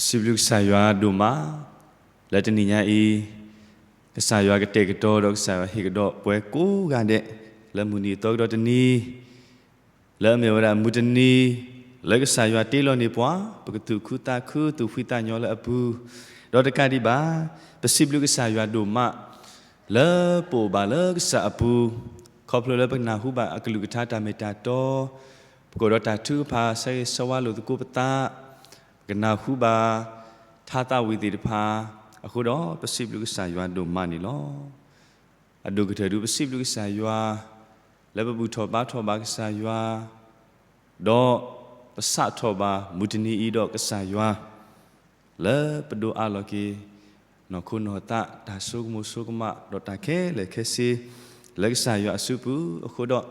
စံးဘျုးကစၢ်ယွၤဒိၣ်မး လၢတနံၤညါအံၤ ကစၢ်ယွၤကတဲာ်ကတီၤဒီးကစၢ်ယွၤဟ့ၣ်ကဒီးပှၤကိးဂၤဒဲး လၢမုၢ်နံၤအသီကဒီးတနံၤ လၢအမ့ၢ်ဝဲဒၣ်မုၢ်တနံၤ လၢကစၢ်ယွၤတ့လီၤန့ၢ်ပှၤ ပကသူၣ်ခုသးခု သူၣ်ဖှံသးညီလၢအပူၤ, ဒီးတကးဒံးဘၣ် ပစံးဘျုးကစၢ်ယွၤဒိၣ်မး လၢပအိၣ်ဘၣ်လၢကစၢ်အပူၤ, ခီဖျိလၢပကနၢ်ဟူဘၣ်အကလုၢ်ကထါတၢ်မ့ၢ်တၢ်တီ, ပကအိၣ်ဒီးတၢ်ထုကဖၣ် ဆၢဂ့ၤဆၢဝါလိာ်သကိးပသး, ပကနၢ်ဟူဘၣ် ထါသးဝံၣ်သ့ၣ်တဖၣ်, အဃိဒီးပစံးဘျုးကစၢ်ယွၤဒိၣ်မးန့ၣ်လီၤ. အဒိၣ်ကတၢၢ်ဒုးပစံးဘျုးကစၢ်ယွၤ လၢပဘူၣ်ထီၣ်ဘါထီၣ်ဘၣ်ကစၢ်ယွၤ, ဒီးပစးထီၣ်ဘၣ်မုၢ်တနံၤအံၤဒီးကစၢ်ယွၤ လၢပဒိးအးလီၤက့ၤ နီၢ်ခိနီၢ်သး တၢ်ဆိကမိၣ်ဆိကမး ဒီးတၢ်ခဲလၢာ်ခဲဆ့ လၢကစၢ်ယွၤအစုပူၤအဃိဒီး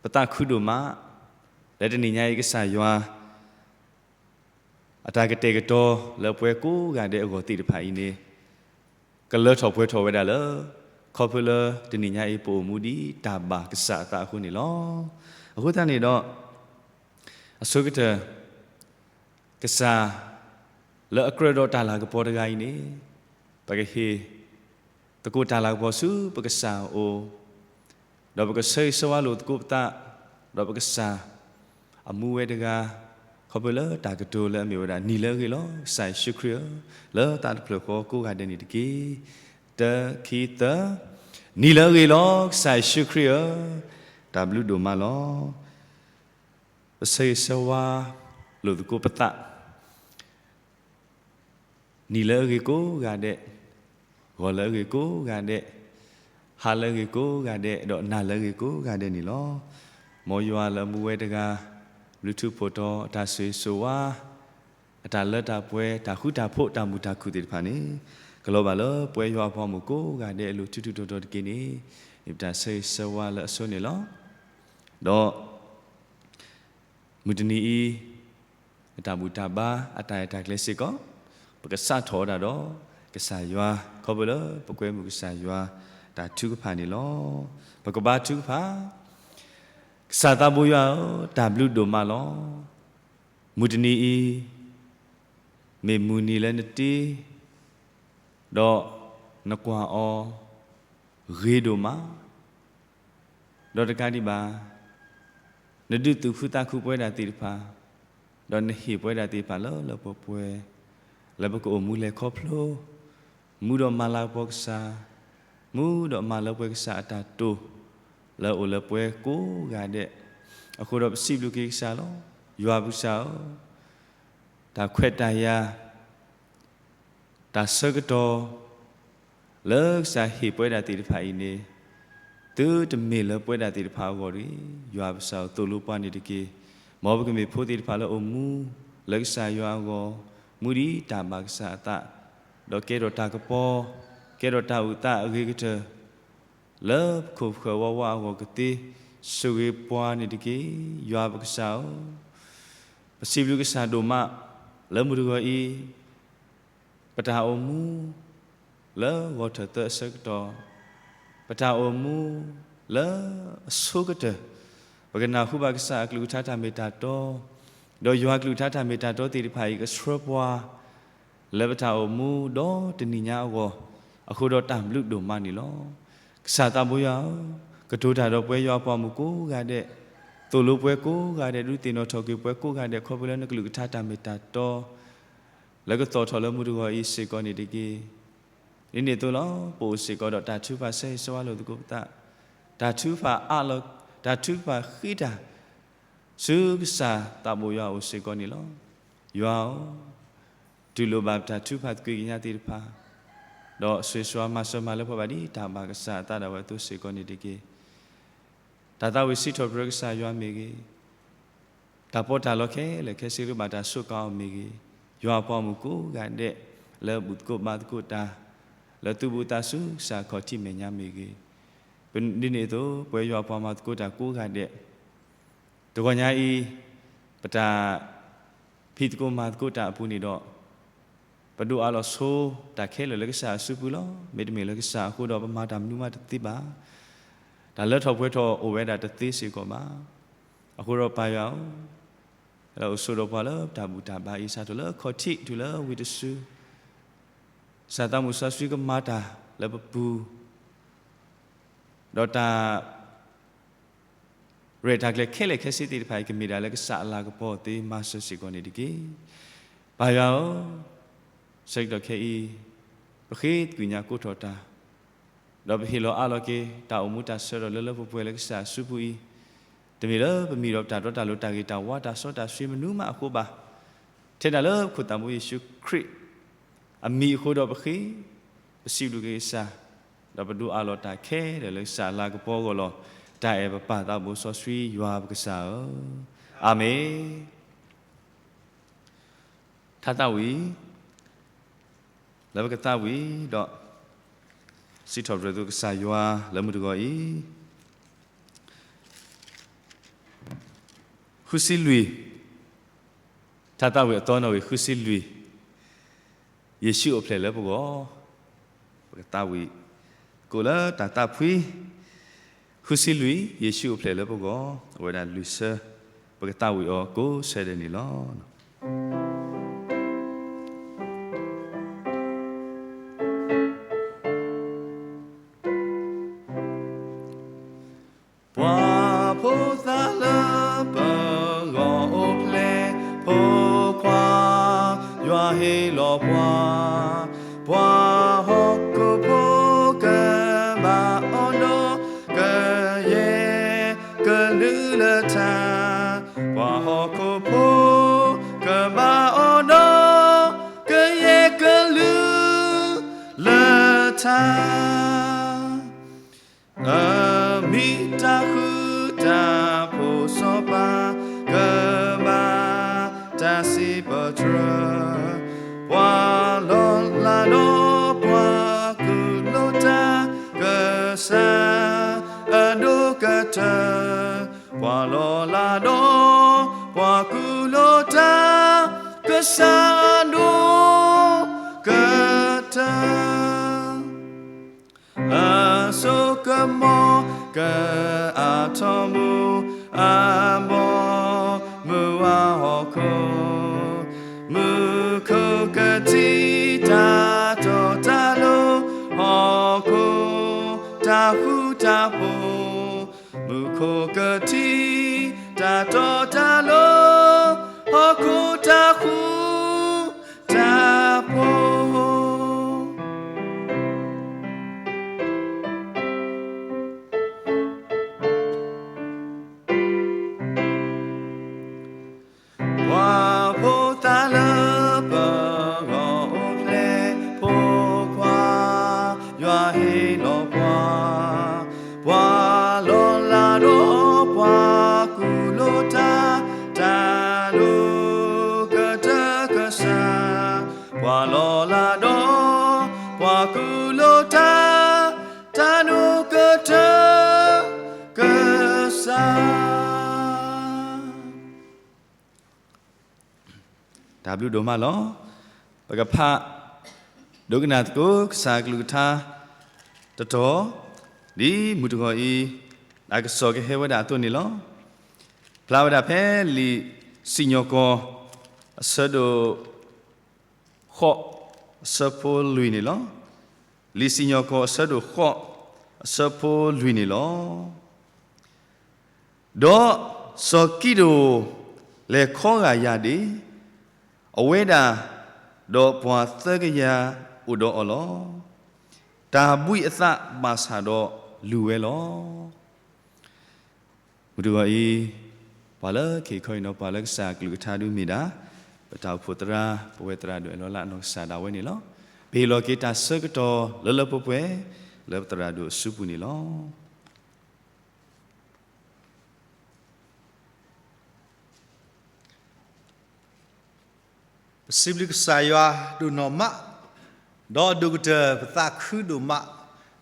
ပသးခုဒိၣ်မး လၢတနံၤညါအံၤကစၢ်ယွၤ အတၢ်ကတဲာ်ကတီၤလၢပှၤကိးဂၤဒဲးအဂီၢ်သ့ၣ်တဖၣ်အံၤန့ၣ် ကလၢထီၣ်ပှဲၤထီၣ်ဝဲဒၣ်လၢ ခီဖျိလၢတနံၤညါအံၤပအိၣ်မူဒ်တၢ်ဘၣ်ကစၢ်အသးအဃိန့ၣ်လီၤ. အဃိသတးန့ၣ်ဒီး အဆိကတၢၢ် ကစၢ် လၢအကြၢးဒီးတၢ်လၤကပီၤတဂၤအံၤန့ၣ် ပကဟ့ၣ်သကိးတၢ်လၤကပီၤဆူပကစၢ်အအိၣ်, ဒီးပကဆၢဂ့ၤဆၢဝါလိာ်သကိးပသး, ဒီးပကစၢ် အမူဝဲတဂၤ ခီဖျိလၢတၢ်ကတိၤလၢအမ့ၢ်ဝဲဒၣ် နံၤလၢအဂ့ၤလီၤ ကစၢ်ယ့ၣ်ၡူးခရံာ်ဧၢ, လၢသးတဖျၢၣ်ဃီကိးဂၤဒဲးန့ၣ်တက့ၢ်. တၢ ခံ သၢ, နံၤလၢအဂ့ၤလီၤ ကစၢ်ယ့ၣ်ၡူးခရံာ်ဧၢ, တၢ်ဘျုးဒိၣ်မးလီၤ. ပဆၢဂ့ၤဆၢဝါလိာ်သကိးပသး နံၤလၢအဂ့ၤကိးဂၤဒဲး, ဂီၤလၢအဂ့ၤကိးဂၤဒဲး, ဟါလၢအဂ့ၤကိးဂၤဒဲး, ဒီးနၤလၢအဂ့ၤကိးဂၤဒဲးန့ၣ်လီၤ. မ်ယွၤလၢအမူဝဲတဂၤ ဘျုးထူးဖှိၣ်တီၤအတၢ်ဆိၣ်ဂ့ၤဆိၣ်ဝါ, အတၢ်လၢတၢ်ပှဲၤ တၢ်ဃူတၢ်ဖိး တၢ်မုာ်တၢ်ခုၣ်သ့ၣ်တဖၣ်န့ၣ် ကလီၤဘၣ်လၢပဝဲယွၤအပှၤဂီၢ်မုၢ်ကိးဂၤဒဲးအလိၤ ထူးထူးတီၤတီၤတက့ၢ်န့ၣ် မ့ၢ်ပတၢ်ဆၢဂ့ၤဆၢဝါလၢအဆိန့ၣ်လီၤ. ဒီး မုၢ်တနံၤအံၤ အတၢ်ဘူၣ်တၢ်ဘါ အတၢ်အဲၣ်တၢ်ကျဲၤစ့ၢ်ကီး ပကစးထီၣ်ဝဲဒၣ်ဒီး ကစၢ်ယွၤ ခီဖျိလၢပကွဲမုာ်ကစၢ်ယွၤ တၢ်ထုကဖၣ်န့ၣ်လီၤ. ပကဘါထုကဖၣ်, ကစၢ်သးဘိယွၤဧၢ, တၢ်ဘျုးဒိၣ်မးလီၤ. မုၢ်တနံၤအံၤ မ့ၢ်မုၢ်နံၤလၢနတ့ ဒီးနကွၢ်အီၤ ဂ့ၤဒိၣ်မး, ဒီးတကးဒံးဘၣ် နဒုးသူၣ်ခုသးခုပဝဲဒၣ်သ့ၣ်တဖၣ်, ဒီးနဟ့ၣ်ပဝဲဒၣ်သ့ၣ်တဖၣ်လၢလၢပှဲၤပှဲၤ, လၢပကအိၣ်မူလဲၤခီဖျိ, မူဒီးမၤလၤကပီၤကစၢ်, မူဒီးမၤလၢပှဲၤကစၢ်အတၢ်တိာ် လၢအအိၣ်လၢပှဲၤကိးဂၤဒဲး, အဃိဒီးပစံးဘျုးက့ၤကစၢ်လီၤ. ယွၤပကစၢ်ဧၢ, တၢ်ခွဲးတၢ်ယာ် တၢ်ဆၢကတီၢ် လၢကစၢ်ဟ့ၣ်ပဝဲဒၣ်သ့ၣ်တဖၣ်အံၤန့ၣ်, သုတမ့ၢ်လၢပဝဲဒၣ်သ့ၣ်တဖၣ်အဂီၢ်တဂ့ၤ, ယွၤပကစၢ်ဧၢ သိၣ်လိပှၤန့ၣ်တက့ၢ်. မ်ပကမ့ၢ်ဖိသ့ၣ်တဖၣ်လၢအိၣ်မူ လၢကစၢ်ယွၤအဂီၢ်, မူဒ်တၢ်ဘၣ်ကစၢ်အသး, ဒီးကဲထီၣ်တၢ်ကပီၤ, ကဲထီၣ်တၢ်အုၣ်သးအဂ့ၤကတၢၢ် လၢပခိၣ်ပဃၢၤဝးဝးအဂီၢ်ကသ့, ဆိၣ်ဂ့ၤပှၤန့ၣ်တက့ၢ်. ယွၤပကစၢ်ဧၢ, ပစံးဘျုးကစၢ်ဒိၣ်မး လၢမုၢ်တဂီၤအံၤ ပတၢ်အိၣ်မူ လၢဂီၤထၢၣ်သၢအဆၢကတီၢ်, ပတၢ်အိၣ်မူ လၢအဆိကတၢၢ်, ပကနၢ်ဟူဘၣ်ကစၢ်အကလုၢ်ကထါတၢ်မ့ၢ်တၢ်တီ, ဒီးယွၤကလုၢ်ကထါတၢ်မ့ၢ်တၢ်တီသ့ၣ်တဖၣ်အံၤ ကဆှၢပှၤ လၢပတၢ်အိၣ်မူဒီတနံၤညါအဂီၢ်, အဃိဒီးတၢ်ဘျုးဒိၣ်မးန့ၣ်လီၤ. ကစၢ်သးဘိယွၤဧၢ, ကတိၤတၢ်ဒီးပဝဲယွၤအပှၤမုၣ်ကိးဂၤဒဲး, သိၣ်လိပှၤကိးဂၤဒဲး, ဒုးသ့ၣ်နီၣ်ထီၣ်က့ၤပှၤကိးဂၤဒဲး ခီဖျိလၢနကလုၢ်ကထါတၢ်မ့ၢ်တၢ်တီ လၢကသီၣ်ထီၣ်လၢမုၢ်တဂီၤအံၤစ့ၢ်ကီးန့ၣ်တက့ၢ်. ဒ်န့ၣ်အသိးလီၤ, ပအိၣ်စ့ၢ်ကီးဒီးတၢ်ထုကဖၣ်ဆၢဂ့ၤဆၢဝါလိာ်သကိးပသး, တၢ်ထုကဖၣ်အးလီၤ, တၢ်ထုကဖၣ်ဃ့တၢ် ဆူကစၢ်သးဘိယွၤအအိၣ်စ့ၢ်ကီးန့ၣ်လီၤ. ယွၤဧၢ, တူၢ်လိာ်ဘၣ်ပတၢ်ထုကဖၣ်သကွ့ၢ်ကညးသ့ၣ်တဖၣ်, ဒီးဆိၣ်ဂ့ၤဆိၣ်ဝါမၤစၢၤမၤလၢပှဲၤဘၣ်ဒ်တၢ်ဘၣ်ကစၢ်အသးဒၣ်ဝဲအသိးစ့ၢ်ကီးန့ၣ်တက့ၢ်. တၢ်သးဝံၣ်စံးထီၣ်ပတြၢၤကစၢ်ယွၤမ့ၢ်ဂ့ၤ, တၢ်ပီးတၢ်လီခဲလၢာ်ခဲဆ့လၢဘၣ်တၢ်စူးကါအီၤမ့ၢ်ဂ့ၤ, ယွၤအပှၤမုၣ်ကိးဂၤဒဲး လၢဘူၣ်သကိးဘါသကိးတၢ် လၢသူၣ်ဘီၣ်သးစူၤကစၢ်ခီၣ်ထံးမဲာ်ညါမ့ၢ်ဂ့ၤ, ဒ်န့ၣ်အသိး ပဝဲယွၤအပှၤမၤသကိးတၢ်ကိးဂၤဒဲး တဂီၤညါအံၤ ပတၢ်ဖံးသကိးမၤသကိးတၢ်အပူၤန့ၣ်ဒီး ပဒိးအးလီၤဆိ တၢ်ခဲလၢာ်လၢကစၢ်အစုပူၤလီၤ. မ့တမ့ၢ်လၢကစၢ်အဃိဒီးပမၤတၢ်မနုၤမးတသ့ဘၣ်. တၢ်လၢထီၣ်ပှဲၤထီၣ်အိၣ်ဝဲဒၣ်တသ့စ့ၢ်ကီးဘၣ်. အဃိဒီးပၢ်ယွၤဧၢ, လၢအိၣ်ဆိးဒီးပှၤလၢတၢ်ဘူၣ်တၢ်ဘါအံၤ စးထီၣ်လၢခီၣ်ထံးတုၤလၢဝံၤတစု, ကစၢ်သးမုၢ်စီဆှံကမၤတၢ်လၢပပူၤ, ဒီးတၢ် ရဲၣ်တၢ်ကျဲၤခဲလၢာ်ခဲဆ့သ့ၣ်တဖၣ်အံၤ ကမ့ၢ်ဒၣ်လၢကစၢ်အလၤကပီၤသ့မၤစၢၤစ့ၢ်ကီးန့ၣ်တက့ၢ်. ပၢ်ယွၤဧၢ, ဆၢကတီၢ်ခဲအံၤ ပဃ့သကွံာ်ညါကိးထီၣ်တၢ်, ဒီးပဟ့ၣ်လီၤအးလီၤက့ၤ တၢ်အိၣ်မူတၢ်ဆၢဒီးလၢလၢပှဲၤပှဲၤလၢကစၢ်အစုပူၤအံၤ, တမ့ၢ်လၢပမံၤဒီးပတၢ်တီတၢ်လိၤ တၢ်ဂ့ၤတၢ်ဝါတၢ်စီတၢ်ဆှံမနုၤမးအဃိဘၣ်, ထဲဒၣ်လၢပခိၣ်သးဘိယ့ၣ်ၡူးခရံာ် အမံၤအဃိဒီးပဃ့, ပစံးဘျုးက့ၤကစၢ်, ဒီးပဒုးအးလီၤတၢ်ခဲလၢာ်လၢကစၢ်အလၤကပီၤအဂီၢ်လီၤ. တၢ်အဲၣ်ပပၢ်သးဘိစီဆှံယွၤပကစၢ်ဧၢ, အၤမ့ၣ်. ထါသးဝံၣ် လၢပကသးဝံၣ်ဒီး စံးထီၣ်ပတြၢၤသုကစၢ်ယွၤလၢမုၢ်တဂီၤအံၤ ဃုဆံလွံၢ်, ထါသးဝံၣ်အသီနီၣ်ဂံၢ်ဃုဆံလွံၢ်, ယ့ၣ်ၡူးအိၣ်ဖျဲၣ်လၢပဂီၢ်, ပကသးဝံၣ် ကိးလၢတၢ်သးဖှံ, ဃုဆံလွံၢ်, ယ့ၣ်ၡူးအိၣ်ဖျဲၣ်လၢပဂီၢ်, အဝဲဒၣ်လွံၢ်ဆၢ, ပကသးဝံၣ်အီၤကိးဆၢဒဲးန့ၣ်လီၤ. ပှၤဖိသၣ်လၢပဂီၢ်အိၣ်ဖျဲၣ်ဖိခွါ, ယွၤဟ့ၣ်လီၤပှၤ, ပှၤဟီၣ်ခိၣ်ဖိကဘၣ်အီၣ်ဒီး ကယဲၢ်ကလုၢ်လၢထါ, ပှၤဟီၣ်ခိၣ်ဖိကဘၣ်အီၣ်ဒီး ကယဲၢ်ကလုၢ်လၢထါ, အမံၤတၢ်ဃူတၢ်ဖိးစီၤပၤ ကဘၣ်တၢ်စံးပတြၢၤ, ပှၤလီၤလးဒီးပှၤကူၣ်လိာ်တၢ် ကစၢ်အဒိၣ်ကတၢၢ်, ပှၤလီၤလးဒီးပှၤကူၣ်လိာ်တၢ် ကစၢ်အဒိၣ်ကတၢၢ်, အစိကမီၤကအါထီၣ်မူ အဘီမုၢ်အဟီၣ်ခိၣ်, မူခိၣ်ကထံၣ်တၢ်တီတၢ်လိၤ ဟီၣ်ခိၣ်တၢ်ဃူတၢ်ဖိး, မူခိၣ်ကထံၣ်တၢ်တီတၢ်လိၤ ဟီၣ်ခိၣ်တၢ်ဃူတၢ်ဖိး. ပှၤဖိသၣ်လၢပဂီၢ်အိၣ်ဖျဲၣ်ဖိခွါ, ယွၤဟ့ၣ်လီၤပှၤ, ပှၤလီၤလးဒီးပှၤကူၣ်လိာ်တၢ် တၢ်ဒိၣ်ကတၢၢ်ကစၢ်, ပှၤလီၤလးဒီးပှၤကူၣ်လိာ်တၢ် တၢ်ဒိၣ်ကတၢၢ်ကစၢ်. တၢ်ဘျုးဒိၣ်မးလီၤ. ပကဖးဒိကနၣ်သကိးကစၢ်ကလုၢ်ကထါတတီၤ, ဒ်မုၢ်တဂီၤအံၤ အကစီၣ်ကဟဲဝဲဒၣ်အသိးန့ၣ်လီၤ. ဖျါဝဲဒၣ်ဖဲလံာ်စံၣ်ညီၣ်ကွီၢ် အဆၢဒိၣ် ဃိး, အဆၢဖိလွံၢ်န့ၣ်လီၤ. လံာ်စံၣ်ညီၣ်ကွီၢ်အဆၢဒိၣ်ဃိး အဆၢဖိလွံၢ်န့ၣ်လီၤ. ဒီးစီၤကံးဒဧိၣ်လဲၤခီဂာ်ယၢ်ဒ့ၣ်, အဝဲဒၣ်ဒီးပှၤသၢကယၤအိၣ်ဒီးအီၤလီၤ. တၢ်ဘှံးအသးဘၣ်ဆၣ်ဒီးလူၤဝဲလီၤ. မုၢ်တဂီၤအံၤ ပှၤလၢခ့ခီအံၤနီၤ ပှၤလၢကစၢ်ကလုၢ်ကထါဒုးမ့ၢ်ဒၣ် ပတၢ်အိၣ်ဖှိၣ်သရၣ် ပဝဲသရၣ်ဒိၣ်အဲၣ်လီၤလၢအနီၢ်ကစၢ်ဒၣ်ဝဲန့ၣ်လီၤ. ပဟ့ၣ်လီၤက့ၤတၢ်ဆၢကတီၢ်လၢလၢပှဲၤပှဲၤ လၢပသရၣ်ဒိၣ်အစုပူၤန့ၣ်လီၤ. ပစံးဘျုးကစၢ်ယွၤဒိၣ်နီၢ်မး, ဒီးဒိၣ်ကတၢၢ်ပသးခုဒိၣ်မး,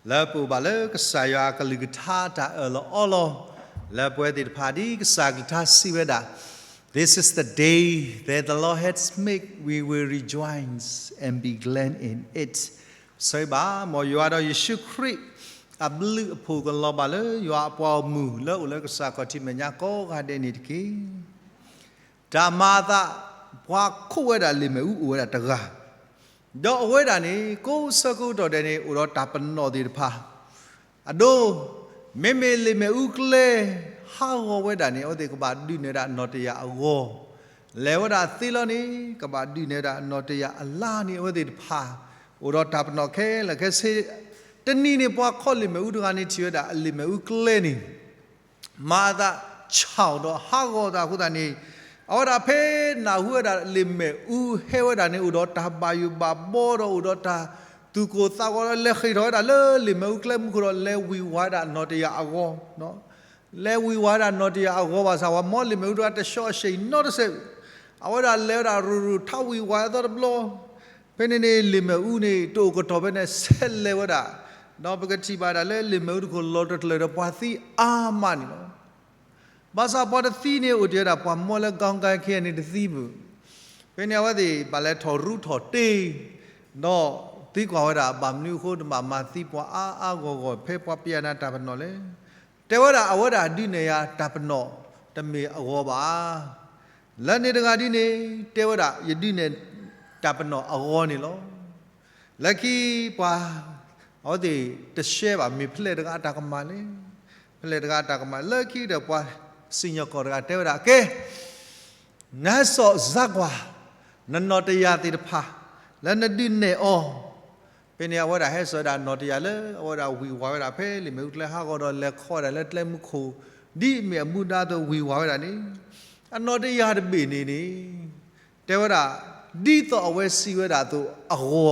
လၢပအိၣ်ဘၣ်လၢကစၢ်ယွၤအကလုၢ်ကထါတၢ်အၢၣ်လီၤအီလီၤ, လၢပဝဲသ့ၣ်တဖၣ်ဒ်ကစၢ်ကလုၢ်ကထါစံးဝဲဒၣ်, This is the day that the Lord has made, we will rejoice and be glad in it. ပဆၢဂ့ၤဘၣ် မ်ယွၤဒီးယ့ၣ်ၡူးခရံာ် အဘျုးအဖှိၣ်ကလီၤဘၣ်လၢယွၤအပှၤဂီၢ်မုၢ်လၢအိၣ်လၢကစၢ်ခီၣ်ထံးမဲာ်ညါကိးဂၤဒဲးန့ၣ်တက့ၢ်. တၢ်မၤအသး, ပှၤခိးဝဲဒၣ်လံာ်မ့ၣ်အူအိၣ်ဝဲဒၣ်တဂၤ, ဒီးအဝဲဒၣ်န့ၣ် ကိးဆၢကတီၢ်ဒဲးန့ၣ် အိၣ်ဒီးတၢ်ပနီၣ်သ့ၣ်တဖၣ်, အဒိ, မ့မ့ၢ်လံာ်မ့ၣ်အူကျဲ ဟးဂီၤဝဲဒၣ်န့ၣ် အဝဲသ့ၣ်ကဘၣ်ဒုးနဲၣ်ဝဲဒၣ်နီၣ်တယၢ်အဂီၢ်, လဲၤဝဲဒၣ်သ့လီၤန့ၣ် ကဘၣ်ဒုးနဲၣ်ဝဲဒၣ်နီၣ်တယၢ်အလါန့ၣ် အဝဲသ့ၣ်တဖၣ် အိၣ်ဒီးတၢ်ပနီၣ်ခဲလၢာ်ခဲဆ့, တနံၤန့ၣ် ပှၤခိးလံာ်မ့ၣ်အူတဂၤန့ၣ် ထံၣ်ဝဲဒၣ်အလံာ်မ့ၣ်အူကျဲန့ၣ် မၤအသးဆၣ်ဒီးဟးဂီၤအသးအဃိသတးန့ၣ်, အဝဲဒၣ်ဖဲနၢ်ဟူဝဲဒၣ်လံာ်မ့ၣ်အူဟဲဝဲဒၣ်န့ၣ် အိၣ်ဒီးတၢ်ဘၣ်ယိၣ်ဘၣ်ဘီဒီးအိၣ်ဒီးတၢ်သူၣ်ကိၢ်သးဂီၤဒီး လဲၤဃ့ၢ်ထီၣ်ဝဲဒၣ်လၢလံာ်မ့ၣ်အူကျဲမူခိၣ်ဒီး လဲၤဝံၢ်ဝါဝဲဒၣ်နီၣ်တယၢ်အဂီၢ်, လဲၤဝံၢ်ဝါဝဲဒၣ်နီၣ်တယၢ်အဂီၢ်ဘၣ်ဆၣ် ပှၤမီလံာ်မ့ၣ်အူတဂၤတဆှီအဆဲးအံၤနီတစဲး, အဝဲဒၣ်လဲၤဝဲဒၣ်ရူၤရူၤထးဝံၢ်ဝါအသီတဘျီ, ဖဲန့ၣ်န့ၣ် လံာ်မ့ၣ်အူန့ၣ် တအိၣ်ကတီၢ်ဖဲန့ၣ် ဆဲးလဲၤဝဲဒၣ်, ဒီးပကထံၣ်ဘၣ်ဒၣ်လၢလံာ်မ့ၣ်အူတခိၣ်လီၤတကျၢၤဒီးပှၤသံအါမးန့ၣ်လီၤ. ဘၣ်ဆၣ်ပှၤတသံန့ၣ် အိၣ်တ့ၢ်ဝဲဒၣ်ပှၤမီလၢ ကီကဲခဲအံၤန့ၣ်တသံဘၣ်, ဖဲန့ၣ်အဝဲသ့ၣ်ဘၣ်လဲၤထီၣ်ရူထီၣ်တ့ၢ်, ဒီးသံကွၢ်ဝဲဒၣ် ဘၣ်မနုၤအဃိတဘၣ်မၤသံပှၤအါအါဂီၢ်ဂီၢ် ဖဲပှၤပျဲနၤတၢ်ပနီၣ်လဲၣ်. တဲဝဲဒၣ် အဝဲဒၣ်ဒုးနဲၣ်ယၤတၢ်ပနီၣ်တမ့ၢ်အဂီၢ်ဘၣ်. လၢန့ၣ်တဂၤဒ်န့ၣ် တဲဝဲဒၣ် ယဒုးနဲၣ်တၢ်ပနီၣ်အဂီၢ်န့ၣ်လီၤ. လၢခံပှၤ အဝဲသ့ၣ်တရှဲဘၣ် မ့ၢ်ဖဲလဲၣ်တဂၤအတၢ်ကမၣ်လဲၣ်, ဖဲလဲၣ်တဂၤအတၢ်ကမၣ် လၢခံဒီးပှၤစံၣ်ညီၣ်ကွီၢ်တဂၤတဲဝဲဒၣ် ကဲ နဟဲစိာ်စၢ်ကွၢ် နနီၣ်တယၢ်သ့ၣ်တဖၣ် လၢနဒုးနဲၣ်အီၤ, ဖဲန့ၣ်အဝဲဒၣ်ဟဲစိာ်ဝဲဒၣ်နီၣ်တယၢ်လၢ အဝဲဒၣ်ဝံၢ်ဝါဝဲဒၣ်ဖဲလံာ်မ့ၣ်အူကျဲဟးဂီၤဒီးလဲၤခီဒၣ်လၢကျဲမူခိၣ် ဒ်အမ့ၢ်အမူဒါအသိးဝံၢ်ဝါဝဲဒၣ်န့ၣ်, အနီၣ်တယၢ်တဘ့ၣ်န့ၣ်န့ၣ် တဲဝဲဒၣ် ဒ်သိးအဝဲစံးဝဲဒၣ်အသိး အဂီၤဒ်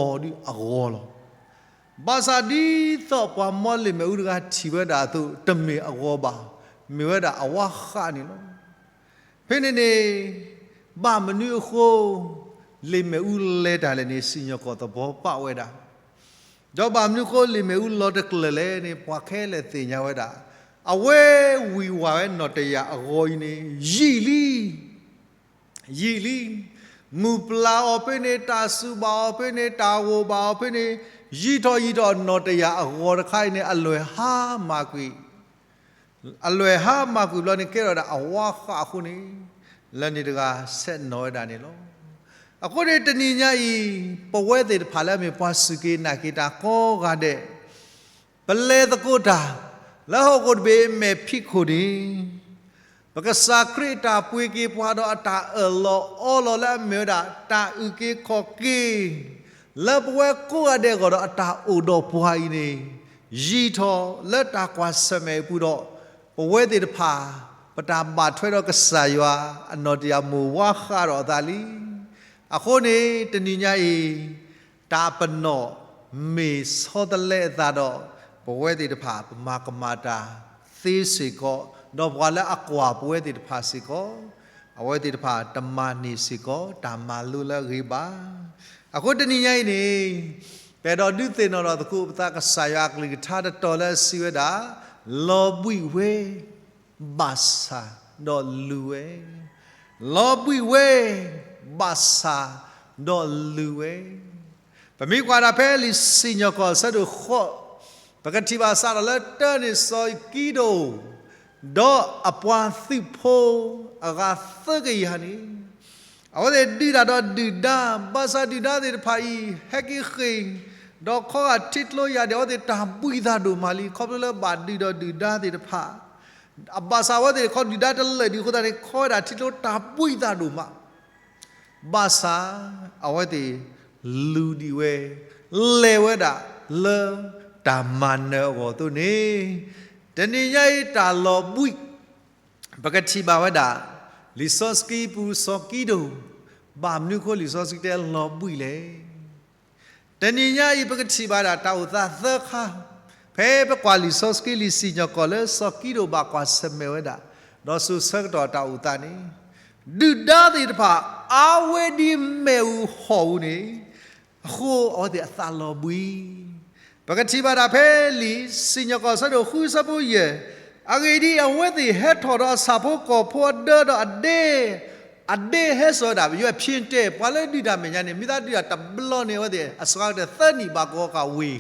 အဂီၤလီၤ. ဘၣ်ဆၣ်ဒ်သိးပှၤမီလံာ်မ့ၣ်အူတဂၤထံၣ်ဝဲဒၣ်အသိး တမ့ၢ်အဂီၤဘၣ်, မ့ၢ်ဝဲဒၣ်အဝါဃးန့ၣ်လီၤ. ဖဲန့ၣ်န့ၣ် ဘၣ်မနုၤအဃိ လံာ်မ့ၣ်အူလဲၤတၢ်လဲၣ်န့ၣ် စံၣ်ညီၣ်ကွီၢ်သဘီပာ်ဝဲဒၣ်, ဒီးဘၣ်မနုၤအဃိလံာ်မ့ၣ်အူလီၤတကျၢၤလဲၣ်န့ၣ် ပှၤခဲလၢာ်သ့ၣ်ညါဝဲဒၣ်, အဝဲဝံၢ်ဝါဝဲနီၣ်တယၢ်အဂီၤအံၤန့ၣ် ယံာ်လံ ယံာ်လံ. မုၢ်ပျၢ်အီၤဖဲန့ၣ် တၢ်စူၢ်ဘၣ်အီၤဖဲန့ၣ် တၢ်ဂိၢ်ဘၣ်အီၤဖဲန့ၣ် ယံာ်ထီၣ်ယံာ်ထီၣ် နီၣ်တယၢ်အဂီၤတခါအံၤန့ၣ် အလွဲၢ်ဟါမၢ်ကွံာ်, အလွဲၢ်ဟါမၢ်ကွံာ်ဘျီန့ၣ် ကဲထီၣ်ဒၣ်အဝါဃးအဃိန့ၣ် လၢန့ၣ်တဂၤဆဲးနီၣ်ဝဲဒၣ်န့ၣ်လီၤ. အဃိန့ၣ်တနံၤညါအံၤ ပဝဲသ့ၣ်တဖၣ်လၢအမ့ၢ်ပှၤစူၢ်က့ၤနာ်က့ၤတၢ်ကိးဂၤဒဲး ပလဲၤသကိးတၢ် လၢဟီၣ်ခိၣ်တဘ့ၣ်အမဲာ်ဖံးခိၣ်န့ၣ် ပကစၢ်ခရံာ်အတၢ်ပှ့ၤက့ၤပှၤဒီးအတၢ်အၢၣ်လီၤအီလီၤလၢအမ့ၢ်ဝဲဒၣ် တၢ်အုၣ်က့ၤခီၣ်က့ၤ လၢပဝဲကိးဂၤဒဲးအဂီၢ်ဒီးအတၢ်အိၣ်ဒီးပှၤအံၤန့ၣ် ယံာ်ထီၣ်လၢတၢ်ကွၢ်ဆၢၣ်မဲာ်အပူၤဒီး ပဝဲသ့ၣ်တဖၣ် ပတၢ်ဘၣ်ထွဲဒီးကစၢ်ယွၤ အနီၣ်တယၢ်မိၢ်ဝါဃးဒီးအသးလံ. အဃိန့ၣ် တနံၤညါအံၤ တၢ်ပနီၣ်မ့ၢ်ဆီတလဲအသးဒီး ပဝဲသ့ၣ်တဖၣ် ပမၤကမၣ်တၢ်သ့စ့ၢ်ကီး, ဒီးပှၤလၢအကွၢ်ပဝဲသ့ၣ်တဖၣ်စ့ၢ်ကီး, အဝဲသ့ၣ်တဖၣ်တမၤန့ၢ်စ့ၢ်ကီး တၢ်မၤလိလၢအဂ့ၤဘၣ်. အဃိတနံၤညါအံၤန့ၣ် ပအဲၣ်ဒိးဒုးသ့ၣ်နီၣ်ထီၣ်သကိးပသး ကစၢ်ယွၤအကလုၢ်ကထါတတီၤလၢအစံးဝဲဒၣ်, လီၤဘှံးဝဲ ဘၣ်ဆၣ်ဒီးလူၤဝဲ, လီၤဘှံးဝဲ ဘၣ်ဆၣ်ဒီးလူၤဝဲ. ပမ့ၢ်ကွၢ်ဒၣ်ဖဲလံာ်စံၣ်ညီၣ်ကွီၢ်အဆၢဒိၣ်ဃိး, ပကထံၣ်ဘၣ်စးထီၣ်လၢတၢန့ၣ်စီၤကံဒိၣ် ဒီးအပှၤသုးဖိအဂၤသၢကယၤန့ၣ် အဝဲသ့ၣ်ဒုးတၢ်ဒီးဒုၣ်ဒါ, ဘၣ်ဆၣ်ဒုၣ်ဒါသ့ၣ်တဖၣ်အံၤ ဟဲက့ၤဃ့ၢ်, ဒီးခီဂာ်ထံကျိယၢ်ဒၣ် အဝဲသ့ၣ်တၢ်ဘှံးသးဒိၣ်မးလံ ခီဖျိလၢဘၣ်ဒုးဒီးဒုၣ်ဒါသ့ၣ်တဖၣ်, အဘၣ်ဆၣ်အဝဲသ့ၣ်ခီဒုၣ်ဒါတလၢာ်ဒံးအဃိသတးန့ၣ် ခီဝဲဒၣ်ထံကျိတၢ်ဘှံးသးဒိၣ်မး ဘၣ်ဆၣ် အဝဲသ့ၣ်လူၤဒံးဝဲ, လဲၤဝဲဒၣ်လၢတၢ်မၤနၢၤအဂီၢ်အသိးန့ၣ်, တနံၤညါအံၤတၢ်လီၤဘှံး, ပကထံၣ်ဘၣ်ဝဲဒၣ် လံာ်စီဆှံပူၤစီၤကံဒိၣ်, ဘၣ်မနုၤအဃိလံာ်စီဆှံတဲလီၤဘှံးလဲၣ်. တနံၤညါအံၤပကထံၣ်ဘၣ်ဒၣ်တၢ်အိၣ်သးသၢခါ, ဖဲပကွၢ်လံာ်စီဆှံလံာ်စံၣ်ညီၣ်ကွီၢ်လၢစီၤကံဒိၣ်ဘၣ်ကွၢ်ဆၢၣ်မဲာ်ဝဲဒၣ်, ဒီးစိၤဆၢကတီၢ်တၢ်အိၣ်သးန့ၣ်, ဒုၣ်ဒါသ့ၣ်တဖၣ် အါဝဲဒ်မ့ၣ်အူဟီၣ်ပူၤန့ၣ်, အဃိအဝဲသ့ၣ်အသးလီၤဘှံး ပကထံၣ်ဘၣ်ဒၣ်ဖဲလံာ်စံၣ်ညီၣ်ကွီၢ် အဆၢဒိၣ်ဃုအဆၢဖိယဲၢ်, အဂ့ၢ်ဒ်အံၤ, အဝဲသ့ၣ်ဟဲထီၣ်ဒီးအဆၣ်ဖိကီၢ်ဖိအဒၢဒီးအဒဲ, အဒဲဟဲစိာ်ဝဲဒၣ်, ယွၤဖံတဲ ပှၤလၢဒုးတၢ်မဲာ်ညါန့ၣ် မ့ၢ်သးဒုးတၢ်တဘျီန့ၣ် အဝဲသ့ၣ်အစှၤကတၢၢ်သၢနံၣ်ဘၣ်ကီကဝ့ၤ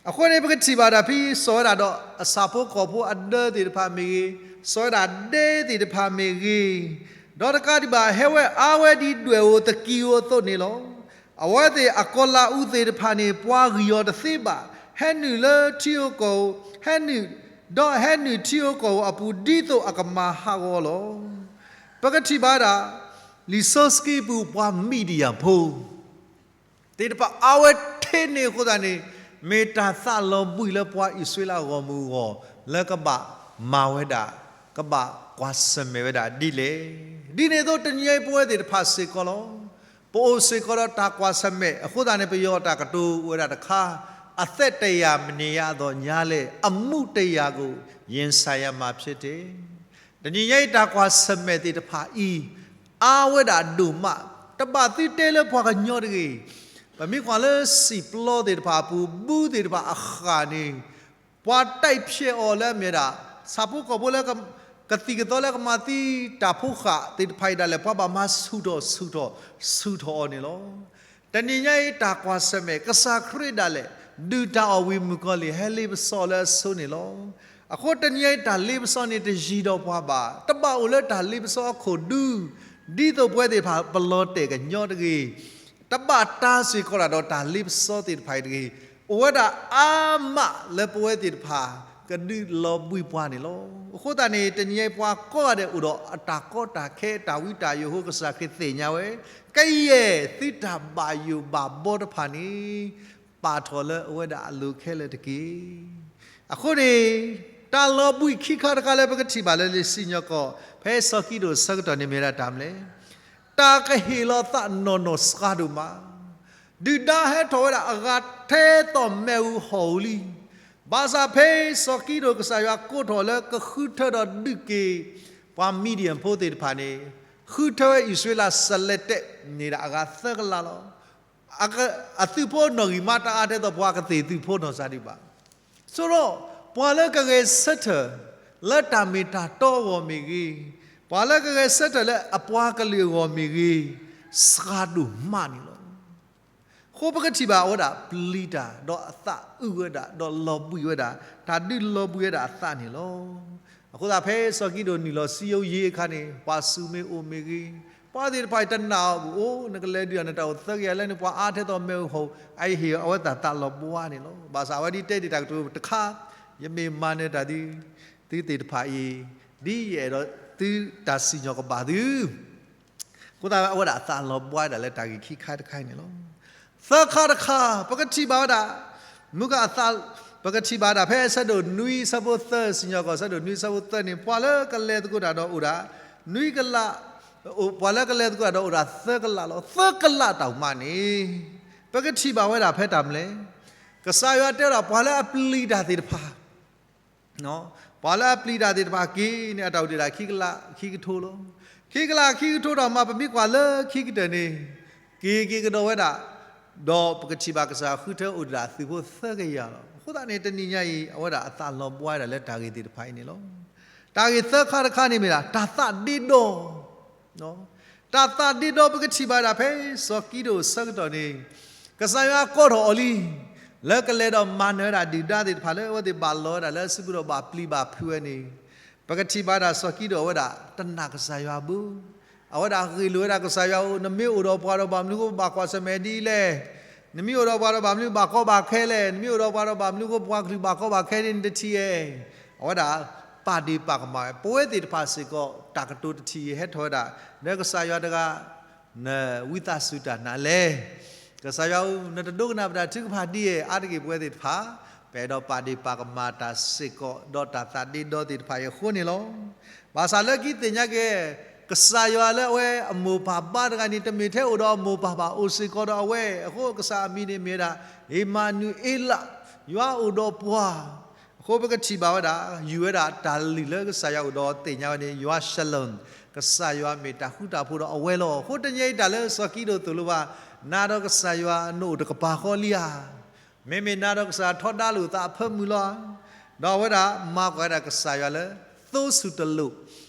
အဃိန့ၣ် ပကထံၣ်ဘၣ်ဒၣ်ဖဲစိာ်ဝဲဒၣ်ဒီးအဆၣ်ဖိကီၢ်ဖိအဒၢသ့ၣ်တဖၣ်မ့ၢ်ဂ့ၤ, စိာ်ဝဲဒၣ်ဒဲသ့ၣ်တဖၣ်မ့ၢ်ဂ့ၤ, ဒီးတကးဒံးဘၣ် ဟဲဝဲအါဝဲဒ်ဒွဲၣ်ဧိၤသကံဧိၤအသိးန့ၣ်လီၤ. အဝဲသ့ၣ်အကီၤလၤအူးသ့ၣ်တဖၣ်န့ၣ် ပှၤဂံၢ်အီၤတသ့ဘၣ်. ဟဲနုာ်လၢထံဧိၤကီၢ်ဧိၤ, ဟဲနုာ်, ဒီးဟဲနုာ်ထံဧိၤကီၢ်ဧိၤအပူၤ ဒ်သိးအကမၤဟးဂီၤလီၤ. ပကထံၣ်ဘၣ်ဒၣ် လံာ်စီဆှံပူၤပှၤမံးဒယၣ်ဖိ သ့ၣ်တဖၣ်အါဝဲထဲန့ၣ်အဃိသတးန့ၣ်, မ့ၢ်တၢ်သးလီၤဘှံးလၢပှၤအံၣ်စရ့လးအဂီၢ်မုၢ်အဂီၢ် လၢကဘၣ်မၤဝဲဒၣ်, ကဘၣ်ကွၢ်ဆၢၣ်မဲာ်ဝဲဒၣ်ဒ်လဲၣ်. ဒ်န့ၣ်အသိးတနံၤအံၤပဝဲသ့ၣ်တဖၣ်စ့ၢ်ကီးလီၤ. ပအိၣ်စ့ၢ်ကီးဒီးတၢ်ကွၢ်ဆၢၣ်မဲာ်အဃိသတးန့ၣ် ပယီၤတၢ်ကတိၤအိၣ်ဝဲဒၣ်တခါ, အသက်တရာမနေရသော်ညါလဲၣ်, အမှုတစ်ရာကို ရင်ဆိုင်ရမည်ဖြစ်တယ်. တနံၤညါအံၤတၢ်ကွၢ်ဆၢၣ်မဲာ်သ့ၣ်တဖၣ်အံၤ အါဝဲဒၣ်ဒိၣ်မး, တဘၣ်သုတဲလၢပှၤကညီတဂ့ၤ. ပမ့ၢ်ကွၢ်လၢစံာ်ပျီသ့ၣ်တဖၣ်အပူၤ ဘုသ့ၣ်တဖၣ်အဃၢ်န့ၣ်, ပှၤတိုက်ဖျက်အီၤလၢအမ့ၢ်ဒၣ် ဆၣ်ဖိကီၢ်ဖိလၢ ကသံၣ်ကသီလၢကမၤသံတၢ်ဖိဃၢ်သ့ၣ်တဖၣ်အံၤဒၣ်လဲာ် ပှၤဘၣ်မၤဆူၣ်ထီၣ်ဆူၣ်ထီၣ်ဆူၣ်ထီၣ်အီၤန့ၣ်လီၤ. တနံၤညါအံၤတၢ်ကွၢ်ဆၢၣ်မဲာ် ကစၢ်ခရံာ်ဒၣ်လဲာ် ဒုၣ်တၢ်အီၣ်ဝံၤမုၣ်ကီၤလံၢ် ဟဲလ့ပစီလၢအဆိန့ၣ်လီၤ. အဃိတနံၤညါအံၤတၢ်လ့ပစီန့ၣ်တယံၤဒီးပှၤဘၣ်, တဘၣ်အိၣ်လၢတၢ်လ့ပစီအခိၣ်ဒူ, ဒ်သိးပဝဲသ့ၣ်တဖၣ်ပလီၤတဲာ်ကညီတဂ့ၤ, တဘၣ်တၢ်စ့ၢ်ကီးဒၣ်ဒီးတၢ်လ့ပစီသ့ၣ်တဖၣ်အံၤတဂ့ၤ, အိၣ်ဝဲဒၣ်အါမးလၢပဝဲသ့ၣ်တဖၣ် ကဒုးလီၤဘှံးပှၤန့ၣ်လီၤ. အဃိသတးန့ၣ် တနံၤညါအံၤပှၤကိးဂၤဒဲးအိၣ်ဒီးအတၢ်ကီတၢ်ခဲ တၢ်ဝံတၢ်ယိာ်အဃိ ကစၢ်ခရံာ်သ့ၣ်ညါဝဲ, ကယဲၢ်သုတၢ်ဘၣ်ယိၣ်ဘၣ်ဘီတဖၣ်န့ၣ် ပာ်ထီၣ်လၢအဝဲဒၣ်အလိၤခဲလၢာ်တက့ၢ်. အဃိန့ၣ် တၢ်လီၤဘှံးခံခါတခါလၢပကထံၣ်ဘၣ်လၢလံာ်စံၣ်ညီၣ်ကွီၢ် ဖဲစီၤကံဒိၣ်အဆၢကတီၢ်န့ၣ်မ့ၢ်ဝဲဒၣ်တၢ်မနုၤလဲၣ်, တၢ်ကဟ့ၣ်လီၤသးနီၢ်နီၢ်စှၤဒိၣ်မး, ဒုၣ်ဒါဟဲထီၣ်ဝဲဒၣ်အဂၤထဲသိးမ့ၣ်အူဟီၣ်အူလံ. ဘၣ်ဆၣ်ဖဲစီၤကံဒိၣ်ကစၢ်ယွၤကိးထီၣ်လၢကဃုထၢဒီးဒုးက့ၤ ပှၤမံးဒယၣ်ဖိသ့ၣ်တဖၣ်န့ၣ် ဃုထၢဝဲအံၣ်စရ့လးစလဲၤတဲာ်န့ၣ်ဒၣ်အဂၤသၢကလးလီၤ. အသုးဖိနီၣ်ဂံၢ်မးတအါထဲသိးပှၤကသ့ၣ်သုးဖိနီၢ်စၢ်ဒံးဘၣ်. ဆိဒီး ပှၤလၢကဂဲၤဆၢထၢၣ် လၢတၢ်မ့ၢ်တၢ်တီအဂီၢ်မ့ၢ်ဂ့ၤ, ပှၤလၢကဂဲၤဆၢထၢၣ်လၢအပှၤကလုာ်အဂီၢ်မ့ၢ်ဂ့ၤ, စှၤဒိၣ်မးန့ၣ်လီၤ. အဃိပကထံၣ်ဘၣ်အဝဲဒၣ်ပျံၤတၢ် ဒီးအသးအုးဝဲဒၣ် ဒီးလီၤဘှံးဝဲဒၣ် တၢ်ဒုးလီၤဘှံးဝဲဒၣ်အသးန့ၣ်လီၤ. အဃိသတးဖဲစီၤကံဒိၣ်နုာ်လီၤစံယိယ့အခါန့ၣ် ပှၤစူၢ်မ့ၢ်အိၣ်မ့ၢ်ဂ့ၤ, ပှၤသ့ၣ်တဖၣ်အံၤတနာ်အီၤဘၣ်, အိၣ် နကလဲၤဒုးအီၤ နတၢ်အိၣ်သၢကယၤလၢန့ၣ် ပှၤအါထဲသိးမ့ၣ်အူဟီၣ်အူ အဟ့ၣ်အဝဲသးသးလီၤဘှါန့ၣ်လီၤ. ဘၣ်ဆၣ်အဝဲဒ်တဲဒံးတၢ်ကတိၤတခါ, ယမ့ၢ်မၤနၢၤတၢ်ဒုး သုသ့ၣ်တဖၣ်အံၤ ဒ်ယအဲၣ်ဒိးသုတၢ်စံၣ်ညီၣ်ကဘၣ်သု အဃိသတးအဝဲဒၣ်အသးလီၤဘှါဒၣ်လၢတၢ်ဂ့ၢ်ခံခါတခါအံၤန့ၣ်လီၤ. သၢခါတခါ ပကထံၣ်ဘၣ်ဝဲဒၣ် မုၢ်ကအသး ပကထံၣ်ဘၣ်ဒၣ်ဖဲအဆၢဒိၣ်နွံအဆၢဖိသၢ စံၣ်ညီၣ်ကွီၢ်အဆၢဒိၣ်နွံအဆၢဖိသၢန့ၣ် ပှၤလၢကလဲၤသကိးတၢ်ဒီးအိၣ်ဒၣ် နွံကလး, ပှၤလၢကလဲၤသကိးတၢ်ဒီးအိၣ်ဒၣ်သၢကလးလီၤ. သၢကလးတၢ်မၤန့ၣ် ပကထံၣ်ဘၣ်ဝဲဒၣ်ဖဲတၢ်မနုၤလဲၣ်, ကစၢ်ယွၤတဲဝဲဒၣ်ပှၤလၢအပျံၤတၢ်သ့ၣ်တဖၣ် ပှၤလၢအပျံၤတၢ်သ့ၣ်တဖၣ်က့ၤန့ၣ် အတၢ်အိၣ်ဒံးဒၣ်ခံကလးခံကထိလီၤ. ခံကလးခံကထိတၢ်မၤ ပမ့ၢ်ကွၢ်လၢခံကတၢၢ်န့ၣ် က့ၤက့ၤကဒီးဝဲဒၣ်, ဒီးပကထံၣ်ဘၣ်ကစၢ်ယွၤဃုထၢအိၣ်ဒံးဒၣ်သုးဖိသၢကယၤလီၤ. အဃိသတးန့ၣ် တနံၤညါအံၤ အဝဲဒၣ်အသးလီၤဘှါဒၣ်လၢတၢ်ဂ့ၢ်သ့ၣ်တဖၣ်အံၤန့ၣ်လီၤ. တၢ်ဂ့ၢ်သၢခါတခါန့ၣ်မ့ၢ်ဒၣ် တၢ်သးဒ့ဒီ တၢ်သးဒ့ဒီ ပကထံၣ်ဘၣ်ဒၣ်ဖဲစီၤကံဒိၣ်အဆၢကတီၢ်န့ၣ် ကစၢ်ယွၤကိးထီၣ်အီၤလံ လၢကလဲၤဒီးမၤနၢၤဝဲဒၣ်ဒုၣ်ဒါသ့ၣ်တဖၣ်လၢအဝဲသ့ၣ်ဘၣ်လီၤဝဲဒၣ်လၢအစုပူၤဒီးဘၣ်ပျံၤဘၣ်ဖုးဝဲန့ၣ်, ပကထံၣ်ဘၣ်ဒၣ်စီၤကံဒိၣ်အဝဲဒၣ်တနာ်ကစၢ်ယွၤဘၣ်. အဝဲဒၣ်ဂ့ၢ်လိာ်ဝဲဒၣ်ကစၢ်ယွၤဧၢ, နမ့ၢ်အိၣ်ဒီးပှၤဒီးဘၣ်မနုၤအဃိဘၣ်ကွၢ်ဆၢၣ်မဲာ်ဒ်လဲၣ်. နမ့ၢ်အိၣ်ဒီးပှၤဒီးဘၣ်မနုၤဘၣ်ကီဘၣ်ခဲလဲၣ်. နမ့ၢ်အိၣ်ဒီးပှၤဒီးဘၣ်မနုၤအဃိပှၤကလုာ်ဘၣ်ကီဘၣ်ခဲန့ၣ် နတထံၣ်ဧါ. အဝဲဒၣ်ပာ်ဒ့ၣ်ပာ်ကမၣ်ဝဲ ပဝဲသ့ၣ်တဖၣ်စ့ၢ်ကီး တၢ်ကတိၤတထံၣ်အံၤဟဲထီၣ်ဝဲဒၣ် လၢကစၢ်ယွၤတဂၤ နဝံသးစူၤတၢ်နၤလဲၣ်. ကစၢ်ယွၤဧၢ, နတဒိကနၣ်ပတၢ်ထုကဖၣ်ဒ်အံၤ အါတက့ၢ်ပဝဲသ့ၣ်တဖၣ် ပအဲၣ်ဒိးပာ်ဒ့ၣ်ပာ်ကမၣ်တၢ်စ့ၢ်ကီး ဒီးတၢ်သးဒ့ဒီသ့ၣ်တဖၣ်အံၤအဃိန့ၣ်လီၤ. ဘၣ်ဆၣ်လၢခံသ့ၣ်ညါက့ၤ ကစၢ်ယွၤလၢအဝဲအမိၢ်ပၢ်ဘါတဂၤန့ၣ် တမ့ၢ်ထဲအိၣ်ဒီးအမိၢ်ပၢ်ဘၣ် အိၣ်စ့ၢ်ကီးဒီးအဝဲ, အဃိကစၢ်အမံၤန့ၣ်မ့ၢ်ဝဲဒၣ် အ့မၤနူၤအ့လး, ယွၤအိၣ်ဒီးပှၤ အဃိပကထံၣ်ဘၣ်ဝဲဒၣ် ယူၢ်ဝဲဒၣ်တၢ်လုၢ်လၢကစၢ်ယွၤအိၣ်ဒီးသ့ၣ်ညါဝဲန့ၣ် ယွၤ Shalom, ကစၢ်ယွၤမ့ၢ်တၢ်ဃူတၢ်ဖိးဒီးအဝဲလီၤ. အဃိတနံၤအံၤတၢ်လၢစီၤကံဒိၣ်သိၣ်လိဘၣ်, နၤဒီးကစၢ်ယွၤနအိၣ်တကပၤဃီလံဧါ. မ့မ့ၢ်နၤဒီးကစၢ်ယွၤထီဒါလိာ်သးအဖၢမုၢ်လီၤဧါ. ဒီးအဝဲဒၣ်မၤကွၢ်ဝဲဒၣ်ကစၢ်ယွၤလၢ သိစူၢ်တလိာ်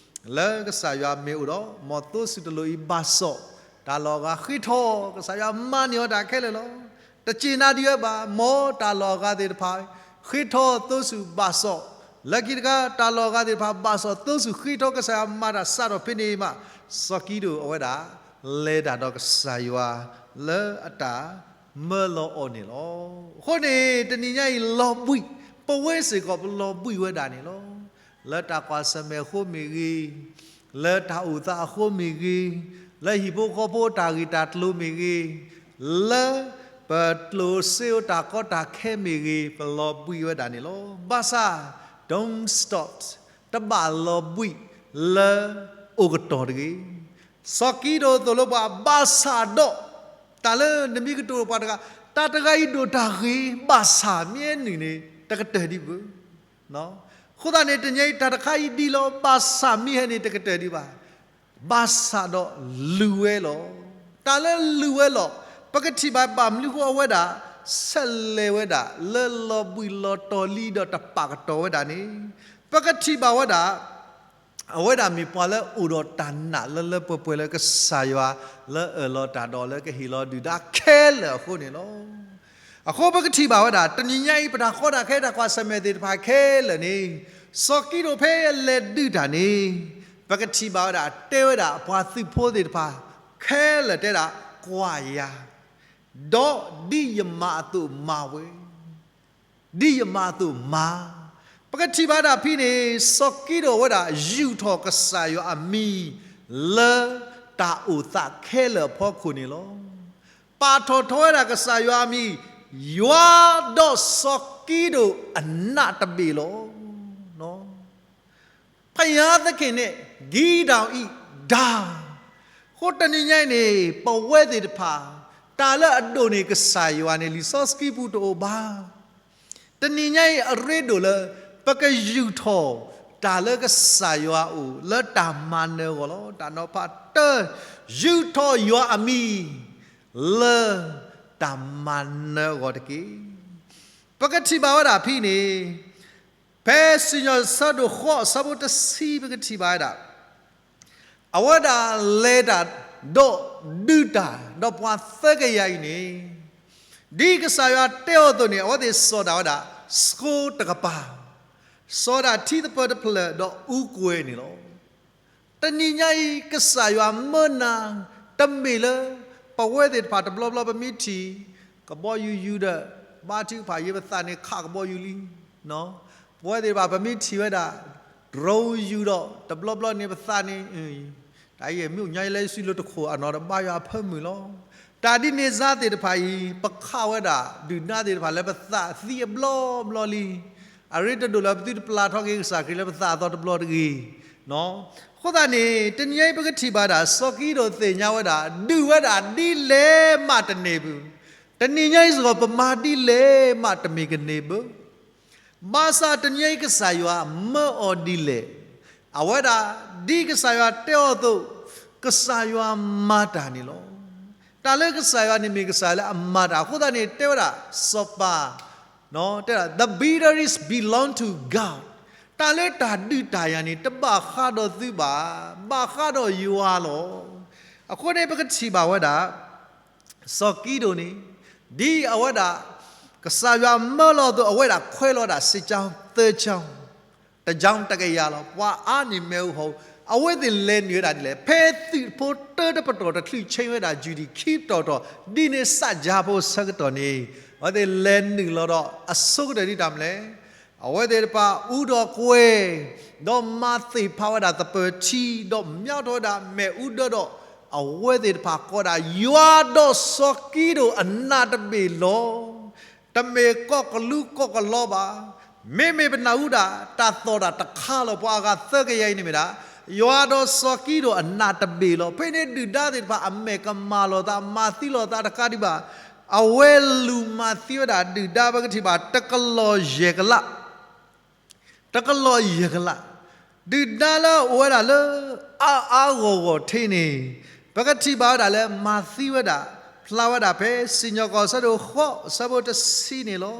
လၢကစၢ်ယွၤမ့ၢ်အိၣ်ဒီး မ်သိစူၢ်တလိာ်အံၤဘၣ်စီၣ် တၢ်လီၢ်အဂၤဃ့ထီၣ် ကစၢ်ယွၤမၤန့ၢ်အီၤတၢ်ခဲလၢာ်လီၤ. တစူၢ်နာ်ဒံးဝဲဘၣ် မ်တၢ်လီၢ်အဂၤသ့ၣ်တဖၣ် ဃ့ထီၣ်သိစူၢ်ဘၣ်စီၣ် လၢခံတခါ တၢ်လီၢ်အဂၤသ့ၣ်တဖၣ် ဘၣ်စီၣ်သိစူၤဃ့ထီၣ်ကစၢ်ယွၤမၤတၢ်စးထီၣ်ဖဲန့ၣ်မး, စီၤကံဒိၣ်အဝဲဒၣ် လဲၤတၢ်ဒီးကစၢ်ယွၤ လၢအတၢ်မၢလီၤအီၤန့ၣ်လီၤ. အဃိန့ၣ် တနံၤညါအံၤလီၤဘှံး, ပဝဲစ့ၢ်ကီးပလီၤဘှံးဝဲဒၣ်န့ၣ်လီၤ. လၢတၢ်ကွၢ်ဆၢၣ်မဲာ်အဃိမ့ၢ်ဂ့ၤ, လၢတၢ်အိၣ်သးအဃိမ့ၢ်ဂ့ၤ, လၢဟံၣ်ဖိဃီဖိတၢ်ဂ့ၢ်တၢ်ကျိၤမ့ၢ်ဂ့ၤ, လၢပကျိၣ်စ့အိၣ်တၢ်ကီတၢ်ခဲမ့ၢ်ဂ့ၤ, ပလီၤဘှံးဝဲဒၣ်န့ၣ်လီၤ. ဘၣ်ဆၣ် don't stop, တဘၣ်လီၤဘှံးလၢအိၣ်ကတီၢ်တဂ့ၤ. စီၤကံဒိၣ်သိၣ်လိပှၤ ဘၣ်ဆၣ်ဒီး တၢ်လၢနမ့ၢ်ကတိၤပှၤတဂၤ, တၢ်တဂၤအံၤဒိၣ်တၢ်ဂ့ၤ, ဘၣ်ဆၣ်မ့ၢ်ဟဲနုာ်န့ၣ် တကတၢၢ်ဒံးဘၣ်. အဃိသတးန့ၣ် တနံၤအံၤတၢ်တခါအံၤဒ်လီၤ, ဘၣ်ဆၣ်မ့ၢ်ဟဲန့ၣ်တကတၢၢ်ဒံးဘၣ်. ဘၣ်ဆၣ်ဒီးလုၢ်ဝဲလီၤ. တၢ်လၢလုၢ်ဝဲလီၤ, ပကထံၣ်ဘၣ်ဘၣ်မနုၤဃိအဝဲဒၣ် ဆဲးလဲၤဝဲဒၣ်လၢလီၤဘှံးလီၤတီၤလံဒီးတပာ်ကတီၢ်ဝဲဒၣ်န့ၣ်, ပကထံၣ်ဘၣ်ဝဲဒၣ် အဝဲဒၣ်မ့ၢ်ပှၤလၢအိၣ်ဒီးတၢ်နာ်လၢလၢပှဲၤပှဲၤလၢကစၢ်ယွၤလၢအၢၣ်လီၤတၢ်ဒီးလၢကဟ့ၣ်လီၤဒုၣ်ဒါခဲလၢာ်အဃိန့ၣ်လီၤ. အဃိပကထံၣ်ဘၣ်ဝဲဒၣ် တနံၤညါအံၤပတၢ်ကီတၢ်ခဲတၢ်ကွၢ်ဆၢၣ်မဲာ်သ့ၣ်တဖၣ်ခဲလၢာ်န့ၣ်, စီၤကံဒိၣ်ဖဲအလဲၤဒုးတၢ်န့ၣ်, ပကထံၣ်ဘၣ်ဝဲဒၣ် တဲဝဲဒၣ်အပှၤသုးဖိသ့ၣ်တဖၣ် ခဲလၢာ်တဲဒၣ် ကွၢ်ယၤ, ဒီးဒ်ယမၤအသိးမၤဝဲ ဒ်ယမၤအသိးမၤ, ပကထံၣ်ဘၣ်ဒၣ်ဖဲန့ၣ် စီၤကံဒိၣ်ဝဲဒၣ် ယူာ်ထီၣ်ကစၢ်ယွၤအမံၤ လၢတၢ်အိၣ်သးခဲလၢာ်အဖီခိၣ်န့ၣ်လီၤ. ပာ်ထီၣ်ထီဝဲဒၣ်ကစၢ်ယွၤအမံၤ, ယွၤဒီးစီၤကံဒိၣ်အနးတဘ့ၣ်လီၤ. ဘုရားသခင်နဲ့ ဂိဒေါင်အံၤဒါ. အဃိတနံၤညါအံၤန့ၣ် ပဝဲသ့ၣ်တဖၣ် တၢ်လၢအဒိၣ်န့ၢ်ကစၢ်ယွၤန့ၣ် လံာ်စီဆှံပူၤတအိၣ်ဘၣ်. တနံၤညါအံၤအရ့ဒိၣ်လၢ ပကယူာ်ထီၣ်တၢ်လၢကစၢ်ယွၤအအိၣ် လၢတၢ်မၤနၢၤအဂီၢ်လီၤ. တၢ်နီၤဖးတၢ, ယူာ်ထီၣ်ယွၤအမံၤ လၢတၢ်မၤနၢၤအဂီၢ်တက့ၢ်. ပကထံၣ်ဘၣ်ဝဲဒၣ်ဖဲန့ၣ် ဖဲစံၣ်ညီၣ်ဆၢဒိၣ်ဃိး အဆၢဖိတဆံ ပကထံၣ်ဘၣ်ဝဲဒၣ်, အဝဲဒၣ်လဲၤတၢ်ဒီးဒုးတၢ်ဒီးပှၤသၢကယၤအံၤန့ၣ်, ဒ်ကစၢ်ယွၤတဲအီၤအသိးန့ၣ် အဝဲသ့ၣ်စိာ်ဒၣ်ဝဲဒၣ် ဆိတကပၤ, စိာ်ဒၣ်ထံသပၢၤတဖျၢၣ်ဒီးအူကွဲၤန့ၣ်လီၤ. တနံၤညါအံၤ ကစၢ်ယွၤမၢနၤ တမ့ၢ်လၢ ပဝဲသ့ၣ်တဖၣ်တဘျီဘျီပမ့ၢ်ထံၣ် ကဘီယူၤယူၤဒီး ဘါထုကဖၣ်ယဲ ပသးန့ၣ်ခးကဘီယူၤလံ. ပဝဲသ့ၣ်တဖၣ်ပမ့ၢ်ထံၣ်ဝဲဒၣ် drone ယူၤဒီး တဘျီဘျီန့ၣ်ပသးန့ၣ် တၢ်အံၤမ့ၢ်အိၣ်ညါလၢယစုလိၤတခိၣ်အနီၢ်ဒီးဘါယွၤအဖၢမုၢ်လီၤ. တၢ်ဒ်န့ၣ်စါသ့ၣ်တဖၣ်အံၤ ပခးဝဲဒၣ်ဒုၣ်ဒါသ့ၣ်တဖၣ်လၢပသးသံအဘျီဘျီလံ. အရ့တဒိၣ်လၢပသုတပျၢ်ထီၣ်က့ၤကစၢ်ခရံာ်လၢပသးအသီတဘျီတဂ့ၤ. အဃိသတးန့ၣ် တနံၤညါအံၤပကထံၣ်ဘၣ်ဒၣ် စီၤကံဒိၣ်သ့ၣ်ညါဝဲဒၣ် ဒုးဝဲဒၣ်ဒ်လဲၣ်မးတန့ၢ်ဘၣ်. တနံၤညါအံၤစ့ၢ်ကီး ပမၤဒ်လဲၣ်မးတမ့ၢ်ကန့ၢ်ဘၣ်. ဘၣ်ဆၣ်တနံၤညါအံၤကစၢ်ယွၤမၢအီၤဒ်လဲၣ်. အဝဲဒၣ် ဒ်ကစၢ်ယွၤတဲအီၤအသိး ကစၢ်ယွၤမၤတၢ်န့ၣ်လီၤ. တၢ်လၢကစၢ်ယွၤန့ၣ်မ့ၢ်ကစၢ်လၢအမၤတၢ်အဃိသတးန့ၣ် တဲဝဲဒၣ်စီၤပၤ တဲဒၣ် the victories belong to God. တၢ်လၢတၢ်ဒုးတၢ်ယၤန့ၣ် တဘၣ်ဃးဒီးသုဘၣ်, ဘၣ်ဃးဒီးယွၤလီၤ. အဃိန့ၣ် ပကထံၣ်ဘၣ်ဝဲဒၣ် စီၤကံဒိၣ်န့ၣ် ဒ်အဝဲဒၣ် ကစၢ်ယွၤမၢလီၤအသိး အဝဲဒၣ်ခွဲးလီၤဒၣ် စစ်ကြောင်း သၢကြောင်း, တစ်ကြောင်း တစ်ကယၤလီၤ. ပှၤအါန့ၢ်မ့ၣ်အူဟီၣ်အူ, အဝဲသ့ၣ်လဲၤနုာ်ဝဲဒၣ်ဒ်လဲၣ်. ဖဲသုးဖိတၢတပတီၢ်တချုးဆ့ဝဲဒၣ် ယူၢ်ဒံၣ်ခံပတီၢ်တီၢ်, ဒ်န့ၣ်စးယၤဖိဆၢကတီၢ်န့ၣ် အဝဲသ့ၣ်လဲၤနုာ်လီၤဒီးအဆိကတၢၢ်ဒ်တၢ်မနုၤလဲၣ်. အဝဲသ့ၣ်တဖၣ်အူဒီးကွဲၤ, ဒီးမၤသ့ၣ်ဖးဝဲဒၣ်သပၢၤထံ, ဒီးမၠီထီၣ်ဝဲဒၣ်မ့ၣ်အူဒၢဒီး အဝဲသ့ၣ်တဖၣ်ကိးဒၣ် ယွၤဒီးစီၤကံဒိၣ်အနးတဘ့ၣ်လီၤ. တမ့ၢ်ကီၢ်ကလူးကီၢ်ကလီဘၣ်. မ့မ့ၢ်ပနၢ်ဟူဒၣ် တၢ်သီၣ်တၢ်တခါလီၤ ပှၤအဂၤသၢကယၤအံၤန့ၣ်မ့ၢ်ဒၣ် ယွၤဒီးစီၤကံဒိၣ်အနးတဘ့ၣ်လီၤ. ဖဲန့ၣ်ဒုၣ်ဒါသ့ၣ်တဖၣ် အမဲာ်ကမၣ်လိာ်သး မၤသံလိာ်သးတကးဒံးဘၣ်. အဝဲလူၤမၤသံဝဲဒၣ်ဒုၣ်ဒါ ပကထံၣ်ဘၣ် တကလီၢ်ယဲၢ်ကလး တကလီၢ်ယဲၢ်ကလး, ဒုၣ်ဒါလၢအအိၣ်ဝဲဒၣ်လၢ အါအါဂီၢ်ဂီၢ်ထဲန့ၣ် ပကထံၣ်ဘၣ်ဝဲဒၣ်လၢ မၤသံဝဲဒၣ် ဖျါဝဲဒၣ်ဖဲ စံၣ်ညီၣ်ကွီၢ်ဆၢဒိၣ်ဃိး အဆၢဖိတဆံန့ၣ်လီၤ.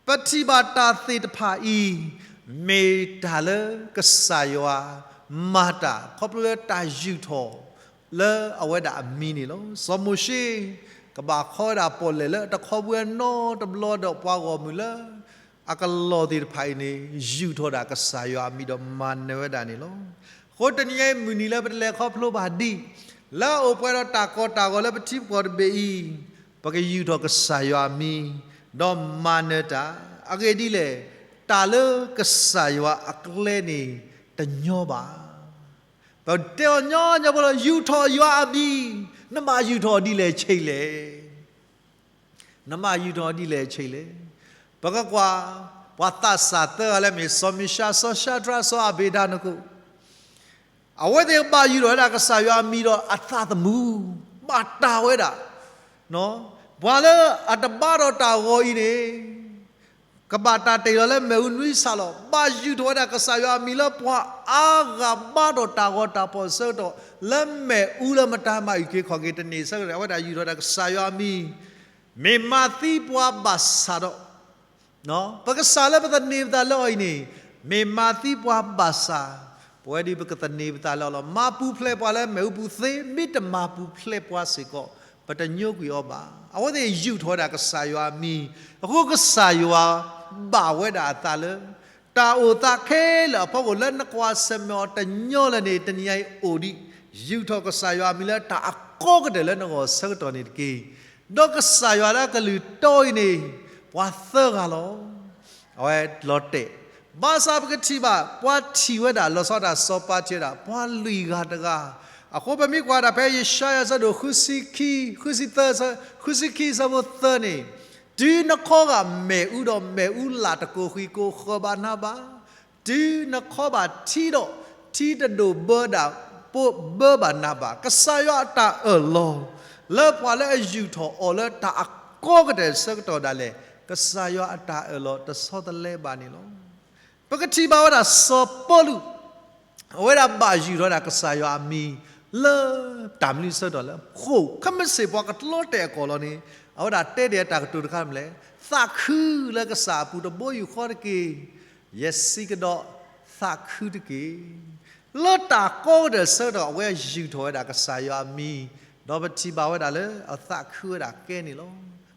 ပထံၣ်ဘၣ်တၢ်သ့ၣ်တဖၣ်အံၤ မ့ၢ်တၢ်လၢကစၢ်ယွၤမၤတၢ် ခီဖျိလၢတၢ်ယူာ်ထီၣ် လၢအဝဲဒၣ်အမံၤန့ၣ်လီၤ. စီၤမိၤၡ့ ကဘၣ်ခီဝဲဒၣ်ပီၣ်လဲၣ်လၢအတခီဘှံးနီတဘျီဒီးပှၤဂီၢ်မုၢ်လၢ အကလီၢ်သ့ၣ်တဖၣ်အံၤန့ၣ် ယူာ်ထီၣ်ဝဲဒၣ်ကစၢ်ယွၤအမံၤဒီးမၤနၢၤဝဲဒၣ်န့ၣ်လီၤ. အဃိတနံၤအံၤမုၢ်နံၤလၢပတလဲၤခီဖျိဘၣ်ဒ် လၢအအိၣ်ပှဲၤဒီးတၢ်ကီတၢ်ခဲလၢပထံပကီၢ်တဘ့ၣ်အံၤ, ပကယူာ်ထီၣ်ကစၢ်ယွၤအမံၤ ဒီးမၤနၢၤတၢ်, အဂ့ၢ်ဒ်လဲၣ်, တၢ်လၢကစၢ်ယွၤအကျဲန့ၣ် တညီဘၣ်. ပတဲအီၤညီညီဖိလၢ ယူာ်ထီၣ်ယွၤအမံၤ, နဘၣ်ယူာ်ထီၣ်ဒ်လဲၣ်ဆံးလဲၣ်. နဘၣ်ယူာ်ထီၣ်ဒ်လဲၣ်ဆံးလဲၣ်. ပကကွၢ် ပှၤသးစၢ်သၢဂၤလၢအမ့ၢ် စီၤမံၡါ, စီၤၡၤဒြး, စီၤအဘ့းနကိၤ, အဝဲသ့ၣ်ဘၣ်ယူာ်ထီၣ်ဝဲဒၣ်ကစၢ်ယွၤအမံၤဒီးအသးသမူ, ဘၣ်တၢ်ဝဲဒၣ်. ပှၤလၢအတဘါထီၣ်တၢ်ဂီၤအံၤန့ၣ် ကဘၣ်တၢ်တ့ၢ်လီၤလၢမ့ၣ်အူနွံဆၣ်လီၤ. ဘၣ်ယူာ်ထီၣ်ဝဲဒၣ်ကစၢ်ယွၤအမံၤလၢပှၤအါဂၤဘါထီၣ်တၢ်ဂီၤတၢ်ဖီၣ်အဆၢကတီၢ် လၢမ့ၣ်အူလၢမတၤမၤအုၣ်က့ၤခီၣ်က့ၤတန့ၢ်အဆၢကတီၢ် အဝဲဒၣ်ယူာ်ထီၣ်ဝဲဒၣ်ကစၢ်ယွၤအမံၤ မ့ၢ်မၤသံပှၤဘၣ်ဆၣ်ဒီး ပကစၢ်လၢပသန့ၤပသးလၢအီၤအံၤန့ၣ် မ့ၢ်မၤသံပှၤဘၣ်ဆၣ်, ပဝဲဒၣ်ပကသန့ၤပသးလၢအီၤလီၤ. မၤပူၤဖျဲးပှၤလၢမ့ၣ်အူပူၤသ့, မ့တမၤပူၤဖျဲးပှၤစ့ၢ်ကီး ပတညိကွံာ်အီၤဘၣ်. အဝဲသ့ၣ်ယူာ်ထီၣ်ဝဲဒၣ်ကစၢ်ယွၤအမံၤ, အဃိကစၢ်ယွၤဘၣ်ဝဲဒၣ်အသးလၢ တၢ်အိၣ်သးခဲလၢာ်အဖီခိၣ် လၢနကွၢ်ဆၢၣ်မဲာ်အီၤတညီလၢၤန့ၣ် တနံၤအံၤအိၣ်ဒံး, ယူာ်ထီၣ်ကစၢ်ယွၤအမံၤလၢတၢ်အကီကတၢၢ်လၢနဂီၢ်ဆၢကတီၢ်န့ၣ်တက့ၢ်. ဒီးကစၢ်ယွၤလၢအကလုၢ်တီအံၤန့ၣ် ပှၤသၢဂၤလီၤ. အဝဲလီၤတဲာ်, ဘၣ်ဆၣ်ပကထံၣ်ဘၣ် ပှၤထံၣ်ဝဲဒၣ် လီၤဆီဒၣ်တၢ်စီၤပၤထံၣ်ဝဲဒၣ် ပှၤလွံၢ်ဂၤတဂၤ, အဃိပမ့ၢ်ကွၢ်ဒၣ်ဖဲယၡါယၤအဆၢဒိၣ်ဃုဆံခံ, ဃုဆံသၢ, ဃုဆံခံအဆၢဖိသၢန့ၣ်, တုၤနခီဂာ်မ့ၣ်အူဒီး မ့ၣ်အူလၢ်တကိးဃံကိးဃၢၤဘၣ်နၤဘၣ်, တုၤနခီဘၣ်ထံဒီး ထံတဒိၣ်ဘၢဒၣ် ပိၢ်ဘၢဘၣ်နၤဘၣ်. ကစၢ်ယွၤအတၢ်အၢၣ်လီၤ လၢပှၤလၢအယူာ်ထီၣ်အီၤလၢတၢ်အကီကတၢၢ်ဆၢကတီၢ်ဒၣ်လဲာ်, ကစၢ်ယွၤအတၢ်အၢၣ်လီၤတဆီတလဲဘၣ်န့ၣ်လီၤ. ပကထံၣ်ဘၣ်ဝဲဒၣ်စီၤပီလူး, အဝဲဒၣ်ဘၣ်ယူာ်ထီၣ်ဝဲဒၣ်ကစၢ်ယွၤအမံၤ လၢတၢ်မနုၤဆၢကတီၢ်လၢ ဃိာ်ခဲမုၢ်ဆ့ၣ်ပှၤကတီၤတဲာ်အကီၢ်လီၤန့ၣ်, အဝဲဒၣ်တဲဒၣ်တၢ်ကတိၤတခါမနုၤလဲၣ်, သးခုလၢကစၢ်အပူၤတဘိယူၢ်ဃီတက့ၢ်. ယစံးကဒီး, သးခုတက့ၢ်. လၢတၢ်ကီကတၢၢ်ဆၢကတီၢ် အဝဲယူာ်ထီၣ်ဝဲဒၣ်ကစၢ်ယွၤအမံၤ, ဒီးပထံၣ်ဘၣ်ဝဲဒၣ်လၢအသးခုဝဲဒၣ်ကဲန့ၣ်လီၤ.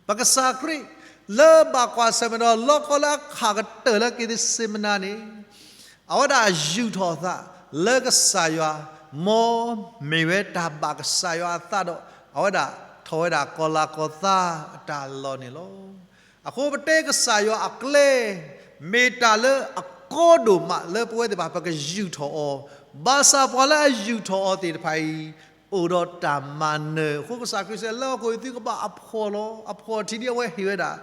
ပကစၢ်ခရံာ် လၢဘၣ်ကွၢ်ဆၢၣ်မဲာ်ဒီးလီခီလၢအခးကတၢၢ်လၢက့ၤသ့စ့မနၤန့ၣ်, အဝဲဒၣ်ယူာ်ထီၣ်အသးလၢကစၢ်ယွၤ, မ်မ့ၢ်ဝဲတၢ်ဘၣ်ကစၢ်ယွၤအသးဒီး အဝဲဒၣ်ထီၣ်ဝဲဒၣ်ကီၤလၤကီၤသးအတၢ်လီၢ်န့ၣ်လီၤ. အဃိပတဲကစၢ်ယွၤအကျဲ မ့ၢ်တၢ်လၢအကီဒိၣ်မးလၢပဝဲသ့ၣ်တဖၣ်ပကယူာ်ထီၣ်အီၤ, ဘၣ်ဆၣ်ပှၤလၢအယူာ်ထီၣ်အီၤသ့ၣ်တဖၣ်အံၤ အိၣ်ဒီးတၢ်မၤနၢၤ. အဃိကစၢ်ခရံာ်စံးလၢဟီၣ်ခိၣ်အံၤသုကဘၣ်အဖှီၣ်လီၤ. အဖှီၣ်ထံးဒ်အဝဲဟ့ၣ်ဝဲဒၣ်,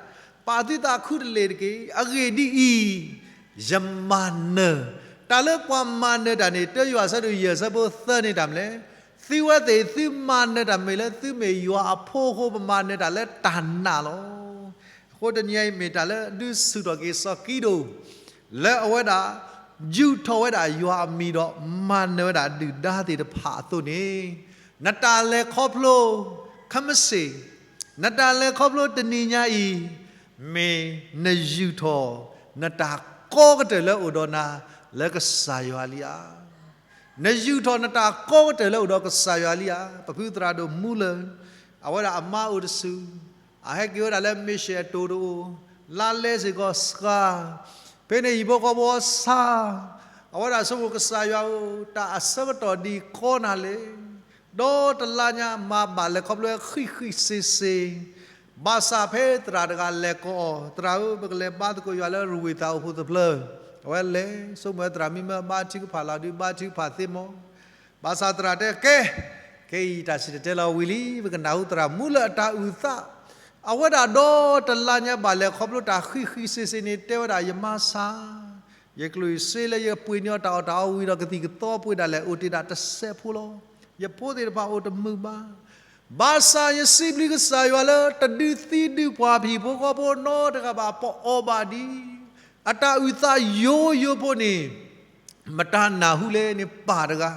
ပာ်သုသးခုတလ့ၢ်တက့ၢ်. အဂ့ၢ်ဒ်အံၤ, ယမၤနၢၤ, တၢ်လၢပှၤမၤနၢၤတၢ်န့ၣ် တၢယိၤဟၣ်အဆၢဒိၣ်ယဲၢ်အဆၢဖိသၢန့ၣ်တၢ်မနုၤလဲၣ်, သုဝဲသ့ၣ်သုမၤနၢၤတၢ်မ့ၢ်လၢသုမ့ၢ်ယွၤအဖိအဃိ ပမၤနၢၤတၢ်လၢတၢ်နာ်လီၤ. အဃိတနံၤအံၤမ့ၢ်တၢ်လၢဒုးဆူၣ်ထီၣ်က့ၤစီၤကံဒိၣ် လၢအဝဲဒၣ် ယူာ်ထီၣ်ဝဲဒၣ်ယွၤအမံၤဒီး မၤနၢၤဝဲဒၣ်ဒုၣ်ဒါသ့ၣ်တဖၣ်အသိးန့ၣ်, နတၢ်လဲၤခီဖျိ ခဲမုၢ်ဆ့ၣ်, နတၢ်လဲၤခီဖျိတနံၤညါအံၤ, မ့ၢ်နယူာ်ထီၣ် နတၢ်ကီကတၢၢ်လၢအိၣ်ဒီးနၤ လၢကစၢ်ယွၤလံဧါ. နယူာ်ထီၣ်နတၢ်ကီကတၢၢ်လၢအိၣ်ဒီးကစၢ်ယွၤလံဧါ. ပဖုသရၣ်ဒိၣ်မူလၢၢ်, အဝဲဒၣ်အမါအိၣ်တဆူၣ်, အဟဲက့ၤဝဲဒၣ်လၢ mission အတိၤတအိၣ်, လါလဲစ့ၢ်ကီးစှၤ, ဖဲန့ၣ်ဟံၣ်ဖိဃီဖိအီၤဆါ, အဝဲဒၣ်ဆိကမိၣ်ကစၢ်ယွၤဧၢ, တၢ်အဆၢကတီၢ်ဒံးကီနၤလဲၣ်. ဒီးတလါညါမၤဘၣ်လဲၤခီဖျိဝဲဃံးဃံးစ့စ့, ဘၣ်ဆၣ်ဖဲသရၣ်တဂၤလဲၤကိးအီၤ, သရၣ်ဧၢ, ပကလဲၤဘါသကိးယွၤလၢရူၤဝ့ၤသးအိၣ်ဖှိၣ်သဖျၢၣ်, အဝဲလဲၤ, ဆိကမိၣ်ဝဲသရၣ်မံမၢဘါထုကဖၣ်လီၤဒုး ဘါထုကဖၣ်သ့မီၤ ဘၣ်ဆၣ်သရၣ်တဲ ကဲ, ခဲအံၤတၢ်စံၣ်တဲၤတဲလီၤဝံၤလံ, ပကနၢ်ဟူသရၣ်မူလၢၢ်အတၢ်အုၣ်သး, အဝဲဒၣ်ဒီတလါညါဘၣ်လဲၤခီဖျိတၢ်ဃံးဃံးစ့စ့န့ၣ် တဲဝဲဒၣ် ယမါဆါ, ယကျိၣ်ယစ့လၢယပှ့ၤန့ၢ်အီၤတၢ်အီၣ်တၢ်အီဝံၤဒီး ကသံၣ်ကသီပှ့ၤဒၣ်လဲာ် အိၣ်တ့ၢ်ဒၣ်တစဲးဖိလီၤ. ယဖိသ့ၣ်တဖၣ်အိၣ်တမုာ်ဘၣ်. ဘၣ်ဆၣ်ယစံးဘျုးကစၢ်ယွၤလၢ တဒုးသံဒုးပှၢ်ပဟံၣ်ဖိဃီဖိနီတဂၤဘၣ် ပအီၣ်ဘၣ်ဒံး အတၢ်အုၣ်သးယိယိဖိန့ၣ် မတၤနၢ်ဟူလဲၣ်န့ၣ် ပၢ်တဂၤ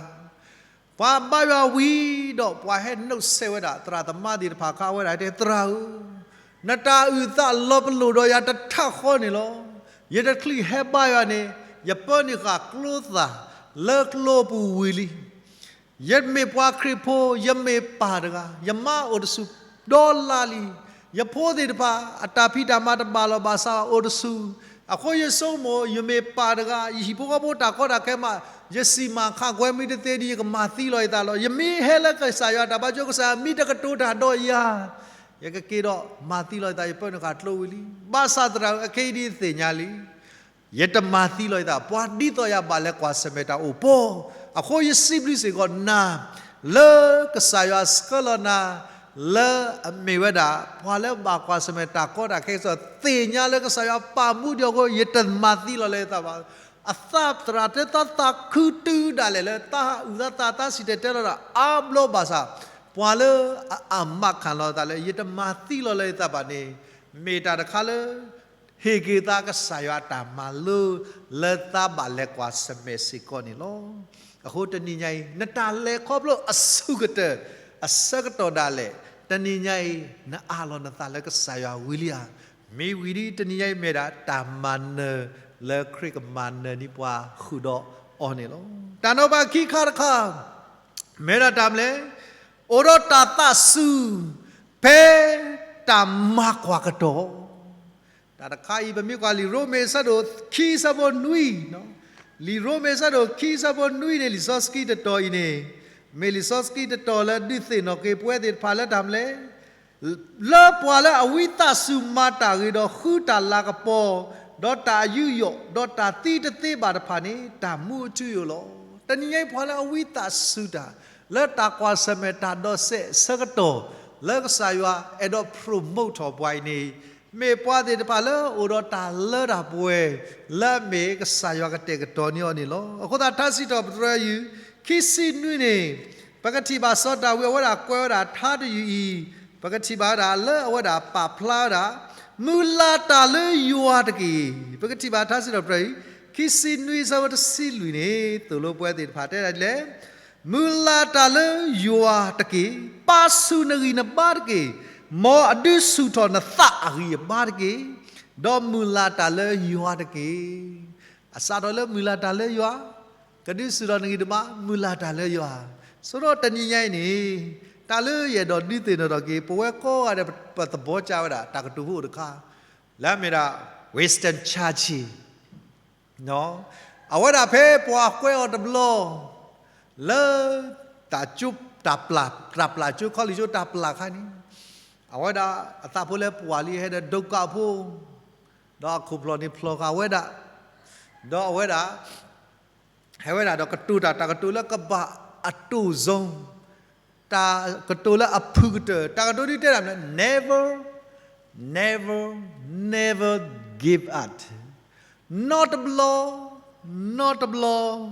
ပှၤဘါယွၤဝံၤဒီး ပှၤဟဲနုတ်ဆက်ဝဲဒၣ် သရၣ်သမါသ့ၣ်တဖၣ်အခါ အဝဲဒၣ်တဲ သရၣ်ဧၢ, နတၢ်အုၣ်သးလီၤပလိာ်ဒီးယၤတထးဃီန့ၣ်လီၤ. ယတချုးဟဲဘါယွၤန့ၣ် ယပၢနုာ်ဃာ်ကျိသၣ် လၢကျိပူၤဝံၤလံ. ယမ့ၢ်ပှၤခရံာ်ဖိ, ယမ့ၢ်ပၢ်တဂၤ, ယမါအိၣ်တဆူၣ်ဒီလါလံ. ယဖိသ့ၣ်တဖၣ် အတၢ်ဖံးတၢ်မၤတဘၣ်လီၤဘၣ်ဆၣ် အိၣ်တဆူၣ် အဃိယဆိကမိၣ် ယမ့ၢ်ပၢ်တဂၤ ယဟံၣ်ဖိဃီဖိတၢ်ကီတၢ်ခဲမး, ယစံၣ်မၤခးကွဲမုာ်တသ့ဒီး ယကမၤသံလီၤယသးလီၤ. ယမ့ၢ်ဟဲလၢကစၢ်ယွၤတၢ်ဘါကၠိ ကစၢ်ယွၤမ့ၢ်တကတိၤတၢ်ဒီးယၤ, ယကက့ၤဒီးမၤသံလီၤယသး ယပၢနုာ်ဃာ်ကျိဝံၤလံ. ဘၣ်ဆၣ်သရၣ်ဧၢ အခဲအံၤဒ်သ့ၣ်ညါလံ ယတမၤသံလီၤယသး ပှၤဒ်သိးယၤဘၣ်လဲၤကွၢ်ဆၢၣ်မဲာ်တၢ်အိၣ်ပီၤ. အဃိယစံးဘျုးစ့ၢ်ကီးနၤ လၢကစၢ်ယွၤဆှၢလီၤနၤ လၢအမ့ၢ်ဝဲဒၣ် ပှၤလၢဘၣ်ကွၢ်ဆၢၣ်မဲာ်တၢ်ကီတၢ်ခဲကစီၣ် သ့ၣ်ညါလၢကစၢ်ယွၤပာ်မူဒံးအဃိ ယတမၤသံလီၤလၢယသးဘၣ်. အသးသရၣ်တဲသးသးခုတုၤဒၣ်လဲာ်လၢ သးအုၣ်သးသး သးစံၣ်တဲၤတဲလီၤတၢ်အါဘျီဘၣ်ဆၣ် ပှၤလၢအအမးခးလီၤသးလၢ ယတမၤသံလီၤလၢယသးဘၣ်န့ၣ် မ့ၢ်တၢ်တခါလၢ ဟ့ၣ်က့ၤသးကစၢ်ယွၤအတၢ်မၤလိ လၢသးဘၣ်လဲၤကွၢ်ဆၢၣ်မဲာ်စ့ၢ်ကီးန့ၣ်လီၤ. အဃိတနံၤညါအံၤ နတၢ်လဲၤခီဖျိအဆူၣ်ကတၢၢ် အဆၢကတီၢ်ဒၣ်လဲာ် တနံၤညါအံၤ နအးလီၤနသးလၢကစၢ်ယွၤဝံၤလံဧါ. မ့ၢ်ဝံၤဒီး တနံၤညါအံၤမ့ၢ်ဒၣ် တၢ်မၤနၢၤလၢခရံာ်ကမၤနၢၤန့ၢ်ပှၤဃုာ်ဒီးအီၤန့ၣ်လီၤ. တၢ်နီၤဖးခံခါတခါ မ့ၢ်ဒၣ်တၢ်မနုၤလဲၣ်, အိၣ်ဒီးတၢ်သးစူၤ ဖဲတၢ်မၤကွၢ်ကတီၢ် တၢ်တခါအံၤ ပမ့ၢ်ကွၢ်လံာ်ရိမ့ၤအဆၢဒိၣ်ခံအဆၢဖိနွံ, လံာ်ရိမ့ၤအဆၢဒိၣ်ခံအဆၢဖိနွံန့ၣ် လံာ်စီဆှံတတီၤအံၤန့ၣ် မ့ၢ်လံာ်စီဆှံတတီၤလၢဒုးသ့ၣ်နီၣ်က့ၤပဝဲသ့ၣ်တဖၣ်လၢတၢ်မနုၤလဲၣ်, လၢပှၤလၢအဝံသးစူၤမၤတၢ်ဂ့ၤဒီးဃုတၢ်လၤကပီၤ, ဒီးတၢ်ယူးယီၣ်, ဒီးတၢ်သံတသ့ဘၣ်တဖၣ်န့ၣ် တၢ်မူအထူအယိာ်လီၤ. တနံၤညါအံၤပှၤလၢအဝံသးစူၤတၢ် လၢတၢ်ကွၢ်ဆၢၣ်မဲာ်တၢ်ဒီးစဲးအဆၢကတီၢ် လၢကစၢ်ယွၤအဲၣ်ဒိး promote ထီၣ်ပှၤအံၤန့ၣ် မ့ၢ်ပှၤသ့ၣ်တဖၣ်လၢအိၣ်ဒီးတၢ်လၢတၢ်ပှဲၤ လၢအမ့ၢ်ကစၢ်ယွၤကတဲာ်ကတီၤန့ၢ်အီၤန့ၣ်လီၤ. အဃိသတးထါစံးထီၣ်ပတြၢၤယုၢ် ခံဆံနွံန့ၣ် ပကထံၣ်ဘၣ်စီၤဒၤဝံးအဝဲဒၣ်ကွဲးဝဲဒၣ်ထါတယုၢ်အံၤ, ပကထံၣ်ဘၣ်ဝဲဒၣ်လၢအဝဲဒၣ်ပာ်ဖျါဝဲဒၣ် မုၢ်လၢ်တၢ်လၢယွၤတက့ၢ်. ပကထံၣ်ဘၣ်ထါစံးထီၣ်ပတြၢၤအံၤ ခံဆံနွံအဆၢဖိတဆံလွံၢ်န့ၣ် သိၣ်လိပဝဲသ့ၣ်တဖၣ်တဲဒ်လဲၣ်, မုၢ်လၢ်တၢ်လၢယွၤတက့ၢ်. ပာ်ဆူၣ်နဂံၢ်နဘါတက့ၢ်. မ်အဒုးဆူၣ်ထီၣ်နသးအဂံၢ်အဘါတက့ၢ်. ဒီးမုၢ်လၢ်တၢ်လၢယွၤတက့ၢ်. အစးထီၣ်လၢမုၢ်လၢ်တၢ်လၢယွၤ, ကဒုးဆူၣ်ထီၣ်နဂံၢ်နဘါ မုၢ်လၢ်တၢ်လၢယွၤ. ဆိဒီးတနံၤညါအံၤန့ၣ် တၢ်လၢယအဲၣ်ဒိးဒုးသ့ၣ်နီၣ်ထီၣ်က့ၤ ပဝဲကိးဂၤဒဲး ပသဘီကၢဝဲဒၣ် တၢ်ကတိၤဖိအိၣ်တခါ လၢအမ့ၢ်ဒၣ် Winston Churchill အဝဲဒၣ်ဖဲပှၤကွဲးအီၤတဘျီ လၢ တၢ်ကၠိ တၢ်ပျၢ် တၢ်ပျၢ်ကၠိ college ကၠိတၢ်ပျၢ်ခါန့ၣ် အဝဲဒၣ်အသးဖိလၢပှၢ်လံ ဟဲဒီးဒိကးဖိ ဒီးအခိၣ်ဖျီၣ်န့ၣ်ဖျီၣ်ဃာ်ဝဲဒၣ် ဒီးအဝဲဒၣ် ဟဲဝဲဒၣ်ဒီးကတိၤတၢ် တၢ်ကတိၤလၢကဘၣ်အတိၢ်စိ တၢ်ကတိၤလၢအဖုၣ်ကတၢၢ် တၢ်ကတိၤဒ်တဲဒၣ်မနုၤလဲၣ် never, never, never give up. နီတဘျီ, နီတဘျီ,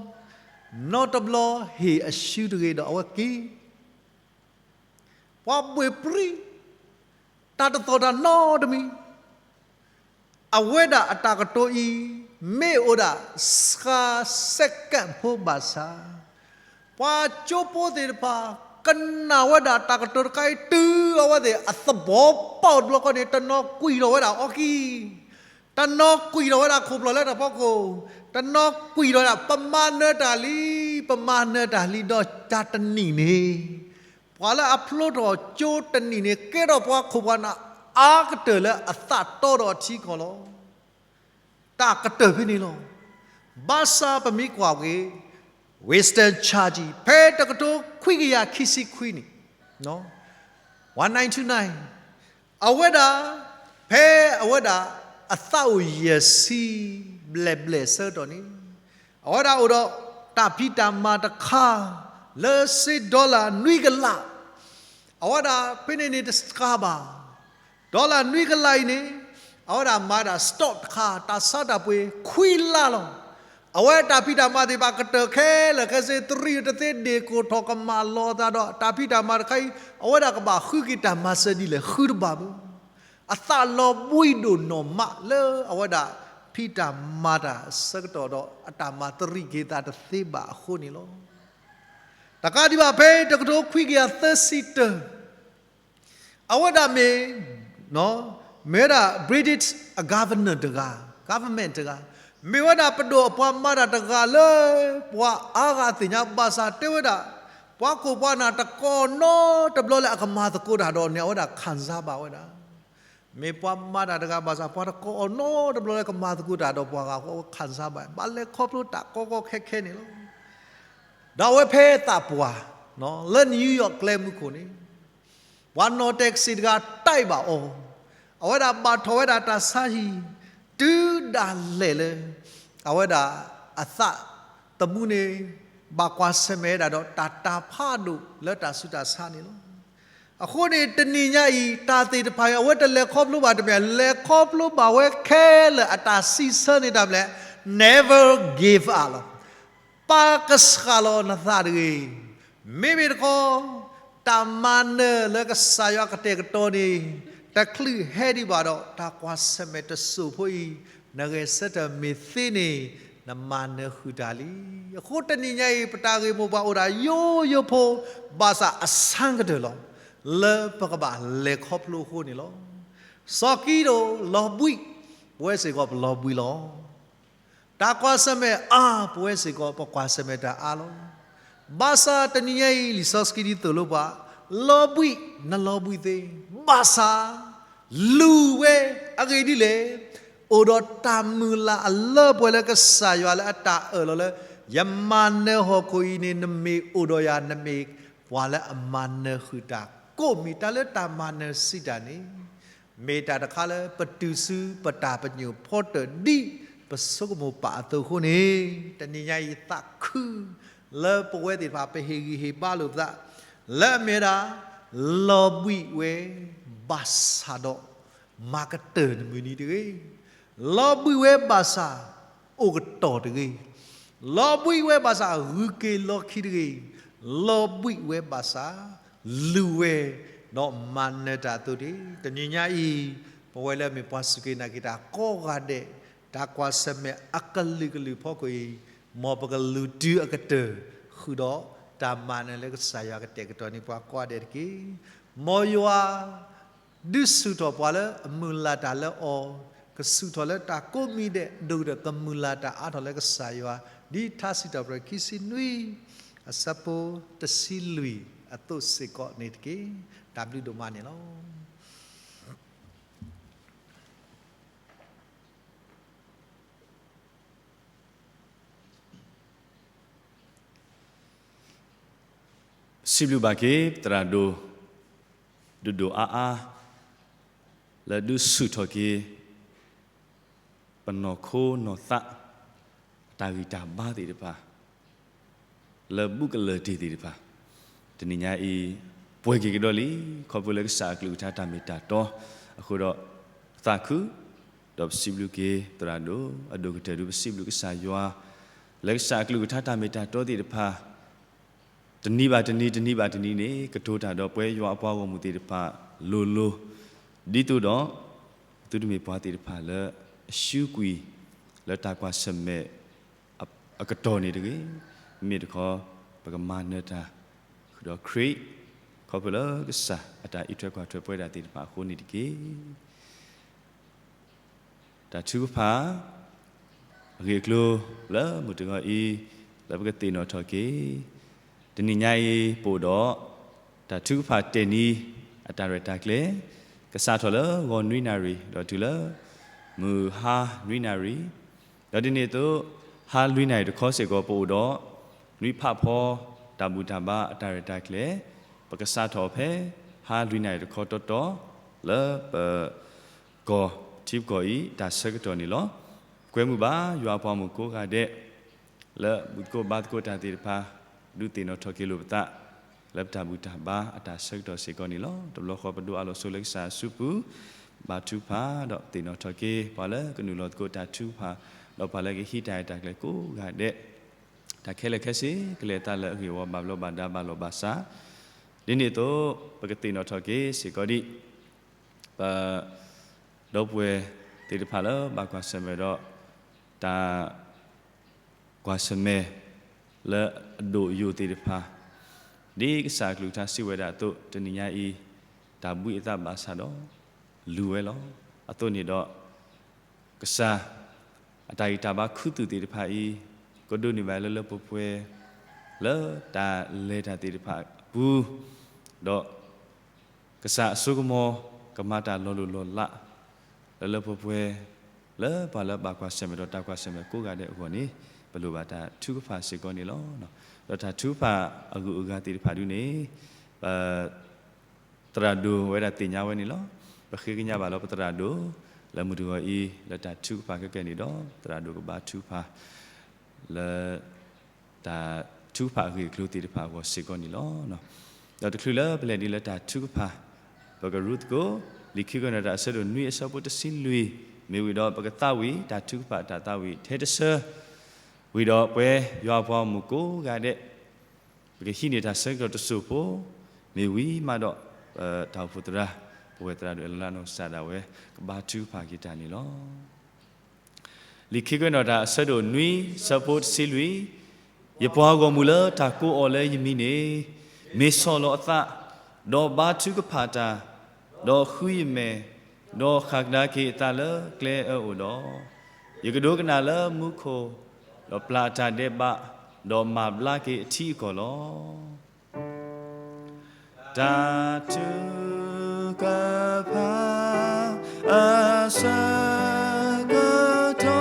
နီတဘျီ ဟ့ၣ်အရှုံးတဂ့ၤဒီးအဝဲက့ၤ ပှၤဘှ့ၣ်ပြံ တၢ်တသီၣ်တၢ်နီတမံၤ အဝဲဒၣ်အတၢ်ကတိၤအံၤ မ့ၢ်အိၣ်ဒၣ် ဆါ second ဖိဘၣ်ဆၣ် ပှၤကၠိဖိသ့ၣ်တဖၣ် ကနၣ်ဝဲဒၣ်တၢ်ကတိၤတခါအံၤ တုၤအဝဲသ့ၣ်အသဘီပီၣ်တဘျီဃီန့ၣ် တနီၤကွံာ်ထီၣ်ဝဲဒၣ်အီခံ တနီၤကွံာ်ထီၣ်ဝဲဒၣ်ခိၣ်ဖျီၣ်လၢတၢ်ဖီခိၣ်, တနီၤကွံာ်ထီၣ်ဝဲဒၣ် ပမၤနၢၤတၢ်လံ, ပမၤနၢၤတၢ်လံဒီးတၢ်တနံၣ်န့ၣ် ပှၤလၢအဖျိထီၣ်ကၠိတနံၣ်န့ၣ် ကဲထီၣ်ပှၤခိၣ်ပှၤနၢ်အါကတၢၢ်လၢအသးတီဒီးအထံကီၢ်လီၤ. တၢ်ကတၢၢ်ဖဲန့ၣ်လီၤ. ဘၣ်ဆၣ်ပမ့ၢ်ကွၢ်က့ၤ Winston Churchill ဖဲတကထိခွံကယၤခံဆံခွံန့ၣ် one nine two nine အဝဲဒၣ် ဖဲအဝဲဒၣ် အသးအိၣ်ယဲၢ်ဆံဘျဲၣ်ဘျဲၣ်အဆၢကတီၢ်န့ၣ် အဝဲဒၣ်အိၣ်ဒီးတၢ်ဖံးတၢ်မၤတခါ လၢစ့ dollar နွံကလး အဝဲဒၣ်ဖဲန့ၣ်န့ၣ်တစှၤဘၣ် dollar နွံကလးအံၤန့ၣ် အဝဲဒၣ်မၤဒၣ် stock တခါ တၢ်ဆါတၢ်ပှ့ၤခွံလါလီၤ. အဝဲတၢ်ဖံးတၢ်မၤသ့ၣ်တဖၣ်ကတၢၢ်ခဲလၢာ်ခဲဆ့ တရံးတသ့ ဒ့ၣ်ကိၢ်ထီၣ်ကမၣ်လီၤအသးဒီး တၢ်ဖံးတၢ်မၤတခါအံၤ အဝဲဒၣ်ကဘၣ်ဃုက့ၤတၢ်မၤစၢၤဒ်လဲၣ် ဃုတဘၣ်ဘၣ်. အသးလီၤဘှံးဒိၣ်နီၢ်မးလၢအဝဲဒၣ်ဖံးတၢ်မၤတၢ်အဆၢကတီၢ်ဒီး အတၢ်မၤတရံးက့ၤသးတသ့ဘၣ်အဃိန့ၣ်လီၤ. တကးဒံးဘၣ်ဖဲတကထိခွံကယၤသၢဆံတၢ အဝဲဒၣ်မ့ၢ် မ့ၢ်ဝဲဒၣ် British အ governor တဂၤ government တဂၤ မ့ၢ်ဝဲဒၣ်ပဒိၣ်အပှၤမၤတၢ်တဂၤလၢ ပှၤအါဂၤသ့ၣ်ညါဘၣ်ဆၣ်တဲဝဲဒၣ် ပှၤခိၣ်ပှၤနၢ်တကိးနီတဘျီလၢအကမၤသကိးတၢ်ဒီးန့ၣ် အဝဲဒၣ်ခံစားဘၣ်ဝဲဒၣ် မ့ၢ်ပှၤမၤတၢ်တဂၤဘၣ်ဆၣ် ပှၤတကိးအီၤနီတဘျီလၢကမၤသကိးတၢ်ဒီးပှၤဂၤအဃိ အဝဲခၣ်စၢ်ဘၣ် ဘၣ်လဲၤခီဖျိတၢ်ကီကီခဲခဲန့ၣ်လီၤ. ဒီးအဝဲဖဲသးပှၢ် လၢနယူယီၣ်ကျဲမုၢ်ခိၣ်န့ၣ် ပှၤနီၣ်တဲာ်ကစ့ၢ်တဂၤတဲဘၣ်အီၤ, အဝဲဒၣ်ဘၣ်ထီၣ်ဝဲဒၣ်တၢ်ဆါဟံၣ် တုၤဒၣ်လဲာ်လၢ အဝဲဒၣ်အသးသမူန့ၣ် ဘၣ်ကွၢ်ဆၢၣ်မဲာ်ဝဲဒၣ်ဒီးတၢ်တၤဖးဒိၣ်လၢတၢ်ဆူးတၢ်ဆါန့ၣ်လီၤ. အဃိန့ၣ် တနံၤညါအံၤ တၢ်သ့ၣ်တဖၣ်အံၤ အဝဲတလဲၤခီဖျိဘၣ်တမ့ၢ် လဲၤခီဖျိဘၣ်ဝဲခဲလၢာ်အတၢ်စံးဆၢန့ၣ်တၢ်မနုၤလဲၣ်, never give up လီၤ. ပာ်ကဆှၣ်လီၤနသးတဂ့ၤ. မ့မ့ၢ်တခီ တၢ်မၤနၢၤလၢကစၢ်ယွၤကတဲာ်ကတီၤန့ၣ် တချုးဟဲဒံးဘၣ်ဒီး တၢ်ကွၢ်ဆၢၣ်မဲာ်တစိၢ်ဖိအံၤ နဂဲၤဆၢထၢၣ်မ့ၢ်သ့န့ၣ် နမၤနၢၤဃုာ်တၢ်လံ. အဃိတနံၤညါအံၤ ပတၢ်ဂ့ၢ်မိၢ်ပှၢ်အိၣ်ဒၣ်ယိယိဖိ ဘၣ်ဆၣ်အဆၢကတၢၢ်လီၤ. လၢပကဘၣ်လဲၤခီဖျိအဃိန့ၣ်လီၤ. စီၤကံဒိၣ်လီၤဘှံး, ပဝဲစ့ၢ်ကီးပလီၤဘှံးလီၤ. တၢ်ကွၢ်ဆၢၣ်မဲာ်အါ, ပဝဲစ့ၢ်ကီး ပကွၢ်ဆၢၣ်မဲာ်တၢ်အါလီၤ. ဘၣ်ဆၣ်တနံၤညါအံၤ လံာ်စီဆှံဒ်သိးလိပှၤ, လီၤဘှံး, နလီၤဘှံးသ့, ဘၣ်ဆၣ် လူၤဝဲ, အဂ့ၢ်ဒ်လဲၣ်, အိၣ်ဒီးတၢ်မုၢ်လၢ်အလၢပှဲၤလၢကစၢ်ယွၤလၢအတၢ်အၢၣ်လီၤလၢ ယမၤနၢၤဟီၣ်ခိၣ်အံၤန့ၣ် နမ့ၢ်အိၣ်ဒီးယၤ နမ့ၢ်ပှၤလၢအမၤနၢၤဃုာ်တၢ်ကိးမံၤ တၢ်လၢတၢ်မၤနၢၤစံးတၢ်န့ၣ် မ့ၢ်တၢ်တခါလၢပတုၤဆူပတၢ်ပညိၣ်ဖီတၢၣ်ဒ်ပဆိကမိၣ်ပာ်အသိးအဃိန့ၣ်, တနံၤညါအံၤသးခု လၢပဝဲသ့ၣ်တဖၣ် ပဟ့ၣ်ဂံၢ်ဟ့ၣ်ဘါလိာ်ပသး လၢအမ့ၢ်ဝဲဒၣ် လီၤဘှံးဝဲ ဘၣ်ဆၣ်ဒီး မၤကတၢၢ်နမုၢ်နံၤတဂ့ၤ. လီၤဘှံးဝဲဘၣ်ဆၣ် အိၣ်ကတီၢ်တဂ့ၤ. လီၤဘှံးဝဲဘၣ်ဆၣ် ဂုၤက့ၤလီၤခံတဂ့ၤ. လီၤဘှံးဝဲဘၣ်ဆၣ် လူၤဝဲ ဒီးမၤနၢၤတၢ်အသိးတဂ့ၤ. တနံၤညါအံၤ ပဝဲလၢအမ့ၢ်ပှၤစူၢ်က့ၤနာ်က့ၤတၢ်ကိးဂၤဒဲး တၢ်ကွၢ်ဆၢၣ်မဲာ်အကလုာ်ကလုာ်ဖီခိၣ်အံၤ, မ်ပကလူၤတုၤအကတၢၢ် ဃုာ်ဒီးတၢ်မၤနၢၤလၢကစၢ်ယွၤကတဲာ်ကတီၤန့ၢ်ပှၤကိးဂၤဒဲးတက့ၢ်. မ်ယွၤ ဒုးဆူၣ်ထီၣ်ပှၤလၢအမုၢ်လၢ်တၢ်လၢအီၤ, ကဆူၣ်ထီၣ်လၢတၢ်ကိးမံၤဒဲး ဒိၣ်ဒီးကမုၢ်လၢ်တၢ်အါထီၣ်လၢကစၢ်ယွၤ, ဒ်ထါစံးထီၣ်ပတြၢၤခံဆံနွံ အဆၢဖိတဆံလွံၢ်အသိးစ့ၢ်ကီးန့ၣ်တက့ၢ်. တၢ်ဘျုးဒိၣ်မးန့ၣ်လီၤ. စံးဘျုးဘၣ်က့ၤ သရၣ်ဒိၣ် ဒိၣ်ဒိၣ်အါအါ လၢဒုးဆူၣ်ထီၣ်က့ၤ ပနီၢ်ခိနီၢ်သး အတၢ်ဂံၢ်တၢ်ဘါသ့ၣ်တဖၣ် လၢဘူးကလၢာ်တ့ၢ်သ့ၣ်တဖၣ် တနံၤညါအံၤ ပှဲၤက့ၤကဒီးလံ, ခီဖျိလၢကစၢ်အကလုၢ်ကထါတၢ်မ့ၢ်တၢ်တီအဃိဒီး သးခု, ဒီးပစံးဘျုးက့ၤသရၣ်ဒိၣ် အဒိၣ်ကတၢၢ်ဒုး ပစံးဘျုးကစၢ်ယွၤ လၢကစၢ်အကလုၢ်ကထါတၢ်မ့ၢ်တၢ်တီသ့ၣ်တဖၣ် တနံၤဘၣ်တနံၤ တနံၤဘၣ်တနံၤန့ၣ် ကတိၤတၢ်ဒီးပှၤယွၤအပှၤဂီၢ်မုၢ်သ့ၣ်တဖၣ်လိၤလိၤ, ဒ်သိးဒီး သုတမ့ၢ်ပှၤသ့ၣ်တဖၣ်လၢအရှုံးကွံာ် လၢတၢ်ကွၢ်ဆၢၣ်မဲာ်အကတီၢ်န့ၣ်တဂ့ၤ, မ့မ့ၢ်တခီ ပကမၤနၢၤတၢ် ဃုာ်ဒီးခရံာ် ခီဖျိလၢကစၢ်အတၢ်အံးထွဲကွၢ်ထွဲပဝဲဒၣ်သ့ၣ်တဖၣ်အဃိန့ၣ်တက့ၢ်. တၢ်ထုကဖၣ် အဂ့ၢ်အကျိၤလၢမုၢ်တဂီၤအံၤ လၢပကသ့ၣ်နီၣ်ထီၣ်က့ၤ တနံၤညါအံၤ ပအိၣ်ဒီး တၢ်ထုကဖၣ်တဲာ်နံၤ အတၢ်ရဲၣ်တၢ်ကျဲၤ ကစးထီၣ်လၢဂီၤနွံနၣ်ရံၣ် ဒီးတုၤလၢ မုၢ်ဟါနွံနၣ်ရံၣ် ဒီးဒ်န့ၣ်အသိး ဟါလွံၢ်နၣ်ရံၣ်တခီစ့ၢ်ကီး ပအိၣ်ဒီး နွံဖးဖီ တၢ်ဘူၣ်တၢ်ဘါအတၢ်ရဲၣ်တၢ်ကျဲၤ ပကစးထီၣ်ဖဲ ဟါလွံၢ်နၣ်ရံၣ်တခီတီတီ လၢပ ကီၢ်ထံပကီၢ်အံၤ တၢ်ဆၢကတီၢ်န့ၣ်လီၤ. ကွဲမုာ်ဘၣ်ယွၤအပှၤမုၣ်ကိးဂၤဒဲး လၢဘူၣ်သကိးဘါသကိးတၢ်သ့ၣ်တဖၣ် ဒုးသ့ၣ်နီၣ်ထီၣ်က့ၤလိာ်ပသး လၢပတၢ်ဘူၣ်တၢ်ဘါအတၢ်ဆၢကတီၢ်စ့ၢ်ကီးန့ၣ်လီၤ. တဘျီဃီပဒိးအးလီၤဆိလၢကစၢ်အစုပူၤ ဘါထုကဖၣ် ဒီးသ့ၣ်နီၣ်ထီၣ်က့ၤ ပှၤလၢကနုာ်လီၤသကိးတၢ်ထုကဖၣ် ဒီးပှၤလၢကဟံးတၢ်ရဲၣ်တၢ်ကျဲၤကိးဂၤဒဲး တၢ်ခဲလၢာ်ခဲဆ့ ကလဲၤအသးလၢအဂ့ၢ်အဝီ ဘၣ်ဘျီးဘၣ်ဒါဘၣ်လီၢ်ဘၣ်စး ဒ်န့ၣ်အသိး ပကသ့ၣ်နီၣ်ထီၣ်က့ၤစ့ၢ်ကီးဒံး ပ ဒီပုၢ်ဝဲၢ်သ့ၣ်တဖၣ်လၢဘၣ်ကွၢ်ဆၢၣ်မဲာ်ဒီး တၢ် ကွၢ်ဆၢၣ်မဲာ်လၢအဒိၣ်အယိာ်သ့ၣ်တဖၣ် ဒ်ကစၢ်အကလုၢ်ကထါစံးဝဲဒၣ်အသိး တနံၤညါအံၤ တၢ်ဘှံးအသးဘၣ်ဆၣ်ဒီး လူၤဝဲလီၤ. အသိးန့ၣ်ဒီး ကစၢ် အတၢ်ဂံၢ်တၢ်ဘါခူသူၣ်သ့ၣ်တဖၣ်အံၤ ကဒိးန့ၢ်ဘၣ်လၢလၢပှဲၤပှဲၤ လၢတၢ်လဲၤတၢ်သ့ၣ်တဖၣ်အပူၤ ဒီး ကစၢ်အစိကမီၤ ကမၤတၢ်လီၤလိၢ်လီၤလး လၢလၢပှဲၤပှဲၤ လၢပှၤလၢဘၣ်ကွၢ်ဆၢၣ်မဲာ်ဒီးတၢ်ကွၢ်ဆၢၣ်မဲာ်ကိးဂၤဒဲးအဂီၢ်န့ၣ် ပလိၣ်ဘၣ်တၢ်ထုကဖၣ်စ့ၢ်ကီးန့ၣ်လီၤ. ဒီးတၢ်ထုကဖၣ်အဂုၤအဂၤသ့ၣ်တဖၣ်ဒုန့ၣ် ပ သရၣ်ဒိၣ်ဝဲဒၣ်သ့ၣ်ညါဝဲန့ၣ်လီၤ. ပဃ့ကညးဘၣ်လီၤပသရၣ်ဒိၣ် လၢမုၢ်တဂီၤအံၤ လၢတၢ်ထုကဖၣ်ခဲကဲန့ၣ်ဒီး သရၣ်ဒိၣ်ကဘါထုကဖၣ် လၢ တၢ်ထုကဖၣ်အဂ့ၢ်အကျိၤသ့ၣ်တဖၣ်အဂီၢ်စ့ၢ်ကီးန့ၣ်လီၤ. ဒီးတချုးလၢပလဲၤဒ်လၢတၢ်ထုကဖၣ် ပကရူသကိး လံာ်ခံကွဲးနီၣ်တၢ်အဆၢဒိၣ်နွံ အဆၢဖိတဆံလွံၢ် မ့ၢ်ဝံၤဒီးပကသးဝံၣ် တၢ်ထုကဖၣ်အတၢ်သးဝံၣ်ထဲတဆၢ ဝံၤဒီးပဝဲယွၤအပှၤဂီၢ်မုၢ်ကိးဂၤဒဲး ပကဟံးန့ၢ်တၢ်ဆၢကတီၢ်တစိၢ်ဖိ မ့ၢ်ဝံၤမးဒီး တၢ်အိၣ်ဖှိၣ်သရၣ် ပဝဲသရၣ်ဒိၣ်အဲၣ်လၤနီၢ်ကစၢ်ဒၣ်ဝဲ ကဘါထုကဖၣ်က့ၤတၢ်န့ၣ်လီၤ. လံာ်ခံကွဲးနီၣ်တၢ်အဆၢဒိၣ်နွံ ဆၢဖိတဆံလွံၢ်, ယပှၤဂီၢ်မုၢ်လၢတၢ်ကိးအီၤလၢယမံၤန့ၣ်, မ့ၢ်ဆီၣ်လီၤအသး, ဒီးဘါထုကဖၣ်တၢ်, ဒီးဃုယမဲာ်, ဒီးဃၣ်ကဒါက့ၤအသးလၢကျဲအၢအအိၣ်ဒီး, ယကဒိကနၣ်လၢမူခိၣ်, ဒီးပျၢ်အတၢ်ဒဲးဘး, ဒီးမၤဘျါက့ၤအထံအကီၢ်လီၤ. တၢ်ထုကဖၣ်အဆၢကတီၢ် ထု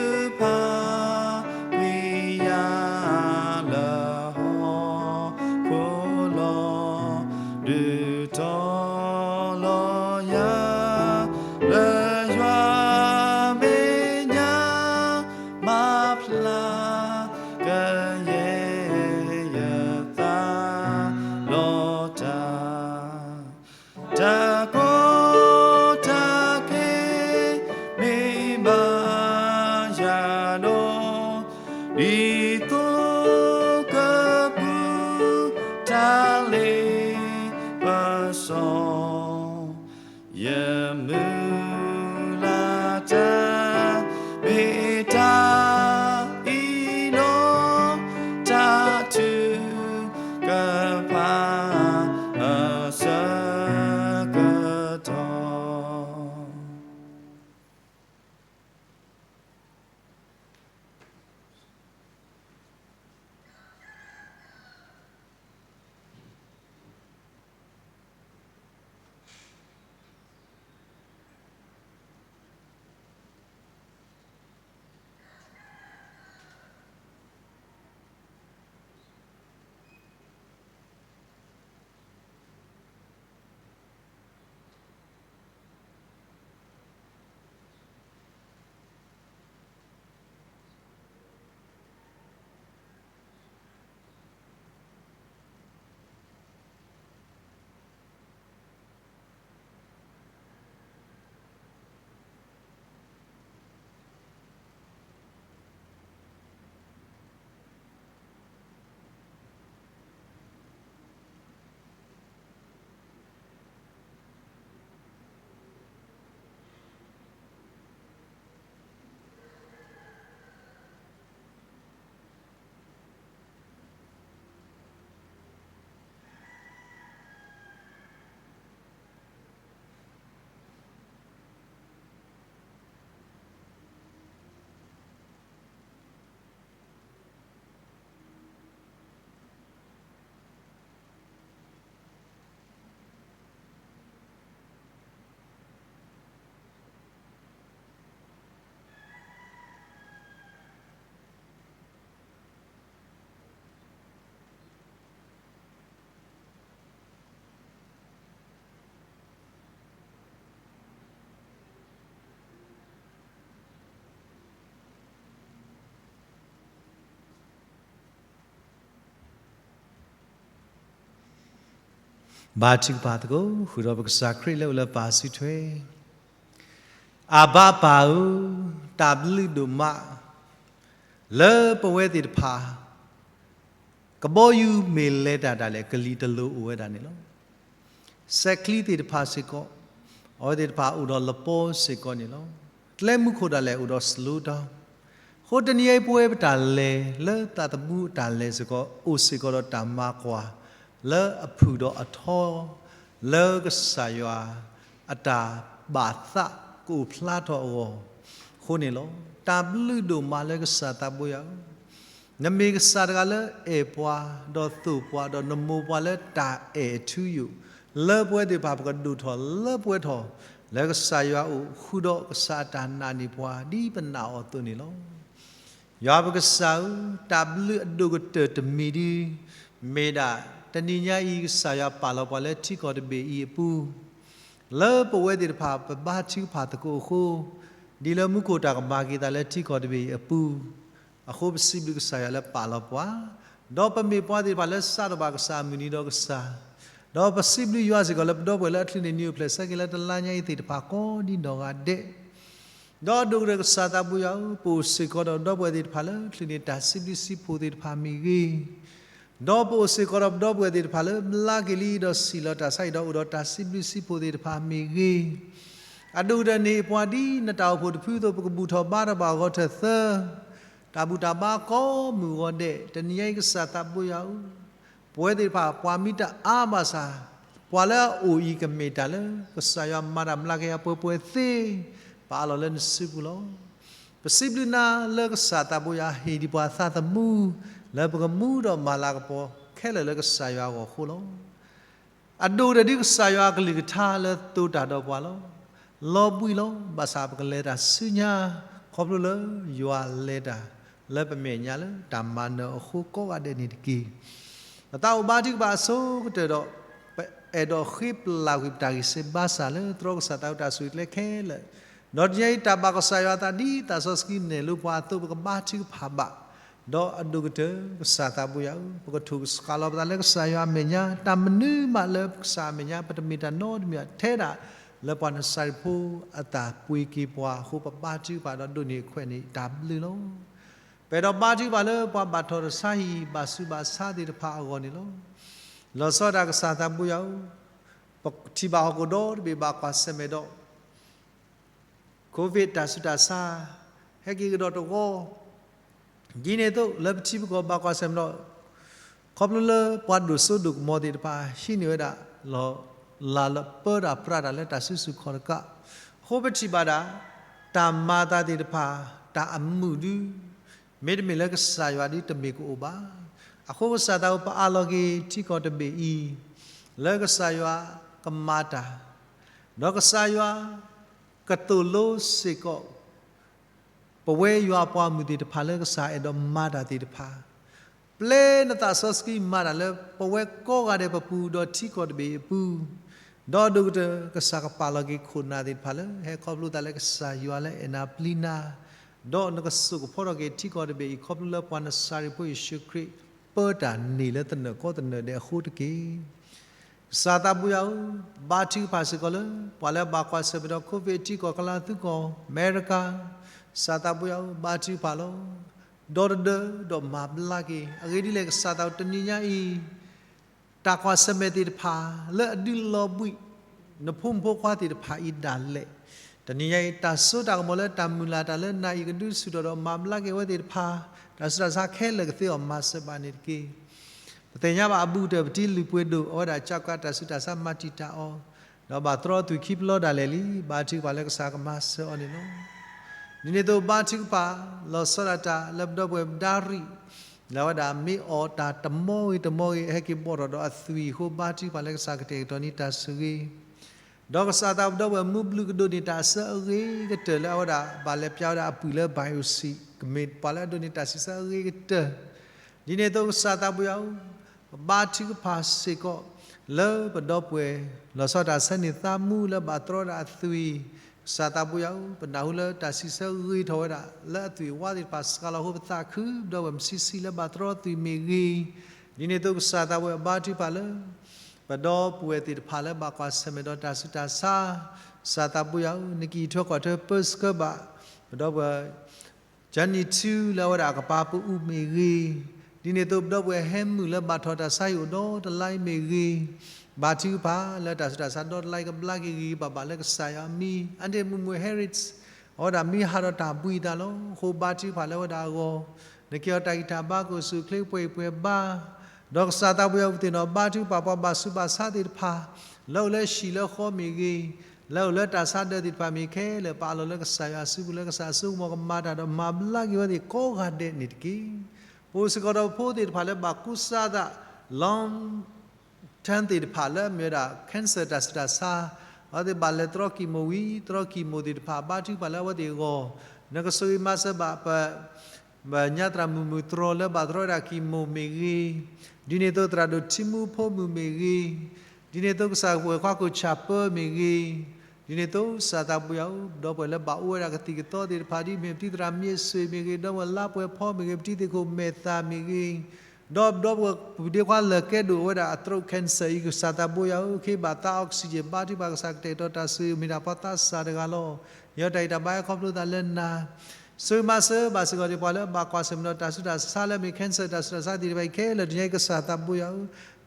ကဖၣ်ကွံာ်ယၤလၢဟီၣ်ခိၣ်လီၤ. ဒုးတီၤလီၤယၤ လၢယွၤမဲာ်ညါ မၤဖျါ ကယဲၢ်ယသးလီၤတၢ်, တၢ်ကီတၢ်ခဲ မ့ၢ်ဘၣ်ယၤဒီး, ဒ်သိးကပူၤတၢ်လ့ပစီ ယမုၢ်လၢ်တၢ် မ့ၢ်တၢ်အံၤလီၤ. တၢ်ထုကဖၣ်အဆၢကတီၢ်. ဘါထုကဖၣ်သကိး ဃုာ်ဒီးပကစၢ်ခရံာ်လၢအိၣ်လၢပၢ်စုထွဲ, အဘၣ်ပၢ်ဧၢ, တၢ်ဘျုးဒိၣ်မး လၢပဝဲသ့ၣ်တဖၣ် ကဘီယူၤမ့ၢ်လဲၤတၢ်ဒၣ်လဲာ် ကလံၤတလိၤအိၣ်ဝဲဒၣ်န့ၣ်လီၤ. စဲးချံသ့ၣ်တဖၣ်စ့ၢ်ကီး အဝဲသ့ၣ်တဖၣ်အိၣ်ဒီးလပီစ့ၢ်ကီးန့ၣ်လီၤ. ကျဲမုၢ်ခိၣ်ဒၣ်လဲာ်အိၣ်ဒီး slow down. အဃိတနံၤအံၤပဝဲပတၢ်လဲၤလၢသးသမူအတၢ်လဲၤစ့ၢ်ကီး အိၣ်စ့ၢ်ကီးဒီးတၢ်မၤကွၢ် လၢအဖုၣ်ဒီးအထီ လၢကစၢ်ယွၤအတၢ်ဘၣ်သးကအိၣ်ဖျါထီၣ်အဂီၢ် အဃိန့ၣ်လီၤ. တၢ်ဘျုးဒိၣ်မးလၢကစၢ်သးဘိယွၤဧၢ, နမ့ၢ်ကစၢ်တဂၤလၢအဲၣ်ပှၤ ဒီးသိၣ်ပှၤ ဒီးနမိၢ်ပှၤလၢတၢ်အဲၣ်အထူအယိာ် လၢပဝဲသ့ၣ်တဖၣ်ပကဒိၣ်ထီၣ်လၢပှဲၤထီၣ် လၢကစၢ်ယွၤအိၣ်ဃုာ်ဒီးကစၢ်အတၢ်နာ်န့ၢ်ပှၤဒ်ပနာ်အီၤအသိးန့ၣ်လီၤ. ယွၤပကစၢ်ဧၢ, တၢ်ဘျုးအဒိၣ်ကတၢၢ်တမံၤဒု မ့ၢ်ဒၣ် တနံၤညါအံၤ ကစၢ်ယွၤပာ်လီၤပှၤလၢထံကီၢ်တဘ့ၣ်အံၤအပူၤ လၢပဝဲသ့ၣ်တဖၣ် ပဘါထုကဖၣ်သကိးအဃိ, ဒ်လၢမူခိၣ်တၢ်ကမၤက့ၤသးလၢထံကီၢ်တဘ့ၣ်အံၤအပူၤ, အဃိပစံးဘျုးကစၢ်ယွၤလၢပာ်လီၤပှၤ, ဒီးပမ့ၢ်ပှၤသ့ၣ်တဖၣ်လၢစးထီၣ်ဘၣ်ကစၢ်အမုၢ်နံၤဒီးကစၢ်, ဒီးပစံးဘျုးယွၤစ့ၢ်ကီးလၢပဒီပုၢ်ဝဲၢ်လၢအချုးန့ၢ်နံၣ်အိၣ်ဖျဲၣ်ဆၢက့ၤ လၢတလါညါအံၤသ့ၣ်တဖၣ်ကိးဒ်နီၢ်ဂၤဒဲး ဒီးအဒိၣ်ကတၢၢ်ကစၢ်သးဘိယွၤဧၢ, ပအိၣ်စ့ၢ်ကီးဒီးပဒီပုၢ်ဝဲၢ်သ့ၣ်တဖၣ်လၢချုးန့ၢ်တၢ်စံးဘျုးစံးဖှိၣ်သ့ၣ်တဖၣ်မ့ၢ်ဂ့ၤ, ဒီးပအိၣ်စ့ၢ်ကီးဒီးပဒီပုၢ်ဝဲၢ်သ့ၣ်တဖၣ်လၢဘျါက့ၤလံဒီးစံၣ်လီၤတၢ်ဆါအံၤဒီးအိၣ်ဒီးတၢ်စံးဘျုးစံးဖှိၣ်သ့ၣ်တဖၣ်မ့ၢ်ဂ့ၤ, အဒိၣ်ကတၢၢ်န့ၢ်ပှၤဒ်နတၢ်အိၣ်ဖှိၣ်တဖုအသိး ပကဘူၣ်ထီၣ်ဘါထီၣ်ဘၣ်အဂီၢ်ထၢၣ်သၢ, တၢ်ဘူၣ်တၢ်ဘါကိးမုၢ်ဂီၤဒဲး, တနံၤညါအံၤကစၢ်သးဘိယွၤဧၢ, ပဝဲသ့ၣ်တဖၣ် ပှၤမ့ၢ်တအါဘၣ်ဆၣ်, ပှၤလၢအအိၣ်အံၤကမ့ၢ်တၢ်လၢ ကစၢ်ယွၤမၤတၢ်မျးကယၤပှဲၤပှဲၤသ့, ပအးလီၤလၢနစုပူၤလီၤ. ပစံးဘျုးနၤလၢကစၢ်သးဘိယွၤဟ့ၣ်ဒံးပှၤသးသမူ, လၢပကမူဒီးမၤလၤကပီၤခဲလၢာ်လၢကစၢ်ယွၤအဂီၢ်အဃိလီၤ. အဒိၣ်ကတၢၢ်ဒ်ကစၢ်ယွၤအကလုၢ်ကထါလၢသိတၢ်ဒီးပှၤလီၤ. လီၤဘှံးလီၤ, ဘၣ်ဆၣ်ပကလဲၤတၢ်ဆူညါ, ခီဖျိလၢယွၤလဲၤတၢ် လၢပမဲာ်ညါလၢတၢ်မၤနၢၤအဃိကိးဂၤဒဲးန့ၣ်တက့ၢ်. ပသးအိၣ်ဘါထုကဖၣ်အဆိကတၢၢ်ဒီး, ပအဲၣ်ဒိးဃ့ပလၢ်ကွံာ်ပတၢ်ဂံၢ်စၢ်ဘါစၢ်လၢသတြီကစၢ်သးဝဲတၢ်ဆိၣ်ဂ့ၤကျဲခဲလၢာ်, ဒီးတနံၤညါအံၤတၢ်ဘၣ်ကစၢ်ယွၤအသးဒ်သးစီဆှံနဲၣ်လိပှၤအသိး ပကဘါထုကဖၣ်ဘၣ်, ဒီးအဒိၣ်ကတၢၢ်ကစၢ်သးဘိယွၤဧၢ, ပကထိၣ်ကစှၤလီၤပသးလၢကစၢ်ယွၤအမဲာ်ညါ, တၢ်မနုၤမးလၢကစၢ်အမဲာ်ညါ ပတမ့ၢ်တၢ်နီတမံၤဘၣ် ထဲဒၣ်လၢပှၤနစၤရ့းဖိအတၢ်ပှ့ၤက့ၤပှၤအဃိ ပဘါထုကဖၣ်ဒီးဒိးန့ၢ်ခွဲးန့ၣ်တၢ်ဘျုးလီၤ. ပအဲၣ်ဒိးဘါထုကဖၣ်လၢပှၤဘၣ်ထီၣ်တၢ်ဆါဟံၣ်ဘၣ်ဆူးဘၣ်ဆါသ့ၣ်တဖၣ်အဂီၢ်န့ၣ်လီၤ. လီၤဆီဒၣ်တၢ်ကစၢ်သးဘိယွၤဧၢ, ပထံၣ်ဘၣ်ဟီၣ်ခိၣ်ဒီတဘ့ၣ်ဘၣ်ကွၢ်ဆၢၣ်မဲာ်ဒီး Covid တၢ်ဆူးတၢ်ဆါ ဟဲက့ၤကဒီးတဝီ, ဒ်န့ၣ်အသိးလၢပထံပကီၢ်ဘၣ်ကွၢ်ဆၢၣ်မဲာ်ဒီး ခီဖျိလၢပှၤဒိၣ်စိဒိၣ်ကမီၤသ့ၣ်တဖၣ် ဟံးန့ၢ်ဝဲဒၣ် လီၤလးလၢပၢတၢ်ပြးတၢ်လၢတၢ်စုဆူၣ်ခီၣ်တကး, အဃိပထံၣ်ဘၣ်ဒၣ် တၢ်မၤအသးသ့ၣ်တဖၣ် တၢ်အမုာ်ဒု မ့တမ့ၢ်လၢကစၢ်ယွၤဒ်တမ့ၢ်ကအိၣ်ဘၣ်. အဃိကစၢ်သးဘိပအးလီၤက့ၤထံကီၢ်တဘ့ၣ်အံၤ လၢကစၢ်ယွၤကမၤတၢ်, ဒီးကစၢ်ယွၤကသိၣ်လိစ့ၢ်ကီး ပဝဲယွၤအပှၤမုၣ်သ့ၣ်တဖၣ်လၢကစၢ်အဲၣ်ဒိးမၤတၢ်သ့ၣ်တဖၣ်, ပျဲနသးစီဆှံမၤတၢ်လၢပဝဲကိးဂၤဒဲးပပူၤဒီးထံကီၢ်တဘ့ၣ်အပူၤ, ဒီးအဒိၣ်ကတၢၢ်ကစၢ်ကပာ်လီၤက့ၤခိၣ်နၢ်သ့ၣ်တဖၣ်လၢ ဟဲခီဖျိသးလၢကစၢ်ယွၤလၢအဲၣ်နၤပျံၤနၤ, ဒီးနကစိာ်ကဖီထီၣ်က့ၤထံကီၢ်တဘ့ၣ်အံၤ ခီဖျိလၢပှၤနစၤရ့းဖိယ့ၣ်ၡူးခရံာ် ပၢတၢ်န့ၢ်လၢသနၢၣ်ကီသနၢၣ်ဒဲးအဃိတက့ၢ်. ကစၢ်သးဘိယွၤဧၢ, ဘါထုကဖၣ်စ့ၢ်ကီးလၢ ပှၤလၢအဘၣ်ကွၢ်ဆၢၣ်မဲာ်ဒီး Covid ထံကီၢ်ကလၤသူကီၢ် အမဲရကၤ, ကစၢ်သးဘိယွၤဧၢ, ဘါထုကဖၣ်လီၤ. ဒီတဒၢဒီးမၤဘျါက့ၤ, အဂ့ၢ်ဒ်လဲၣ် ကစၢ်သးဘိတနံၤညါအံၤ တၢ်ကွၢ်ဆၢၣ်မဲာ်သ့ၣ်တဖၣ် လၢအဒုးလီၤဘှံး နဖိမုၣ်ဖိခွါသ့ၣ်တဖၣ်အံၤဒၣ်လဲာ်, တနံၤညါအံၤ တၢ်စိတၢ်ကမီၤလၢတၢ်မုၢ်လၢ်တၢ်လၢနၤအံၤကဒုးဆူၣ်ထီၣ်ဒီးမၤဘျါက့ၤအဝဲသ့ၣ်တဖၣ်, တၢ်ဆူးတၢ်ဆါခဲလၢာ်ကသ့အီၤမၤစၢၤဘၣ်န့ၣ်တက့ၢ်. ပသ့ၣ်ညါဘၣ်အဘူးကတၢၢ်ပတံၤလုၢ်ပှ့ၤဒိၣ် အဝဲဒၣ်ကကွၢ်တၢ်ဆူးတၢ်ဆါမၤတံာ်တာ်အီၤ, ဒီးဘၣ်တြီအသွံၣ်ခံပလီၢ်ဒၣ်လဲာ်လံ, ဘါထုကဖၣ်လၢကစၢ်ကမၤစၢၤအီၤန့ၣ်လီၤ. ဒ်န့ၣ်အသိးဘါထုကဖၣ် လီၤဆီဒၣ်တၢ်လၢပဒီပုၢ်ဝဲၢ်ဒါရံၣ် လၢအဝဲဒၣ်မ့ၢ်အီၣ်တၢ်တမီဂ့ၤတမီဂ့ၤ ဟဲက့ၤဘီၣ်ထီၣ်ဒီးအသွံၣ်အဃိ ဘါထုကဖၣ်လၢကစၢ်ကတဲာ်ကတီၤန့ၢ်တၢ်ဆိၣ်ဂ့ၤ, ဒီးကစၢ်သးဘိပဒီပုၢ်ဝဲၢ်မူဘျုးကဒိးန့ၢ်တၢ်အစၢအဂ့ၤကတၢၢ်လၢအဝဲဒၣ်ဘၣ်လဲၤပျါဝဲဒၣ်အပုၢ်လၢ biopsy ကမ့ၢ်ပှၤလၢအဒိးန့ၢ်တၢ်စံးဆၢအဂ့ၤကတၢၢ်, ဒ်န့ၣ်အသိးကစၢ်သးဘိယွၤဧၢ, ပဘါထုကဖၣ်စ့ၢ်ကီး လၢပဒီပုၢ်ဝဲၢ် လီၤဆီဒၣ်တၢ်ဆၢန့ၢ်သးမူလၢဘၣ်တြီဒၣ်အသွံၣ်, ကစၢ်သးဘိယွၤဧၢ, ပနၢ်ဟူလၢတၢ်စံးဆၢဂ့ၤထီၣ်ဝဲဒၣ် လၢအသွံၣ်အဝါသ့ၣ်တဖၣ်စှၤလီၤအဃိ ပသးခု ပဒီပုၢ်ဝဲၢ်မဆံးဆံးလၢဘၣ်တြီသွံၣ်မ့ၢ်ဂ့ၤ, ဒ်န့ၣ်အသိးကစၢ်သးဘိယွၤဘါထုကဖၣ်လၢ ပဒီပုၢ်ဝဲၢ်သ့ၣ်တဖၣ်လၢဘၣ်ကွၢ်ဆၢၣ်မဲာ်ဒီးတၢ်ဆူးတၢ်ဆါ, ကစၢ်သးဘိယွၤဧၢ, နကအံးထွဲကွၢ်ထွဲပၢဆှၢဘၣ် ပဒီပုၢ်ဝဲၢ် ကၠၢနံၣ်ထူ လၢအဝဲဒၣ်အကပၤပအူမ့ၢ်ဂ့ၤ, ဒ်န့ၣ်အသိးပဒီပုၢ်ဝဲၢ်ဟဲမုၢ်လၢဘၣ်ထီၣ်တၢ်ဆါဟံၣ်အိၣ်ဒီတလါအံၤမ့ၢ်ဂ့ၤ, ဘါထုကဖၣ်လၢတၢ်ဆူးတၢ်ဆါဒီတလါအံၤကဘျါက့ၤဂ့ၤဂ့ၤဘၣ်ဘၣ်လၢကစၢ်ယွၤအမံၤ, အန့ၣ်မုၢ်မုၢ် Harris အဝဲဒၣ်မံဟးထီၣ်တၢ်ဘှံးအသးလီၤ. အဃိဘါထုကဖၣ်လၢအဝဲဒၣ်အဂီၢ်, နကဲအီၤတၢ်ဂံၢ်တၢ်ဘါကအိၣ်ဆူၣ်အိၣ်ချ့ပှဲၤအံၤပှဲၤဘါ, ဒီးကစၢ်သးဘိယွၤပသ့ၣ်နီၣ်ဘါထုကဖၣ်ပှၤဘၣ်ဆူးဘၣ်ဆါသ့ၣ်တဖၣ်, လၢအိၣ်လၢဟံၣ်လၢဃီမ့ၢ်ဂ့ၤ, လၢအိၣ်လၢတၢ်ဆါဒၢးသ့ၣ်တဖၣ်မ့ၢ်ခဲလၢာ် ပအးလီၤလၢကစၢ်ယွၤအစုပူၤလၢကစၢ်အစိကမီၤကမၤတၢ်ဒီးမၤဘျါက့ၤဝဲသ့ၣ်ကိးဂၤဒဲးန့ၣ်တက့ၢ်. ပအိၣ်စ့ၢ်ကီးဒီးပဖိသ့ၣ်တဖၣ်လၢဘၣ်ကူစါအသး long term သ့ၣ်တဖၣ်လၢအမ့ၢ်ဝဲဒၣ် cancer တၢ်ဆူးတၢ်ဆါ, အဝဲသ့ၣ်ဘၣ်လဲၤတြီကံၢ်မိၣ်ဝံၤ တြီကံၢ်မိၣ်သ့ၣ်တဖၣ် ဘါထုကဖၣ်လၢအဝဲသ့ၣ်အဂီၢ်, နကဆိၣ်ဂ့ၤမၤစၢၤဘၣ်ပ ပညါသရၣ်မုၣ်မုၢ်တြီၢ်လၢဘၣ်တြီဝဲဒၣ်ကံၢ်မိၣ်မ့ၢ်ဂ့ၤ, ဒ်န့ၣ်အသိးသရၣ်ဒိၣ်ထံမူဖိမုၣ်မ့ၢ်ဂ့ၤ, ဒ်န့ၣ်အသိးကစၢ်ပဝဲၢ်ခွါကိၣ်ဆၣ်ပၢမ့ၢ်ဂ့ၤ, ဒ်န့ၣ်အသိးကစၢ်သးဘိယွၤဧၢ, ဒီပုၢ်ဝဲၢ်လၢဘၣ်အိၣ်ဝဲဒၣ်ကသံၣ်ကသီသ့ၣ်တဖၣ် ဒ်မ့ၢ်ပတံၤသရၣ်မ့ၢ်စွ့ၣ်မ့ၢ်ဂ့ၤ, ဒီပုၢ်ဝဲၢ်လါပှဲၤဖီမ့ၢ်ဂ့ၤ, ပတံၤသ့ၣ်ခိၣ်မဲာ်သၣ်မ့ၢ်ဂ့ၤ, ဒီးဒီပုၢ်ဝဲၢ်ပဒ့ခွါလၢာ်ကဲဒိၣ်ဝဲဒၣ်အ throat cancer အံၤ ကစၢ်သးဘိယွၤဧၢ, ခ့ဘၣ်သး oxygen ဘါထုကဖၣ်ကစၢ်ကတဲာ်ကတီၤတၢ်ဆိၣ်ဂ့ၤ မ့ၢ်ဒၣ်ပှၤသးစၢ်တဂၤလီၤ. ဟ့ၣ်အီၤတၢ်ဂံၢ်တၢ်ဘါဟဲခီဖျိသးလၢနၤ ဆိၣ်ဂ့ၤမၤစၢၤဘၣ်စ့ၢ်ကီးဒံးပှၤလၢဘၣ်ကွၢ်ဆၢၣ်မဲာ်ဒီးတၢ်ဆူးတၢ်ဆါလၢမ့ၢ် cancer တၢ်ဆူးတၢ်ဆါသ့ၣ်တဖၣ်အံၤခဲလၢာ် တနံၤအံၤကစၢ်သးဘိယွၤဧၢ,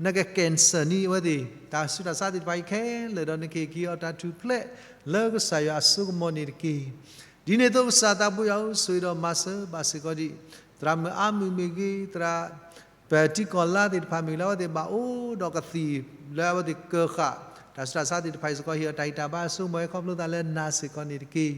နက cancer န့ၢ်အဝဲသ့ၣ် တၢ်ဆူးတၢ်ဆါသ့ၣ်တဖၣ်အံၤခဲလၢာ် ဒီးနကဟ့ၣ်က့ၤအီၤတၢ်ထူၣ်ဖျဲးလၢကစၢ်ယွၤအစိကမီၤန့ၣ်တက့ၢ်. ဒ်န့ၣ်အသိးကစၢ်သးဘိယွၤဧၢ, ဆိၣ်ဂ့ၤဒီးမၤစၢၤဘၣ်စ့ၢ်ကီးဒံး သရၣ်မုၣ်အါမုၢ်မ့ၢ်ဂ့ၤ, သရၣ် ပတံၤကီၢ်လါသ့ၣ်တဖၣ်မ့ၢ်ဂ့ၤ လၢအဝဲသ့ၣ်ဘၣ်အိၣ်ဒီးကသံၣ်လၢအဝဲသ့ၣ်ကၢၤဃာ် တၢ်ဆူးတၢ်ဆါသ့ၣ်တဖၣ်အံၤစ့ၢ်ကီး ဟ့ၣ်အီၤတၢ်ဂံၢ်တၢ်ဘါအစိကမီၤဟဲခီဖျိသးလၢနၤစ့ၢ်ကီးန့ၣ်တက့ၢ်.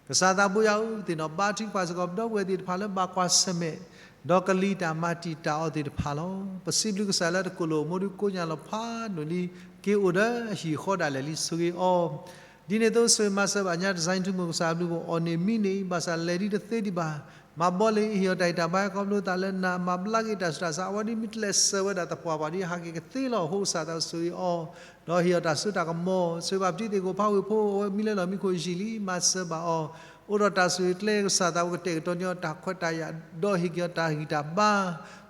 ကစၢ်သးဘိယွၤဧၢ, ပသ့ၣ်နီၣ်ဘါထုကဖၣ်စ့ၢ်ကီး ပဒီပုၢ်ဝဲၢ်သ့ၣ်တဖၣ်လၢဘၣ်ကွၢ်ဆၢၣ်မဲာ် ဒီးကလံၤတၢ်မၤတံာ်တာ်အီၤသ့ၣ်တဖၣ်လီၤ. ပစံးဘျုးကစၢ်လၢတကိၣ်လိာ်မိၢ်ဒုကိးညါလီၤဖးဒိၣ်လံ, က့ၤအိၣ်ဒီးအဟံၣ်အဃီဒၣ်လဲာ်လံ ဆိၣ်ဂ့ၤအီၤ ဒ်န့ၣ်အသိးဆိၣ်ဂ့ၤမၤစၢၤဘၣ်ညါ တစဲထူမိၢ်ကစၢ်အဘျုးဖိအီၤန့ၣ်မံန့ၣ် ဘၣ်ဆၣ်လဲၤဒ်တသ့ဒံးဘၣ်, မၤဘီလံ ဟ့ၣ်အီၤတၢ်ဂံၢ်တၢ်ဘါဟဲခီဖျိသးလၢနၤ မၤဘျါက့ၤတၢ်ဆူးတၢ်ဆါ အဝဲဒ်မ့ၢ်တလဲၤစၢၤဝဲဒၣ်သပှၢ်ပှၢ်ဒ်ဟးက့ၤကသ့လီၤ အဃိကစၢ်သးဘိဆိၣ်ဂ့ၤအီၤ, ဒီးဟ့ၣ်အီၤတၢ်စိတၢ်ကမီၤ ဆိၣ်ဂ့ၤဘၣ်ပတံၤသ့ၣ်ခိၣ်ဖးဝ့ၢ်ဖိ အဝဲမံလၢလီၢ်မံခိၣ်ယံာ်လံ မၤစၢၤဘၣ်အီၤ, အိၣ်ဒီးတၢ်ဆိၣ်ဂ့ၤကျဲကစၢ်သးဘိကတဲာ်ကတီၤန့ၢ်အီၤတၢ်ခွဲးတၢ်ယာ် ဒီးဟ့ၣ်က့ၤအီၤတၢ်ဂံၢ်တၢ်ဘါ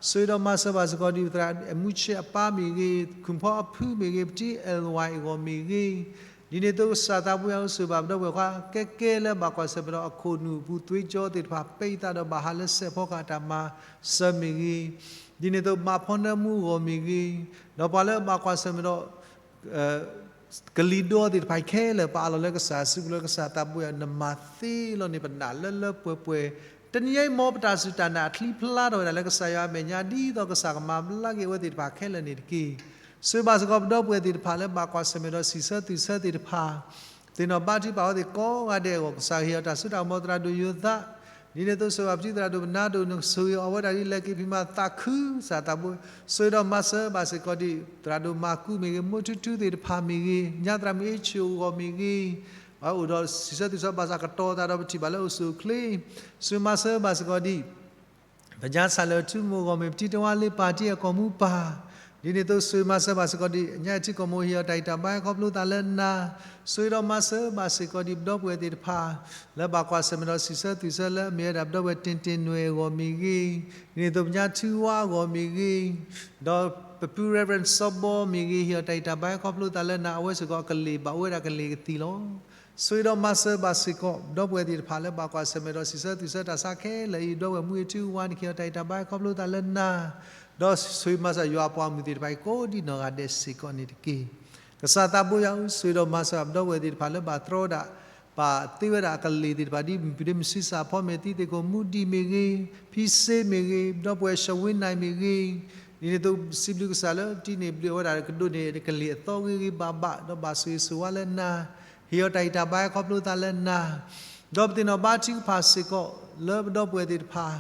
ဆိၣ်ဂ့ၤဒီးမၤစၢၤဘၣ်စ့ၢ်ကီးဒ်ပသရၣ်အမူဆဲးအပၢ်မ့ၢ်ဂ့ၤ, ခူၣ်ဖီအဖုမ့ၢ်ဂ့ၤ, ပတံၤအဲၣ်ဝါအဂီၢ်မ့ၢ်ဂ့ၤ, ဒ်န့ၣ်အသိးကစၢ်သးဘိယွၤဧၢ ဆိၣ်ဂ့ၤဘၣ်ပဒီပုၢ်ဝဲၢ်ခွါ ကဲကဲလၢဘၣ်ကွၢ်ဆၢၣ်မဲာ်ဒီးအခိၣ်နူာ်အပူၤ သွ့ကၠီသ့ၣ်တဖၣ် ပဲအံသးဒီးဘၣ်ဟးလၢစဲးဖီကဟၣ်တၢ်မၤစၢၤမ့ၢ်ဂ့ၤ, ဒ်န့ၣ်အသိးမၤဖီနၢမူအဂီၢ်မ့ၢ်ဂ့ၤ, ဒီးပှၤလၢဘၣ်ကွၢ်ဆၢၣ်မဲာ်ဒီး ကလံၤဒိသ့ၣ်တဖၣ်အံၤခဲလၢာ် ပအးလီၤလၢကစၢ်စုပူၤလၢကစၢ်သးဘိယွၤ နမၤသ့လီၤန့ၣ် ပနာ်လၢလၢပှဲၤပှဲၤ, တနံၤအံၤမ်ပတၢ်စူၢ်တၢ်နာ်အချံဖျါထီၣ်ဝဲဒၣ်လၢကစၢ်ယွၤအမဲာ်ညါ ဒ်သိးကစၢ်ကမၤဘျါက့ၤအဝဲသ့ၣ်တဖၣ်ခဲလၢာ်န့ၣ်တက့ၢ်. ဆိၣ်ဂ့ၤဘၣ်စ့ၢ်ကီးပဒီပုၢ်ဝဲၢ်သ့ၣ်တဖၣ်လၢဘၣ်ကွၢ်ဆၢၣ်မဲာ်ဒီးစံးဆၢသုးဆၢသ့ၣ်တဖၣ် သ့ၣ်နီၣ်ဘါထုကဖၣ်အဝဲသ့ၣ်ကိးဂၤဒဲးအဂီၢ် ကစၢ်ဟ့ၣ်အီၤတၢ်စိတၢ်ကမီၤသရၣ်ဒိၣ်ယိၤသး, ဒ်န့ၣ်အသိးဆိၣ်ဂ့ၤဘၣ်ပတံၤသရၣ်ဒိၣ်ပနါဒိၣ် နကဆိၣ်ဂ့ၤအီၤဝဲဒၣ်ဒ်လဲၣ်က့ၤဖံးမၤသးခုကစၢ်သးဘိ, ဆိၣ်ဂ့ၤဒီးမၤစၢၤဘၣ်စ့ၢ်ကီးဒ် သရၣ်ဒိၣ်မၤကူမ့ၢ်ဂ့ၤ မိၢ်ထူထူသ့ၣ်တဖၣ်မ့ၢ်ဂ့ၤ ညါသရၣ်မုၣ်အ့ၣ်ဆူၣ်အဂီၢ်မ့ၢ်ဂ့ၤ, အိၣ်ဒီးစံးဆၢသုးဆၢဘၣ်ဆၣ်ကတီၤသးဒီးပထံၣ်ဘၣ်လၢအိၣ်ဆူၣ်အိၣ်ချ့, ဆိၣ်ဂ့ၤမၤစၢၤဘၣ်စ့ၢ်ကီးဒ် ပညါဆၣ်လၢၢ်ထူမူးအဂီၢ်မ့ၢ် ပတံၤတဝါလ့ပၢ်တံၤအကီၢ်မူပၢ်,ဒ်န့ၣ်အသိးဆိၣ်ဂ့ၤမၤစၢၤဘၣ်စ့ၢ်ကီးဒ် ညါထံကီၢ်မိၢ်ဟ့ၣ်အီၤတၢ်ဂံၢ်တၢ်ဘါဟဲခီဖျိသးလၢနၤ, ဆိၣ်ဂ့ၤဒီးမၤစၢၤဘၣ်စ့ၢ်ကီးဒ်ပဒီပုၢ်ဝဲၢ်သ့ၣ်တဖၣ် လၢဘၣ်ကွၢ်ဆၢၣ်မဲာ်ဒီးစံးဆၢသုးဆၢလၢအမ့ၢ်ဝဲဒၣ်ပဒီပုၢ်ဝဲၢ်တ့ၢ်တ့ၢ်နွဲၣ်အဂီၢ်မ့ၢ်ဂ့ၤ, ဒ်န့ၣ်အသိးပညါထူဝါအဂီၢ်မ့ၢ်ဂ့ၤ, ဒီးပပုၢ် Reverend စီၤဘီမ့ၢ်ဂ့ၤ ဟ့ၣ်အီၤတၢ်ဂံၢ်တၢ်ဘါဟဲခီဖျိသးလၢနၤ အဝဲစ့ၢ်ကီးအကလ့ၢ်ဘၣ်အိၣ်ဝဲဒၣ်ကလ့ၢ်ကသံလီၤ. ဆိၣ်ဂ့ၤဒီးမၤစၢၤဘၣ်စ့ၢ်ကီး ပဒီပုၢ်ဝဲၢ်သ့ၣ်တဖၣ်လၢဘၣ်ကွၢ်ဆၢၣ်မဲာ်ဒီးစံးဆၢသုးဆၢတၢ်ဆါခဲလၢာ်အံၤ ဒီပုၢ်ဝဲၢ်မူအ့ၣ်ထူဝါန့ၣ် ဟ့ၣ်အီၤတၢ်ဂံၢ်တၢ်ဘါဟဲခီဖျိသးလၢနၤ, ဒီးဆိၣ်ဂ့ၤမၤစၢၤယွၤအပှၤမုၣ်သ့ၣ်တဖၣ်အံၤကိးဒ်နီၢ်ဂၤဒဲးစ့ၢ်ကီးန့ၣ်တက့ၢ်. ကစၢ်သးဘိယွၤဧၢ, ဆိၣ်ဂ့ၤဒီးမၤစၢၤပဒီပုၢ်ဝဲၢ်သ့ၣ်တဖၣ်လၢဘၣ်တြီဝဲဒၣ် ဘၣ်သ့ဝဲဒၣ်အကလ့ၢ်သ့ၣ်တဖၣ် ဒ်မုၢ်ပဒ့မုၢ်ဆံးစၢ်ဖီမ့ၢ် တံၤသ့ၣ်ခိၣ်မူဒံးမ့ၢ်ဂ့ၤ, ဖံစ့မ့ၢ်ဂ့ၤ, ဒီပုၢ်ဝဲၢ် ၡဝ့နၢၣ် မ့ၢ်ဂ့ၤ, ဒ်န့ၣ်အသိးစံးဘျုးကစၢ်လၢတံၤန့ၣ်ဘျုးဝဲဒၣ်ကဒိးန့ၢ်ကလ့ၢ်အသီဂ့ၤဂ့ၤဘၣ်ဘၣ် ဒီးဘၣ်ဆိၣ်ဂ့ၤဆိၣ်ဝါလၢနၤ, ဟ့ၣ်အီၤတၢ်ဂံၢ်တၢ်ဘါဟဲခီဖျိသးလၢနၤ, ဒီးပသ့ၣ်နီၣ်ဘါထုကဖၣ်စ့ၢ်ကီး လၢပဒီပုၢ်ဝဲၢ်သ့ၣ်တဖၣ်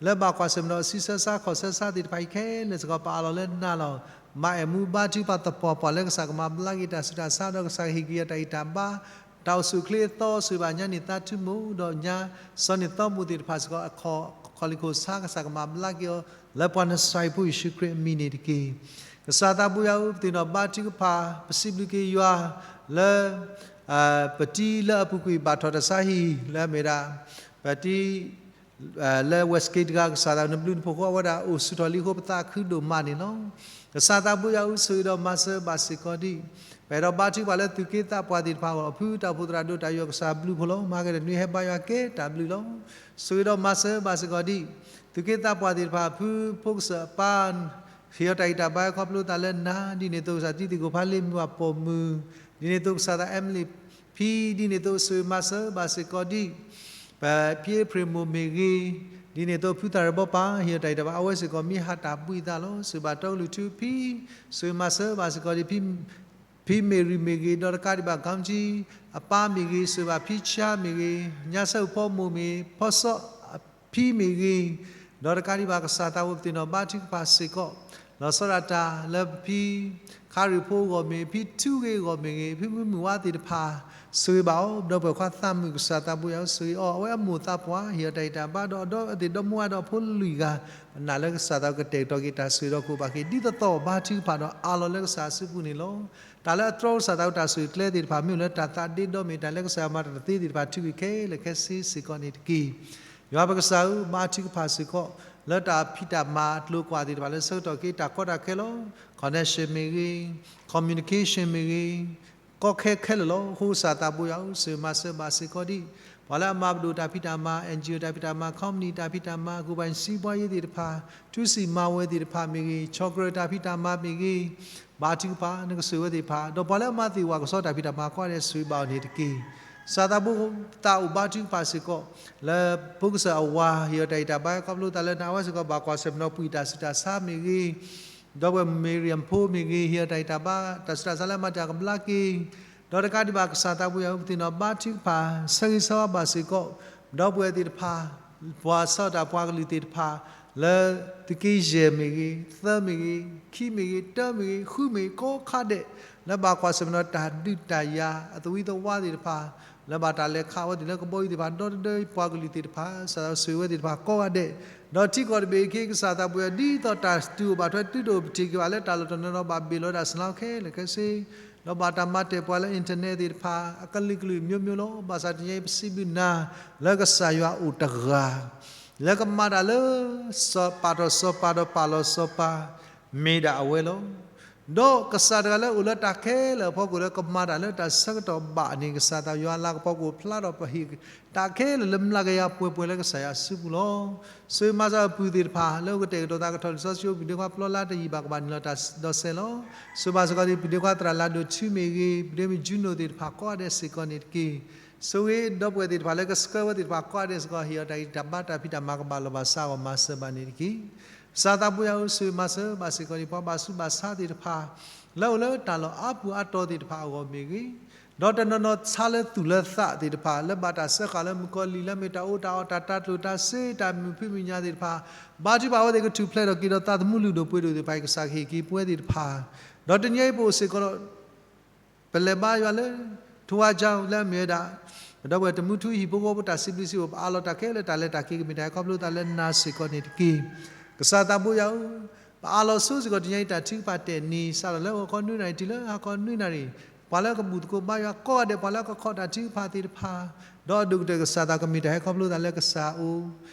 လၢဘၣ်ကွၢ်ဆၢၣ်မဲာ်ဒီးစံးဆၢဆါခီၣ်ဆၢဆါသ့ၣ်တဖၣ်အံၤခဲလၢာ်စ့ၢ်ကီး ပအးလီၤလၢနၤလီၤ. မၤအဲၣ်မူဘါထုကဖၣ်သပှၢ်ပှၢ်လၢကစၢ်ကမၤဘျါက့ၤတၢ်ဆူးတၢ်ဆါ ဒီးကစၢ်ကဟ့ၣ်က့ၤအီၤတၢ်ဂံၢ်တၢ်ဘါ တၢ်အိၣ်ဆူၣ်အိၣ်ချ့အသီ ဆိၣ်ဂ့ၤဘၣ်ညါန့ၢ်သးထူမိၢ် ဒီးညါစီၤန့ၢ်သီမိၢ်သ့ၣ်တဖၣ်စ့ၢ်ကီး အခီၣ်လ့ၢ်ခိၣ်ဆါ ကစၢ်ကမၤဘျါက့ၤအီၤ လၢပှၤနစၤရ့းဖိယ့ၣ်ၡူးခရံာ်အမံၤန့ၣ်တက့ၢ်. ကစၢ်သးဘိယွၤဧၢ, ပသ့ၣ်နီၣ်ဘါထုကဖၣ် ပစံးဘျုးက့ၤယွၤလၢ ပတံၤလၢအပူၤကွံာ်ဘၣ်ထီၣ်တၢ်ဆါဟံၣ် လၢအမ့ၢ်ဒၣ် ပတံၤ လၢ Westgate တဂၤ ကစၢ်သးနဘျုးနဖှိၣ်အဃိ အဝဲဒၣ်အိၣ်ဆူၣ်ထီၣ်လံအဃိ ပသးခုဒိၣ်မးန့ၣ်လီၤ. ကစၢ်သးဘိယွၤဧၢ, ဆိၣ်ဂ့ၤဒီးမၤစၢၤဘၣ်စ့ၢ်ကီးဒံး ပအဲၣ်ဒိးဘါထုကဖၣ်လၢသုးက့သးပှၢ်သ့ၣ်တဖၣ်အဂီၢ် ဖုတၢ်အိၣ်ဖှိၣ်သရၣ်ဒိၣ်တၢ်ယူးယီၣ် ကစၢ်ဘျုးဖှိၣ်လီၤ. မၤက့ၤတနွံဟဲဘါယွၤကဲတၢ်ဘျုးလီၤ. ဆိၣ်ဂ့ၤဒီးမၤစၢၤဘၣ်စ့ၢ်ကီးဒံး သုးက့သးပှၢ်သ့ၣ်တဖၣ် ဖုဖိကစၢၢ်အပၢ် ဟ့ၣ်အီၤတၢ်ဂံၢ်တၢ်ဘါဟဲခီဖျိသးလၢနၤ, ဒ်န့ၣ်အသိးကစၢ်တံၤသ့ၣ်ခိၣ်ဖးလ့ မုၢ်ဘၣ်ပိာ်မုၣ်, ဒ်န့ၣ်အသိးကစၢ်သး Emily ဖံ, ဒ်န့ၣ်အသိးဆိၣ်ဂ့ၤမၤစၢၤဘၣ်စ့ၢ်ကီးဒံး ပဖံအ့ဖြ့ၣ်မိၢ်မ့ၢ်ဂ့ၤ, ဒ်န့ၣ်အသိးဖုသၣ်ရၢၣ်ဘီပၢ် ဟ့ၣ်အီၤတၢ်ဂံၢ်တၢ်ဘါ အဝဲစ့ၢ်ကီးမ့ၢ်ဟးတၢ်ဘှံးသးလီၤ. ဆိၣ်ဂ့ၤဘၣ်တီကလုာ်ထူဖံ, ဆိၣ်ဂ့ၤမၤစၢၤဘၣ်စ့ၢ်ကီးဒံး ဖံမ့ၢ်ရံမ့ၢ်ဂ့ၤ, ဒီးတကးဒံးဘၣ် ကီမတံ အပၢ်မ့ၢ်ဂ့ၤ, ဆိၣ်ဂ့ၤဘၣ်ဖံဆါမ့ၢ်ဂ့ၤ, ညါဆၢဖိမိၢ်မ့ၢ် ဖီစီအဖံမ့ၢ်ဂ့ၤ, ဒီးတကးဒံးဘၣ်ကစၢ်သးဝဲပသ့ၣ်နီၣ်ဘါထုကဖၣ်စ့ၢ်ကီး လီၤဆီဒၣ်တၢ်လၢဖံခါရံၣ်ဖိအဂီၢ်မ့ၢ်ဂ့ၤ, ဖံထူဂ့ၤအဂီၢ်မ့ၢ်ဂ့ၤ, ဖံမုၢ်မုၢ်ဝါသ့ၣ်တဖၣ်, ဆိၣ်ဂ့ၤဘၣ်အီၤ, ဒီပုၢ်ဝဲၢ်ခွါသးမုၣ်ကစၢ်သးဘိယွၤဧၢ, ဆိၣ်ဂ့ၤအီၤ, အဝဲအမိၢ်သးပှၢ် ဟ့ၣ်အီၤတၢ်ဂံၢ်တၢ်ဘါ, ဒီးအဒီးအသ့ၣ်ဒီမါဒီးအဖိလွံၢ်ဂၤ, ပနာ်လၢကစၢ်သးကတဲာ်ကတီၤက့ၤတၢ်ဆိၣ်ဂ့ၤဒီးကအိၣ်ဘၣ်က့ၤဒ်သိးသိး ဘါထုကဖၣ်ဒီးအးလီၤလၢကစၢ်အစုပူၤန့ၣ်လီၤ. တၢ်လၢအတြီကစၢ်သးအတၢ်ဆိၣ်ဂ့ၤကျဲသ့ၣ်တဖၣ် မ့ၢ်အိၣ်လၢတၢ်သးဒ့ဒီမ့ၢ်တၢ်လၢကစၢ်ယွၤမၤတၢ်တသ့သ့ၣ်တဖၣ် ထုးကွံာ်ခဲလၢာ်ခဲဆ့စ့ၢ်ကီးန့ၣ်တက့ၢ်. ယွၤပကစၢ်ဧၢ, ဘါထုကဖၣ်စ့ၢ်ကီး လၢတၢ်ဖံးတၢ်မၤအကျိၤအကွာ်သ့ၣ်တဖၣ် လၢဆၢကတီၢ်က့ၤတၢ်ကီတၢ်ခဲလီၤ. Connection မ့ၢ်ဂ့ၤ, communication မ့ၢ်ဂ့ၤ, ကီခဲခဲလၢာ်လီၤ. အဃိကစၢ်သးဘိယွၤဧၢ, ဆိၣ်ဂ့ၤမၤစၢၤဘၣ်စ့ၢ်ကီးဒံး ပှၤလၢအမၤပဒိၣ်တၢ်ဖံးတၢ်မၤ, NGO တၢ်ဖံးတၢ်မၤ, company တၢ်ဖံးတၢ်မၤ, ကီၢ်ပှၤစံးပှၤယ့သ့ၣ်တဖၣ်, ထူစံးမၤဝဲသ့ၣ်တဖၣ်မ့ၢ်ဂ့ၤ, ဆီၣ်ကြၢးတၢ်ဖံးတၢ်မၤမ့ၢ်ဂ့ၤ, ဘါထုကဖၣ်နကဆိၣ်ဂ့ၤဝဲသ့ၣ်တဖၣ်, ဒီးပှၤလၢအမၤသ့ၣ်ဝဲကစီတၢ်ဖံးတၢ်မၤကိးဂၤဒဲး ဆိၣ်ဂ့ၤဘၣ်အီၤန့ၣ်တက့ၢ်. ကစၢ်သးဘိသးအိၣ်ဘါထုကဖၣ်စ့ၢ်ကီး လၢဖိကစၢ်အဝၤ ဟ့ၣ်အီၤတၢ်ဂံၢ်တၢ်ဘါ ခီဖျိသးလၢနၤဝဲစ့ၢ်ကီး ဘၣ်ကွၢ်ဆၢၣ်မဲာ်နီၤ ပှံၢ်တၢ်ဆူးတၢ်ဆါမ့ၢ်ဂ့ၤ, ဒီပုၢ်ဝဲၢ်မ့ၢ်ဂ့ၤ အဖိမ့ၢ်ဂ့ၤ ဟ့ၣ်အီၤတၢ်ဂံၢ်တၢ်ဘါ တၢ်ဆူးတၢ်ဆါလၢအမၤတၢ်ကဘျါက့ၤ, ဒီးတကးဒံးဘၣ်ကစၢ်သးဘိယွၤဧၢ, ပသ့ၣ်နီၣ်ဘါထုကဖၣ် ဆၢဂ့ၤဆၢဝါဘၣ်စ့ၢ်ကီး ဒီပုၢ်ဝဲၢ်သ့ၣ်တဖၣ် ပှၤဆီၣ်တၢ်ပှၤကလုာ်သ့ၣ်တဖၣ် လၢသုးက့ယဲၢ်မ့ၢ်ဂ့ၤ, သၢမ့ၢ်ဂ့ၤ, ခံမ့ၢ်ဂ့ၤ, တၢမ့ၢ်ဂ့ၤ, ဃုမ့ၢ်ဂ့ၤ, ကိးခါဒဲး လၢဘၣ်ကွၢ်ဆၢၣ်မဲာ်နီၤတၢ်ဒုးတၢ်ယၤ အသဝံသဝါသ့ၣ်တဖၣ် လၢဘၣ်တၢ်လဲၤခးဝဲသ့ၣ်လၢကဘီယူၤသ့ၣ်တဖၣ် ဒီတဒၢပှၤကလုာ်သ့ၣ်တဖၣ် ကစၢ်ဆိၣ်ဂ့ၤဝဲသ့ၣ်တဖၣ်ကိးဂၤဒဲး, ဒီးထံကီၢ်တဘ့ၣ်အံၤအခါ ကစၢ်သးဘိယွၤ ဒ်သိးတၢ်စတူၢ်အိၣ်ဘၣ်ထွဲ တုၤဒိၣ်ပထံၣ်က့ၤဘၣ်လၢတၢ်လီၢ်တနီၤနီၤ ဘၣ်ဘ့ၣ်လီၤဒၣ်စလီခဲလၢာ်ခဲဆ့ ဒီးဘၣ်တၢ်မၤတဲာ်ပှၤလၢ internet သ့ၣ်တဖၣ် အကလုာ်ကလုာ်မျိုးမျိုးလီၤ. ဘၣ်ဆၣ်တနံၤအံၤ ပစံးဘျုးနၤ လၢကစၢ်ယွၤအိၣ်တဂၤ လၢကမၤတၢ်လၢ စီၤပၤထီၣ်စီၤပၤဒီးပာ်လီၤစီၤပၤ မ့ၢ်ဒၣ်အဝဲလီၤ. ဒီးကစၢ်တဂၤလၢအိၣ်လၢတၢ်ခဲလၢာ်အဖီခိၣ် လၢကမၤတၢ်လၢတၢ်ဆၢကတီၢ်ဘၣ်န့ၣ် ကစၢ်သးဘိယွၤလၤကပီၤကအိၣ်ဖျါဒီးပဟ့ၣ်တၢ်ခဲလၢာ်လၢမျးကယၤပှဲၤပှဲၤလၢကစၢ်ယွၤအစုပူၤလီၤ. ဆိၣ်ဂ့ၤမၤစၢၤအပုၢ်သ့ၣ်တဖၣ် လၢအကတဲာ်ကတီၤသးကထီၣ်လံာ်စီဆှံအိၣ် ပုၢ်ဒ့ခွါပျီလါတယံာ်ဘၣ်ကဘၣ်နုာ်လီၤတၢ်ဒီးစဲးလီၤ. ဆိၣ်ဂ့ၤဘၣ်စ့ၢ်ကီးဒ် ပုၢ်ဒ့ခွါသရၣ်လၤဒိၣ်ထူမ့ၢ်ဂ့ၤ, ပုၢ်ဒ့မုၣ်ကၠူနိၣ်သ့ၣ်တဖၣ်ကိးဂၤဒဲးစ့ၢ်ကီးန့ၣ်တက့ၢ်. ဆိၣ်ဂ့ၤဒီပုၢ်ဝဲၢ်သ့ၣ်တဖၣ်လၢကဆှၢဝဲသ့ၣ်တဖၣ်ကိးဂၤဒဲးစ့ၢ်ကီး ဟ့ၣ်အီၤတၢ်ဂံၢ်တၢ်ဘါတၢ်ဖံးတၢ်မၤကဘၣ်လီၤဘၣ်စးအဂီၢ် မၤစၢၤဘၣ်န့ၣ်တက့ၢ်. ကစၢ်သးဘိယွၤဧၢ, ဆိၣ်ဂ့ၤမၤစၢၤဘၣ်စ့ၢ်ကီးဒ်ပှၤဘၣ်ဆူးဘၣ်ဆါသ့ၣ်တဖၣ် လၢအိၣ်လၢတၢ်လီၢ်အါပူၤအါတီၤသ့ၣ်တဖၣ်အဂီၢ်မ့ၢ်ဂ့ၤ, ဒီးတနီၤနီၤဆါလၢသူၣ်လၢသးသ့ၣ်တဖၣ် လၢဘၣ်တၢ်စၢဃာ်လၢမုၣ်ကီၤလံၢ် လၢမ့ၢ်တၢ်အီၣ်တၢ်အီ တၢ်တၤကျိၣ်တၤစ့ တၢ်မုာ်ဖံးမုာ်ညၣ်သ့ၣ်တဖၣ်, ဘါထုကဖၣ်အဝဲသ့ၣ်ကထူၣ်ဖျဲးထီၣ်က့ၤဒီးသးသမူလုၢ်ဒိၣ်ပှ့ၤဒိၣ်သ့ၣ်တဖၣ် ကစၢ်ကဟ့ၣ်က့ၤပဝဲသ့ၣ်တဖၣ်, ဒီးတနံၤအံၤပအိၣ်စ့ၢ်ကီးဒီး ပလဲၤဘါယွၤလၢ ထိဝါကျောင်း လၢအမ့ၢ်ဝဲဒၣ် ပဒီပုၢ်ဝဲၢ်တမူထူဟံၣ်ဖိဃီဖိတၢ်စံးဘျုးစံးဖှိၣ် ပအးလီၤတၢ်ခဲလၢာ်တၢ်လဲၤတၢ်က့ၤ ကမ့ၢ်တၢ်ဟဲခီဖျိသးလၢနၤစ့ၢ်ကီးန့ၣ်တက့ၢ်. ကစၢ်သးဘိယွၤဧၢ, ပအးလီၤဆိစ့ၢ်ကီးတနံၤအံၤ တၢ်ထုကဖၣ်တဲာ်နံၤ စးထီၣ်လၢဂီၤခီနွံနၣ်ရံၣ်တုၤလၢဟါခီနွံနၣ်ရံၣ်, ပှၤလၢကဘူၣ်သကိးဘါယွၤကိးဂၤဒဲး ပှၤလၢကခိးတၢ်ထုကဖၣ်သ့ၣ်တဖၣ်, ဒီးအဒိၣ်ကတၢၢ်ကစၢ်သးကမ့ၢ်တၢ်ဟဲခီဖျိသးလၢကစၢ်အအိၣ်,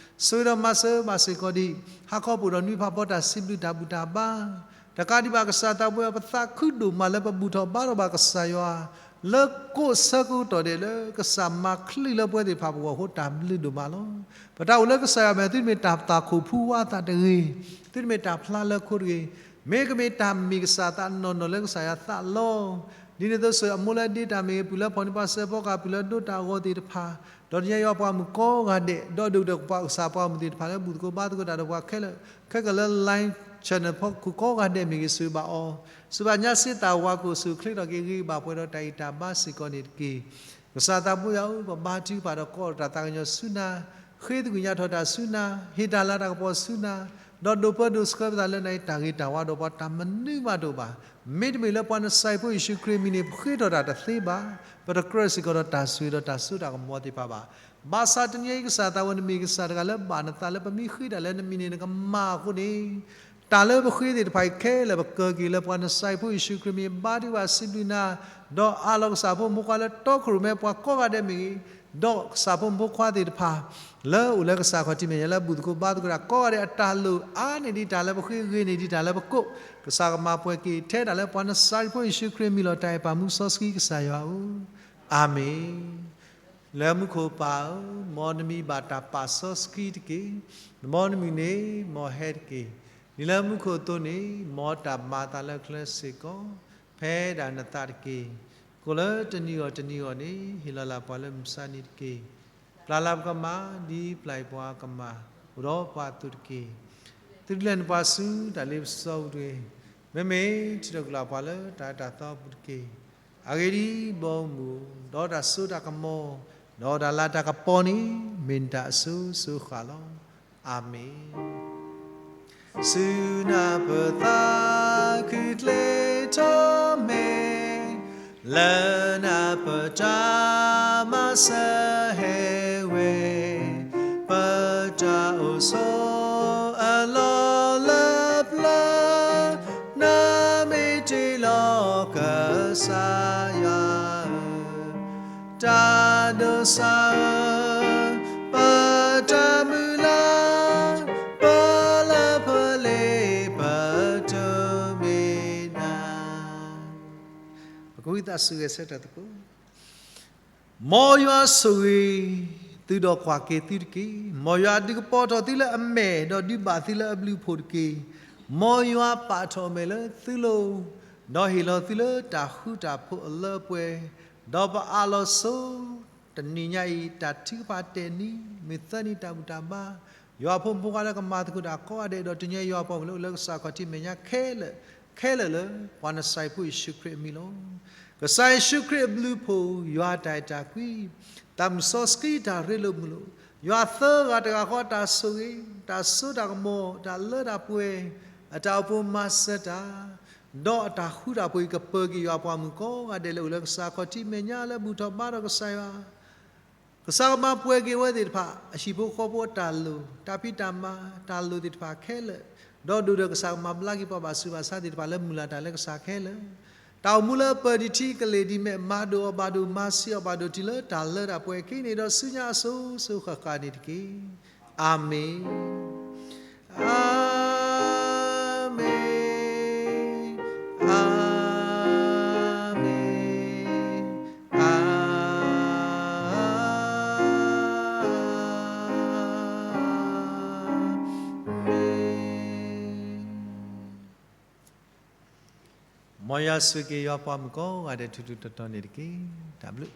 ဆိၣ်ဂ့ၤဒီးမၤစၢၤဘၣ်စ့ၢ်ကီးဒ် ဟါခီပအိၣ်ဒီးနွံဖးဖီတၢ်စံးဘျုးတၢ်ဘူၣ်တၢ်ဘါ တကးဒံးဘၣ်ကစၢ်သးဘိယွၤ ပသးခုဒိၣ်မးလၢပဘူၣ်ထီၣ်ဘါထီၣ်ဘၣ်ကစၢ်ယွၤ လၢကိးဆၢကတီၢ်ဒဲးလၢကစၢ်မၤချံလၢပဝဲသ့ၣ်တဖၣ်ပဂီၢ်အဃိ တၢ်ဘျုးဒိၣ်မးလီၤ. ပတၢ်အိၣ်လၢကစၢ်ယွၤမဲာ် သုတမ့ၢ်တၢ်သးခိၣ်ဖူဝါသးတဂ့ၤ, သုတမ့ၢ်တၢ်ဖျါလၢခိတဂ့ၤ, မ့ၢ်ကမ့ၢ်တၢ်မ့ၢ်ကစၢ်သးနီၢ်နီၢ်လၢကစၢ်ယွၤသးလီၤ. ဒ်န့ၣ်အသိးဆိၣ်ဂ့ၤအမိၢ်လၢအဒ့တၢ်မ့ၢ်ဂ့ၤ, ပုၢ်လၢဖီၣ်န့ၢ်ပှၤစဲးဖီကဟၣ် ပုၢ်လၢဒိတၢ်ဂီၤသ့ၣ်တဖၣ်, ဒီးတနံၤအံၤပှၤမုၣ်ကိးဂၤဒဲး, ဒီးအဒိၣ်ကတၢၢ်ပှၤကစၢ်ပှၤမုၣ်သ့ၣ်တဖၣ်လၢဘူၣ်သကိးဘါသကိးတၢ်ဒီးပှၤခဲလၢာ်ခဲကလၢာ်လၢ Line Channel ဖီခိၣ်ကိးဂၤဒဲးမ့ၢ်ဂ့ၤ ဆိၣ်ဂ့ၤဘၣ်အီၤ, စူၢ်ဘၣ်ညါစ့တၢ်ဝၤကိၣ် ဆိၣ်ချ့ထီၣ်က့ၤဂ့ၤဘၣ်ပှဲၤဒီးတၢ်ဂံၢ်တၢ်ဘါစ့ၢ်ကီးန့ၣ်တက့ၢ်. ကစၢ်သးဘိယွၤဧၢ, ပဘါထုကဖၣ်ဒီးကိးထီၣ်တၢ်သးကညီၤဆူနၤ, ဃ့သကွံာ်ညါထီၣ်တၢ်ဆူနၤ, ဟ့ၣ်တၢ်လၤတၢ်ကပီၤဆူနၤ, ဒီးဒိးပၢဒိးဆှၢပသးလၢနၤအံၤ တၢ်ဂ့ၤတၢ်ဝါဒီးပှၤတၢ်မနုၤမးတအိၣ်ဘၣ်. မ့တမ့ၢ်လၢပှၤနစၤရ့းဖိယ့ၣ်ၡူးခရံာ်အမံၤန့ၣ် ပဃ့ထီၣ်တၢ်တသ့ဘၣ်, ပတကြၢးစ့ၢ်ကီးဒီးတၢ်ဆိၣ်ဂ့ၤဒီးတၢ်စိတၢ်ကမီၤသ့ၣ်တဖၣ်ဘၣ်. ဘၣ်ဆၣ်တနံၤအံၤကစၢ်သးဝဲ နမ့ၢ်ကစၢ်တဂၤလၢဘၣ်နသးလၢပမ့ၢ်ဃ့တၢ်လၢနမံၤန့ၣ် နကမၤအဃိန့ၣ် တၢ်လၢပဃ့သ့ၣ်တဖၣ်အံၤခဲလၢာ် ပကၢၤက့ၤလၢပှၤနစၤရ့းဖိယ့ၣ်ၡူးခရံာ်မံၤ ဘါထုကဖၣ်စံးဘျုးနၤ, ဒီးအးလီၤကစၢ်ဖိမူခွါလၢတီခိၣ်ရိၣ်မဲပှၤကိးဂၤဒဲးမ့ၢ်ဂ့ၤ, ဒီးကစၢ်ဖိမူခွါသ့ၣ်တဖၣ် လၢအိၣ်လၢကစၢ်ခီၣ်ထံးမဲာ်ညါလၢဘူၣ်သကိးဘါသကိးတၢ်ကိးဂၤဒဲး အတၢ်လိၣ်အါန့ၢ်ဒံးတၢ်လၢပဃ့ ဂ့ၤန့ၢ်ဒံးတၢ်လၢပကိး, ကစၢ်ကမၤပှဲၤက့ၤထဲဒၣ်လၢပှၤနစၤရ့းဖိယ့ၣ်ၡူးခရံာ်မံၤလီၤ. တၢ်အဲၣ်ပာ်မူစီဆှံကစၢ်ယွၤဧၢ, အၤမ့ၣ်. လၢမူခိၣ်ပၢ်ဧၢ, မ်နမံၤဘၣ်တၢ်ပာ်စီဆှံတက့ၢ်. မ်နမုၢ်နံၤန့ၣ် မ်ဟဲတက့ၢ်. ဒ်လၢမူခိၣ်အသိးန့ၣ် မ်တၢ်မၤအသးလၢချၢစ့ၢ်ကီး ဖဲဒၣ်နသးတက့ၢ်. ကိၣ်လၢတနံၤအဂီၢ်တနံၤအဂီၢ်န့ၣ် ဟ့ၣ်လီၤလၢ်ပှၤလၢမုၢ်ဆါနံၤတက့ၢ်. ပျၢ်လၢ်ပကမၢ် ဒ်ပျၢ်ယပှၤကမၢ် အိၣ်ဒီးပှၤအသိးတက့ၢ်. သုတလဲၤနုာ်ပှၤဆူတၢ်လ့ပစီပူၤတဂ့ၤ. မ့မ့ၢ်ထုးထီၣ်ကွံာ်လၢ်ပှၤလၢတၢ်အၢတၢ်သီအပူၤတက့ၢ်. အဂ့ၢ်ဒ်အံၤ, ဘီမုၢ်ဧၢ, ဒီးတၢ်စိတၢ်ကမီၤ, ဒီးတၢ်လၤတၢ်ကပီၤန့ၣ် မ့ၢ်နတၢ်အစိၤစိၤဃၣ်ဃၣ်လီၤ. အၤမ့ၣ်. ဆူနၢ်ပၢၢ်သးခုကျဲထီၣ်မဲာ်, လၢနၢ်ပၢၢ်တၢ်မၤစၢၤဟဲဝဲ, ပတၢ်အိၣ်ဆိးအလီၢ်လၢပျၢၤ, နမ့ၢ်တ့လီၤကစၢ်ယွၤဧၢ, တၢ်ဒိးစၢ်ဧၢ, ပတၢ်မုၢ်လၢ်, ပလၢပလ့ပတမ့ၢ်နၤ. ပကဝံသးစူၤဂဲၤဆၢထၢၣ်သကိး. မ်ယွၤဆိၣ်ဂ့ၤသုဒီးကွၢ်က့ၤသုတက့ၢ်. မ်ယွၤဒုးကပီၤထီၣ်သုလၢအမဲာ်, ဒီးဒုးဘၣ်သုလၢအဘျုးအဖှိၣ်တက့ၢ်. မ်ယွၤပာ်ထီၣ်အမဲာ်လၢသုလိၤ, ဒီးဟ့ၣ်လီၤသုလၢတၢ်ဃူတၢ်ဖိးအလၢအပှဲၤ, ဒီးပအးလီၤဆိ တနံၤညါအံၤ တၢ်ထုကဖၣ်တဲာ်နံၤ မုၢ်သၢနံၤတၢ်ဘူၣ်တၢ်ဘါ, ယွၤဖိမုၣ်ဖိခွါလၢကမၤသကိးတၢ်ကိးဂၤဒဲး, ဒီးတညဲယွၤပှၤမုၣ်လၢအိၣ်လၢကစၢ်ခီၣ်ထံးမဲာ်ညါခဲလၢာ်, ခဲလၢာ်လၢ ပှၤနစၢ်ဖိယ့ၣ်ၡူးခရံာ်အမံၤလီၤ. ကစၢ်ယ့ၣ်ၡူးခရံာ်အဘျုးအဖှိၣ်, ယွၤအတၢ်အဲၣ်တၢ်ကွံ, တၢ်မုၢ်စီဆှံတၢ်ရ့လိာ်မုာ်လိာ်, ယွၤသၢဂၤတဂၤဃီအတၢ်ဆိၣ်ဂ့ၤ, တၢ်စိတၢ်ကမီၤ, တၢ်လၢတၢ်ပှဲၤ, အတၢ်အိၣ်ဖှိၣ်မၤစၢၤတၢ် ဒီးအတၢ်ဃူတၢ်ဖိးအံၤ ကပၢၤက့ၤယွၤပှၤမုၣ်ကိးဂၤဒဲးလၢအိၣ်လၢကစၢ်ခီၣ်ထံးမဲာ်ညါလၢဘူၣ်ထီၣ်ဘါထီၣ်ကစၢ်ယွၤ, ကစၢ်ကမၤပှဲၤက့ၤဝဲသ့ၣ်တဖၣ် အဟံၣ်ဖိဃီဖိအတၢ်လိၣ်, တၢ်ဖံးတၢ်မၤ, တၢ်လိၣ်သ့ၣ်တဖၣ်ခဲလၢာ်, ဒီးဒိၣ်ဒီးကစၢ်ကမၤဘျါက့ၤပှၤဘၣ်ဆူးဘၣ်ဆါသ့ၣ်တဖၣ်လၢမုၢ်လၢ်တၢ်လၢကစၢ်ခဲလၢာ်, တၢ်အိၣ်မူလၢအပၢၢ်ဒံးထံကလ့ၢ်ဒံးမဲာ် မၤဒိၣ်အီၤဘၣ်ဒိၣ် မၤဆံးအီၤဘၣ်ဒိၣ်တုၤလၢတၢ်လၢတၢ်ပှဲၤခံန့ၣ် ဒီးဆူညါအစိၤစိၤဃၣ်ဃၣ်န့ၣ်တက့ၢ်. အၤမ့ၣ်, အၤမ့ၣ်, အၤမ့ၣ်, အၤမ့ၣ်. မ်ယွၤဆိၣ်ဂ့ၤယွၤပှၤမုၣ်ကိးဂၤဒဲးထူထူတီတီန့ၣ်တက့ၢ်. တၢ်ဘျုး